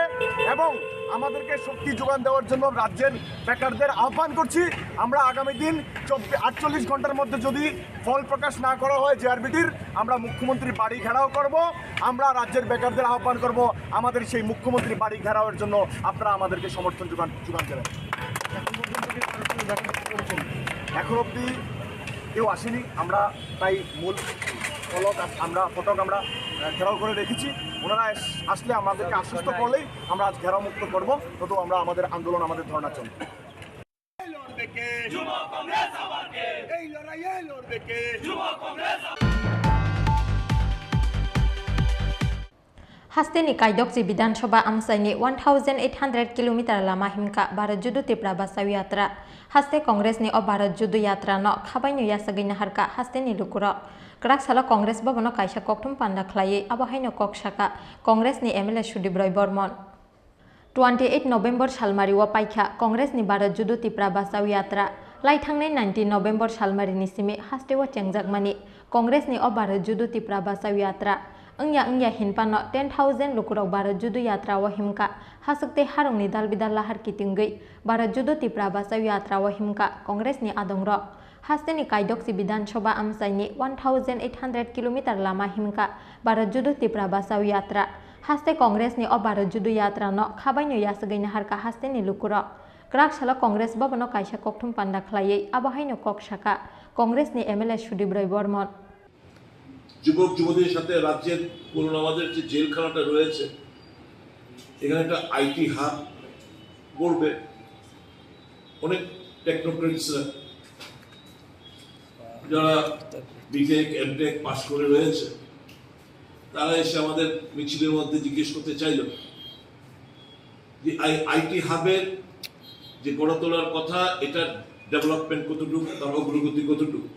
এবং আমাদেরকে শক্তি যোগান দেওয়ার জন্য রাজ্যের বেকারদের আহ্বান করছি। আমরা আগামী দিন চব্বিশ আটচল্লিশ ঘন্টার মধ্যে যদি ফল প্রকাশ না করা হয় জেআরবিটির, আমরা মুখ্যমন্ত্রীর বাড়ি ঘেরাও করব। আমরা রাজ্যের বেকারদের আহ্বান করব, আমাদের সেই মুখ্যমন্ত্রীর বাড়ি ঘেরাওয়ের জন্য আপনারা আমাদেরকে সমর্থন যোগান যোগান দেবেন। এখন অবধি কেউ আসেনি। আমরা তাই মূল ফলক আস- আমরা ফটক আমরা আহ, ঘেরাও করে রেখেছি। ওনারা আস- আসলে আমাদেরকে আশ্বস্ত করলেই আমরা আজ ঘেরাও মুক্ত করব। তত আমরা আমাদের আন্দোলন, আমাদের ধর্ণা চলবে। লড়বে কে? যুব কংগ্রেস আবার কে? এই লড়াইয়ে লড়বে কে? যুব Congress. Hasteni Kaidokchi Bidhan Sabha amchaini one thousand eight hundred kilometer lama himkha Bharat Jodo Tipra Bachao Yatra. Haste Congress ni o Bharat Jodo Yatra no khabaino yasagwi naharkha hasteni lukurok. Kwrak salo Congress Bhavan o kaisa kokthum panda khlaiwi abo haino kok sakha Congress ni M L A Sudip Roy Bormon. Twenty eight November salmari o paikha Congress ni Bharat Jodo Tipra Bachao Yatra. Lai thangnai nineteen November salmari ni simi haste o chengjakmani Congress ni o Bharat Jodo Tipra Bachao Yatra. Wngya wngya hinphano ten thousand lukurok Bharat Jodo Yatra o himkha. Haswk tei harong ni dal bidal lahar kitingwi Bharat Jodo Tipra Bachao Yatra o himkha Congress ni adongrok. Hasteni Kaidokchi Bidhan Sabha amchaini one thousand eight hundred kilometer lama himkha Bharat Jodo Tipra Bachao Yatra. Haste Congress ni o Bharat Jodo Yatra no khabaino yasagwi naharkha hasteni lukurok. Kwrak salo Congress Bhavan o kaisa kokthum panda khlaiwi abo haino kok sakha Congress ni M L A Sudip Roy Bormon. যুবক যুবতীদের সাথে রাজ্যের পুরনো আমাদের যে জেলখানাটা রয়েছে, এখানে একটা আইটি হাব করবে। অনেক টেকনোক্রেটসরা যারা বিটেক এমটেক পাস করে রয়েছে, তারা এসে আমাদের মিছিলের মধ্যে জিজ্ঞেস করতে চাইল যে এই আইটি হাবের যে গড়ে তোলার কথা, এটার ডেভেলপমেন্ট কতটুকু, তার অগ্রগতি কতটুকু।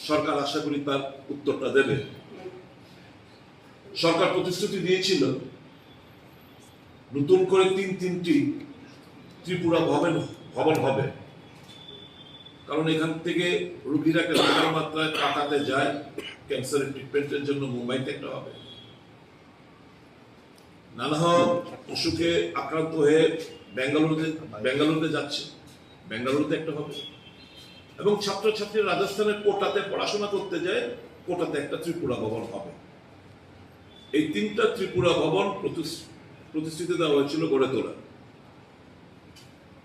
সরকার আশা করি তার উত্তরটা দেবে। সরকার প্রতিশ্রুতি দিয়েছিল নতুন করে তিন তিনটি ত্রিপুরা ভবন, ভবন হবে, কারণ এখান থেকে রুগীরা একটা বিশাল মাত্রায় ঢাকাতে যায় ক্যান্সারের ট্রিটমেন্টের জন্য, মুম্বাইতে একটা হবে। নানা অসুখে আক্রান্ত হয়ে বেঙ্গালুরুতে, বেঙ্গালুরুতে যাচ্ছে, বেঙ্গালুরুতে একটা হবে। এবং ছাত্রছাত্রী রাজস্থানের কোটাতে পড়াশোনা করতে যায়, কোটাতে একটা ত্রিপুরা ভবন হবে। এই তিনটা ত্রিপুরা ভবন প্রতিস-, প্রতিশ্রুতি দেওয়া হয়েছিল গড়ে তোলা।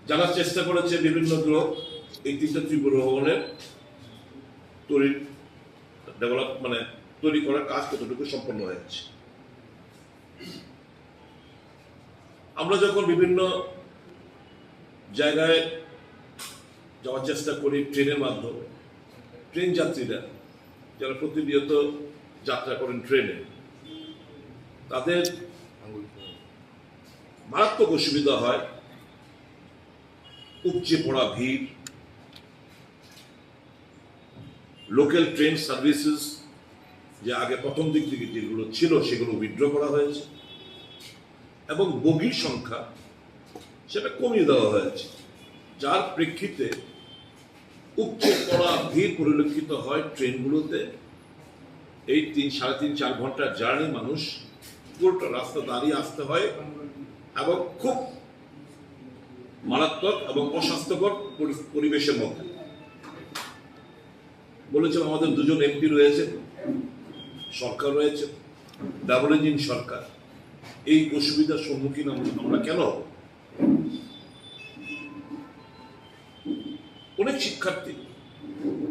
যারা চেষ্টা করেছে বিভিন্ন লোক, এই তিনটা ত্রিপুরা ভবনের তৈরি, ডেভেলপ, মানে তৈরি করার কাজ কতটুকু সম্পন্ন হয়েছে। আমরা যখন বিভিন্ন জায়গায় যাওয়ার চেষ্টা করি ট্রেনের মাধ্যমে, ট্রেন যাত্রীরা যারা প্রতিনিয়ত যাত্রা করেন ট্রেনে, তাদের মারাত্মক অসুবিধা হয়। উপচে পড়া ভিড়, লোকাল ট্রেন সার্ভিসেস যে আগে প্রথম দিক থেকে যেগুলো ছিল সেগুলো উইথড্র করা হয়েছে এবং বগির সংখ্যা সেটা কমিয়ে দেওয়া হয়েছে, যার প্রেক্ষিতে উপচে পড়া ভিড় পরিলক্ষিত হয় ট্রেনগুলোতে। এই তিন, সাড়ে তিন, চার ঘন্টার জার্নি মানুষ পুরোটা রাস্তা দাঁড়িয়ে আসতে হয় এবং খুব মারাত্মক এবং অস্বাস্থ্যকর পরি-, পরিবেশের মধ্যে। বলেছিলাম, আমাদের দুজন এমপি রয়েছে, সরকার রয়েছে, ডাবল ইঞ্জিন সরকার, এই অসুবিধার সম্মুখীন আমরা, আমরা কেন হব? অনেক শিক্ষার্থী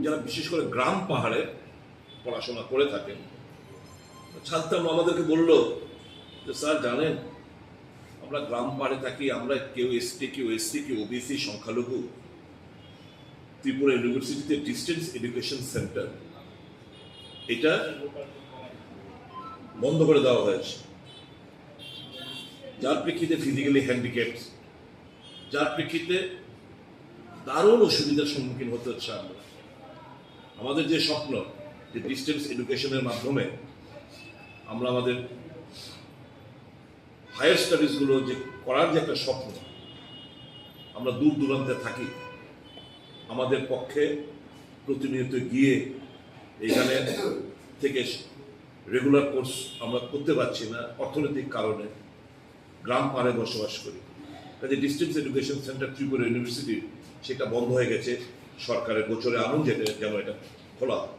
যারা বিশেষ করে গ্রাম পাহাড়ে পড়াশোনা করে থাকেন, ছাত্র আমাদেরকে বলল যে, "স্যার জানেন, আমরা গ্রাম পাহাড়ে থাকি, আমরা কেউ এসটি, কেউ এসসি, কেউ ওবিসি, সংখ্যালঘু। ত্রিপুরা ইউনিভার্সিটিতে ডিস্টেন্স এডুকেশন সেন্টার এটা বন্ধ করে দেওয়া হয়েছে, যার প্রেক্ষিতে ফিজিক্যালি হ্যান্ডিক্যাপড, যার প্রেক্ষিতে দারুণ অসুবিধার সম্মুখীন হতে হচ্ছে আমরা।" আমাদের যে স্বপ্ন, যে ডিস্টেন্স এডুকেশনের মাধ্যমে আমরা আমাদের হায়ার স্টাডিজগুলো যে করার যে একটা স্বপ্ন, আমরা দূর দূরান্তে থাকি, আমাদের পক্ষে প্রতিনিয়ত গিয়ে এখানে থেকে রেগুলার কোর্স আমরা করতে পারছি না অর্থনৈতিক কারণে, গ্রাম পাড়ে বসবাস করি। কাজে ডিস্টেন্স এডুকেশন সেন্টার ত্রিপুরা ইউনিভার্সিটি সেটা বন্ধ হয়ে গেছে, সরকারের গোচরে আনুন যেটা, যেন এটা খোলা হয়।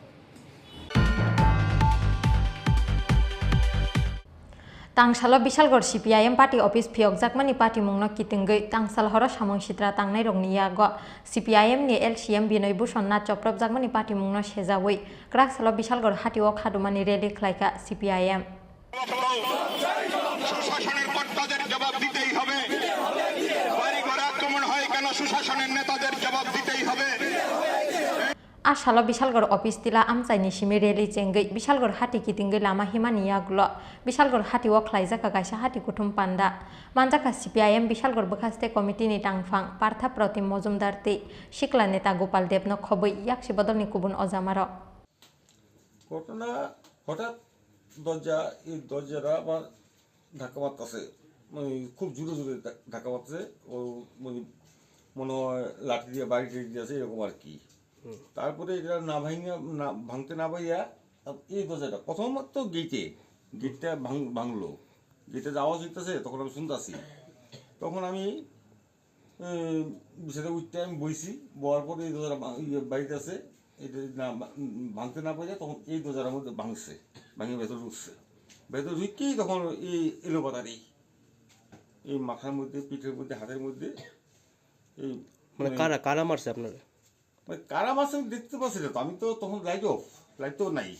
Tangsalo Bishalgarh C P I M party office phiyokjakmani patimungno kitingwi tangsal horo samung sitra tangnairokni yago C P I M ni L C M Binoy Bhushan Nath chopropjakmani patimungno sejawi kwrak salo Bishalgarh hatio khadumani rally khlaikha C P I M. সুশাসনের কর্তাদের জবাব দিতেই হবে। বাড়িঘরে আক্রমণ হয় কেন, সুশাসনের নেতাদের জবাব দিতেই হবে। A salo Bishalgarh office tila amchaini simi rally chengwi Bishalgarh hati kitingwi lama himani yagulo Bishalgarh hatio khlaijak kaisa hati kuthum panda. Manjakha C P I M Bishalgarh bwkhaste committee ni tangphang Partha Protim Mojumdar tei sikla neta Gopal Debno khobwi yaksi bodolni kubun ojamarok. ঘটনা হঠাৎ দরজা, এই দরজাটা আমার ধাক্কা মারতেছে, মানে খুব জোরে জোরে ধা-, ধাক্কা মারতেছে। ও মানে মনে হয় লাঠি দিয়ে, বাড়ি টাড়ি দিয়ে আছে, এরকম আর কি। হুম। তারপরে এটা না ভাঙিয়া, না ভাঙতে না পারিয়া, আ, এই দরজাটা প্রথমত তো গেটে, গেটটা ভাঙ-, ভাঙলো। গেটে যে আওয়াজ হইতেছে, তখন আমি শুনতেছি। তখন আমি, এ, বিছানায় উঠতে আমি বইছি, বওয়ার পরে এই দরজাটা ভা-, ইয়ে, বাড়িতে আছে, এটা না ভা-, উম, ভাঙতে না পারিয়া তখন এই দরজাটার মধ্যে ভাঙছে, ভাঙিয়া ভেতরে ঢুকছে। ভেতরে ঢুকেই তখন এই এলো পাতারি, এই মাথার মধ্যে, পিঠের মধ্যে, হাতের মধ্যে, এই মানে মানে কারা, কারা মারছে আপনারে? মানে কারা মারছে আমি দেখতে পাচ্ছি না তো, আমি তো তখন লাইট অফ, লাইট তো নাই,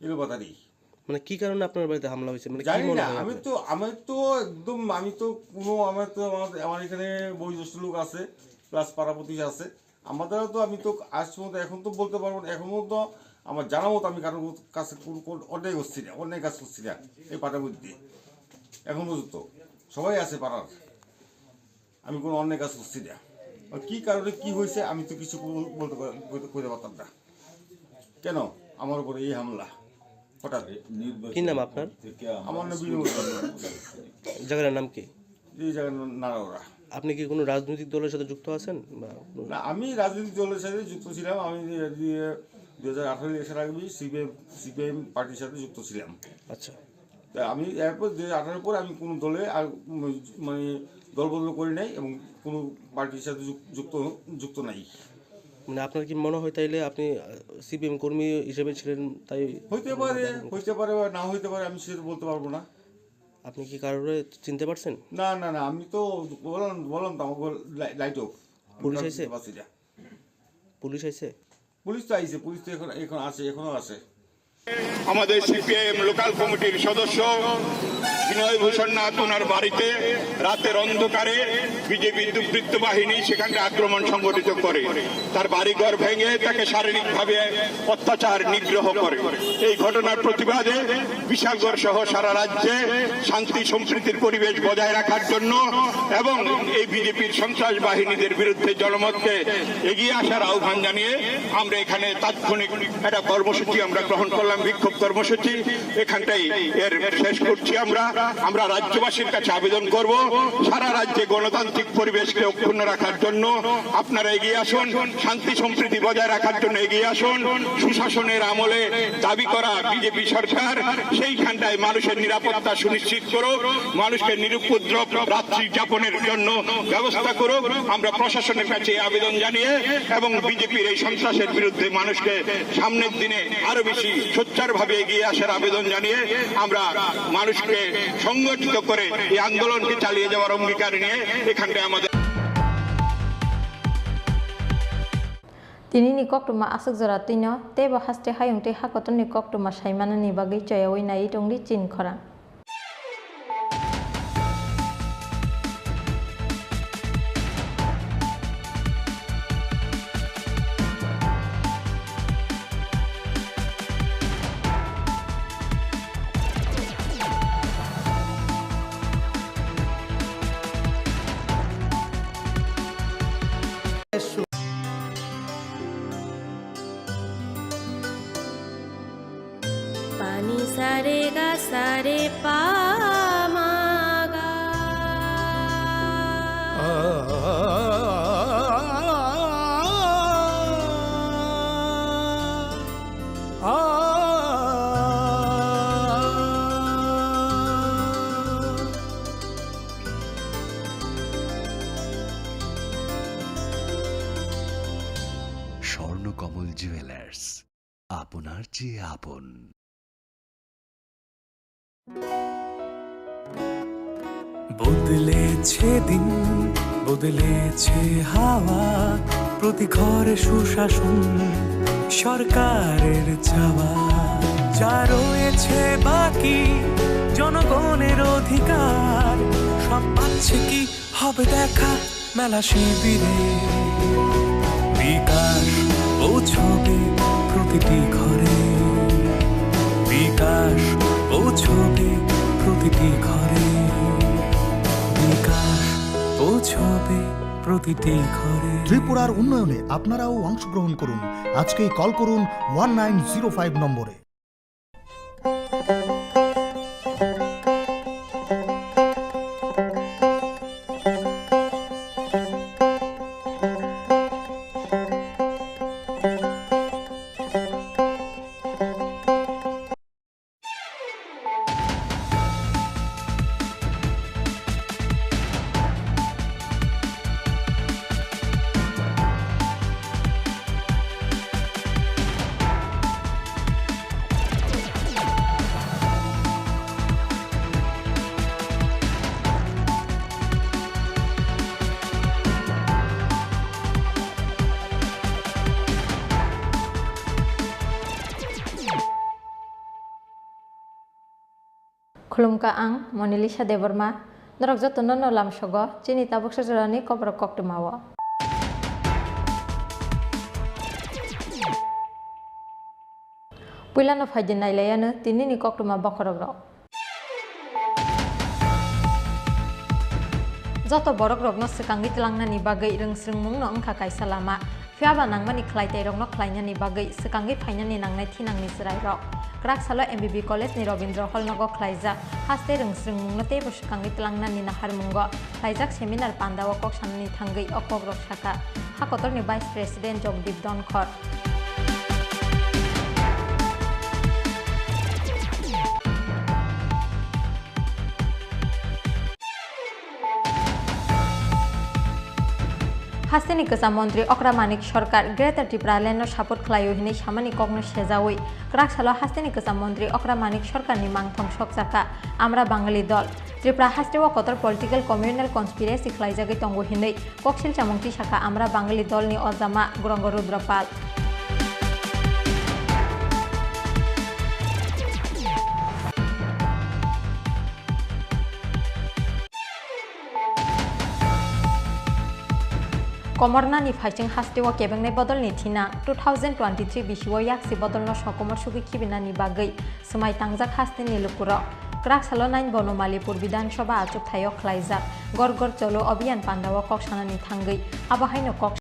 এলো পাতারি। মানে কি কারণে আপনার বাড়িতে হামলা হয়েছে? মানে কি জানি মনে না, হয় আমি আপনার? তো, আমি তো একদম, আমি তো কোনো, আমার তো, আমার, আমার এখানে বয়োজ্যেষ্ঠ লোক আছে, প্লাস পাড়া প্রতিবেশী আছে। আমাদেরও তো, আমি তো আজ পর্যন্ত এখন তো বলতে পারবো না, এখন পর্যন্ত আমার জানা মতো আমি কারোর কাছে কোনো, কোনো অন্যায় করছি না, অন্যায় কাজ করছি না এই পাড়ার মধ্যে। এখন পর্যন্ত সবাই আছে পাড়ার। আমি কোনো অন্যায় কাজ করছি না। আর কি কারণে কি হয়েছে আমি তো কিছু বল-, বলতে পার-, বলতে, কইতে পারতাম না। কেন আমার উপরে এই হামলা হঠাৎ? কি নাম আপনার? আমার নাম বিনয় মজুমদার। জায়গার নাম কি? এই জায়গার নাম নারাওরা। আপনি কি কোনো রাজনৈতিক দলের সাথে যুক্ত আছেন বা কোনো না, আমি রাজনৈতিক দলের সাথে যুক্ত ছিলাম। আমি দুই হাজার আঠারো ইলেকশন আগে সিপিএম, সিপিএম পার্টির সাথে যুক্ত ছিলাম। আচ্ছা। তা আমি এরপর দুই হাজার আঠারোর পর আমি কোনো দলে আর, উম, মানে দল বদল করি নাই এবং কোনো পার্টির সাথে যুক-, যুক্ত, যুক্ত নাই। মানে আপনার কি মনে হয় তাইলে আপনি, আহ, সিপিএম কর্মী হিসেবে ছিলেন তাই? হইতে পারে, হইতে পারে বা না হইতে পারে, আমি সেটা বলতে পারবো না। আপনি কি কারোরে চিনতে পারছেন? না, না, না, আমি তো বললাম, বললাম তো আমার লাই-, লাইট অফ। আমি পুলিশ কাউকে আইছে? চিনতে পারছি না। পুলিশ আইছে? পুলিশ তো আইছে, পুলিশ তো এখন, এখন আছে, এখনো আছে। আমাদের সিপিআইএম লোকাল কমিটির সদস্য বিনয় ভূষণ নাথ ওনার বাড়িতে রাতের অন্ধকারে বিজেপি দুর্বৃত্ত বাহিনী সেখানে আক্রমণ সংঘটিত করে, তার বাড়িঘর ভেঙে তাকে শারীরিকভাবে অত্যাচার নিগ্রহ করে। এই ঘটনার প্রতিবাদে বিশালগড় সহ সারা রাজ্যে শান্তি সম্প্রীতির পরিবেশ বজায় রাখার জন্য এবং এই বিজেপির সন্ত্রাস বাহিনীদের বিরুদ্ধে জনমতকে এগিয়ে আসার আহ্বান জানিয়ে আমরা এখানে তাৎক্ষণিক একটা কর্মসূচি আমরা গ্রহণ করলাম, বিক্ষোভ কর্মসূচি। এখানটাই এর শেষ করছি আমরা। আমরা রাজ্যবাসীর কাছে আবেদন করব, সারা রাজ্যে গণতান্ত্রিক পরিবেশকে অক্ষুণ্ণ রাখার জন্য আপনারা এগিয়ে আসুন, শান্তি সম্প্রীতি বজায় রাখার জন্য এগিয়ে আসুন। সুশাসনের আমলে দাবি করা বিজেপি সরকার সেইখানটায় মানুষের নিরাপত্তা সুনিশ্চিত করুক, মানুষকে নিরুপদ্রব রাত্রি যাপনের জন্য ব্যবস্থা করুক। আমরা প্রশাসনের কাছে এই আবেদন জানিয়ে এবং বিজেপির এই সন্ত্রাসের বিরুদ্ধে মানুষকে সামনের দিনে আরো বেশি সোচ্চারভাবে এগিয়ে আসার আবেদন জানিয়ে আমরা মানুষকে সংগঠিত করে এই আন্দোলনকে চালিয়ে যাওয়ার অঙ্গীকার নিয়ে এখানটায় আমাদের Tini ni koktwma aswk jora twino teibo haste hayung tei hakotorni koktwma saimanani bagwi choyaui naiwi tongdi chini khorang. Pani sare ga sare pa ma ga. Jewellers, আপনার চেয়ে আপন। বদলেছে দিন, বদলেছে হাওয়া, প্রতি ঘরে সুশাসন সরকারের চাওয়া। যা রয়েছে বাকি জনগণের অধিকার, সব পাচ্ছে কি হবে দেখা মেলা শিবিরে। বিকাশ পৌঁছবে প্রতিটি ঘরে, বিকাশ পৌঁছবে প্রতিটি ঘরে, বিকাশ পৌঁছবে প্রতিটি ঘরে। ত্রিপুরার উন্নয়নে আপনারাও অংশগ্রহণ করুন। আজকেই কল করুন ওয়ান নাইন জিরো ফাইভ নম্বরে। Khulumkha, ang Monalisa Debbarma. Norok jotono no lamsogo chini tabuksa jorani kokrok koktwmao. Puilano phaidi nailaiano tinini koktwma bokhorokrok. Joto borokrokno swkangwi tlangnani bagwi rwngsrwngmungno wngkha kaisa lama. Phiyaba nangmani khlaitairokno khlainani bagwi swkangwi phainani nangnai thinangni chwrairok. Kwrak salo M B B College ni Rabindra Hall nogo khlaijak haste rwngsrwngmungno teibo swkangwi tlangnani naharmungo khlaijak seminar pandao kok sanani thangwi o kokrok sakha ha kotorni Vice President Jagdeep Dhankhar. Hasteni kwcham montri Okra Manik Sarkar Greater Tipraland no support khlaio hinwi samani kokno sejawi kwrak salo hasteni kwcham montri Okra Manik Sarkarni mangthong sokjakha Amra Bangali dol. Tripura hasteo kotor political communal conspiracy khlaijagwi tongo hinwi koksil chamung tisakha Amra Bangali dolni ojama Grongo Rudra Pal. Komornani phaising hasteo kebengnai bodolni thina two thousand twenty-three bisio yaksi bodolno sokomor sugwi khibinani bagwi swmai tangjak hasteni lukurok. Kwrak salo nine Bonomali Pur Bidhan Sabha achukthai-o khlaijak Ghar Ghar Chalo Abhiyan pandao kok sanani thangwi abo haino kok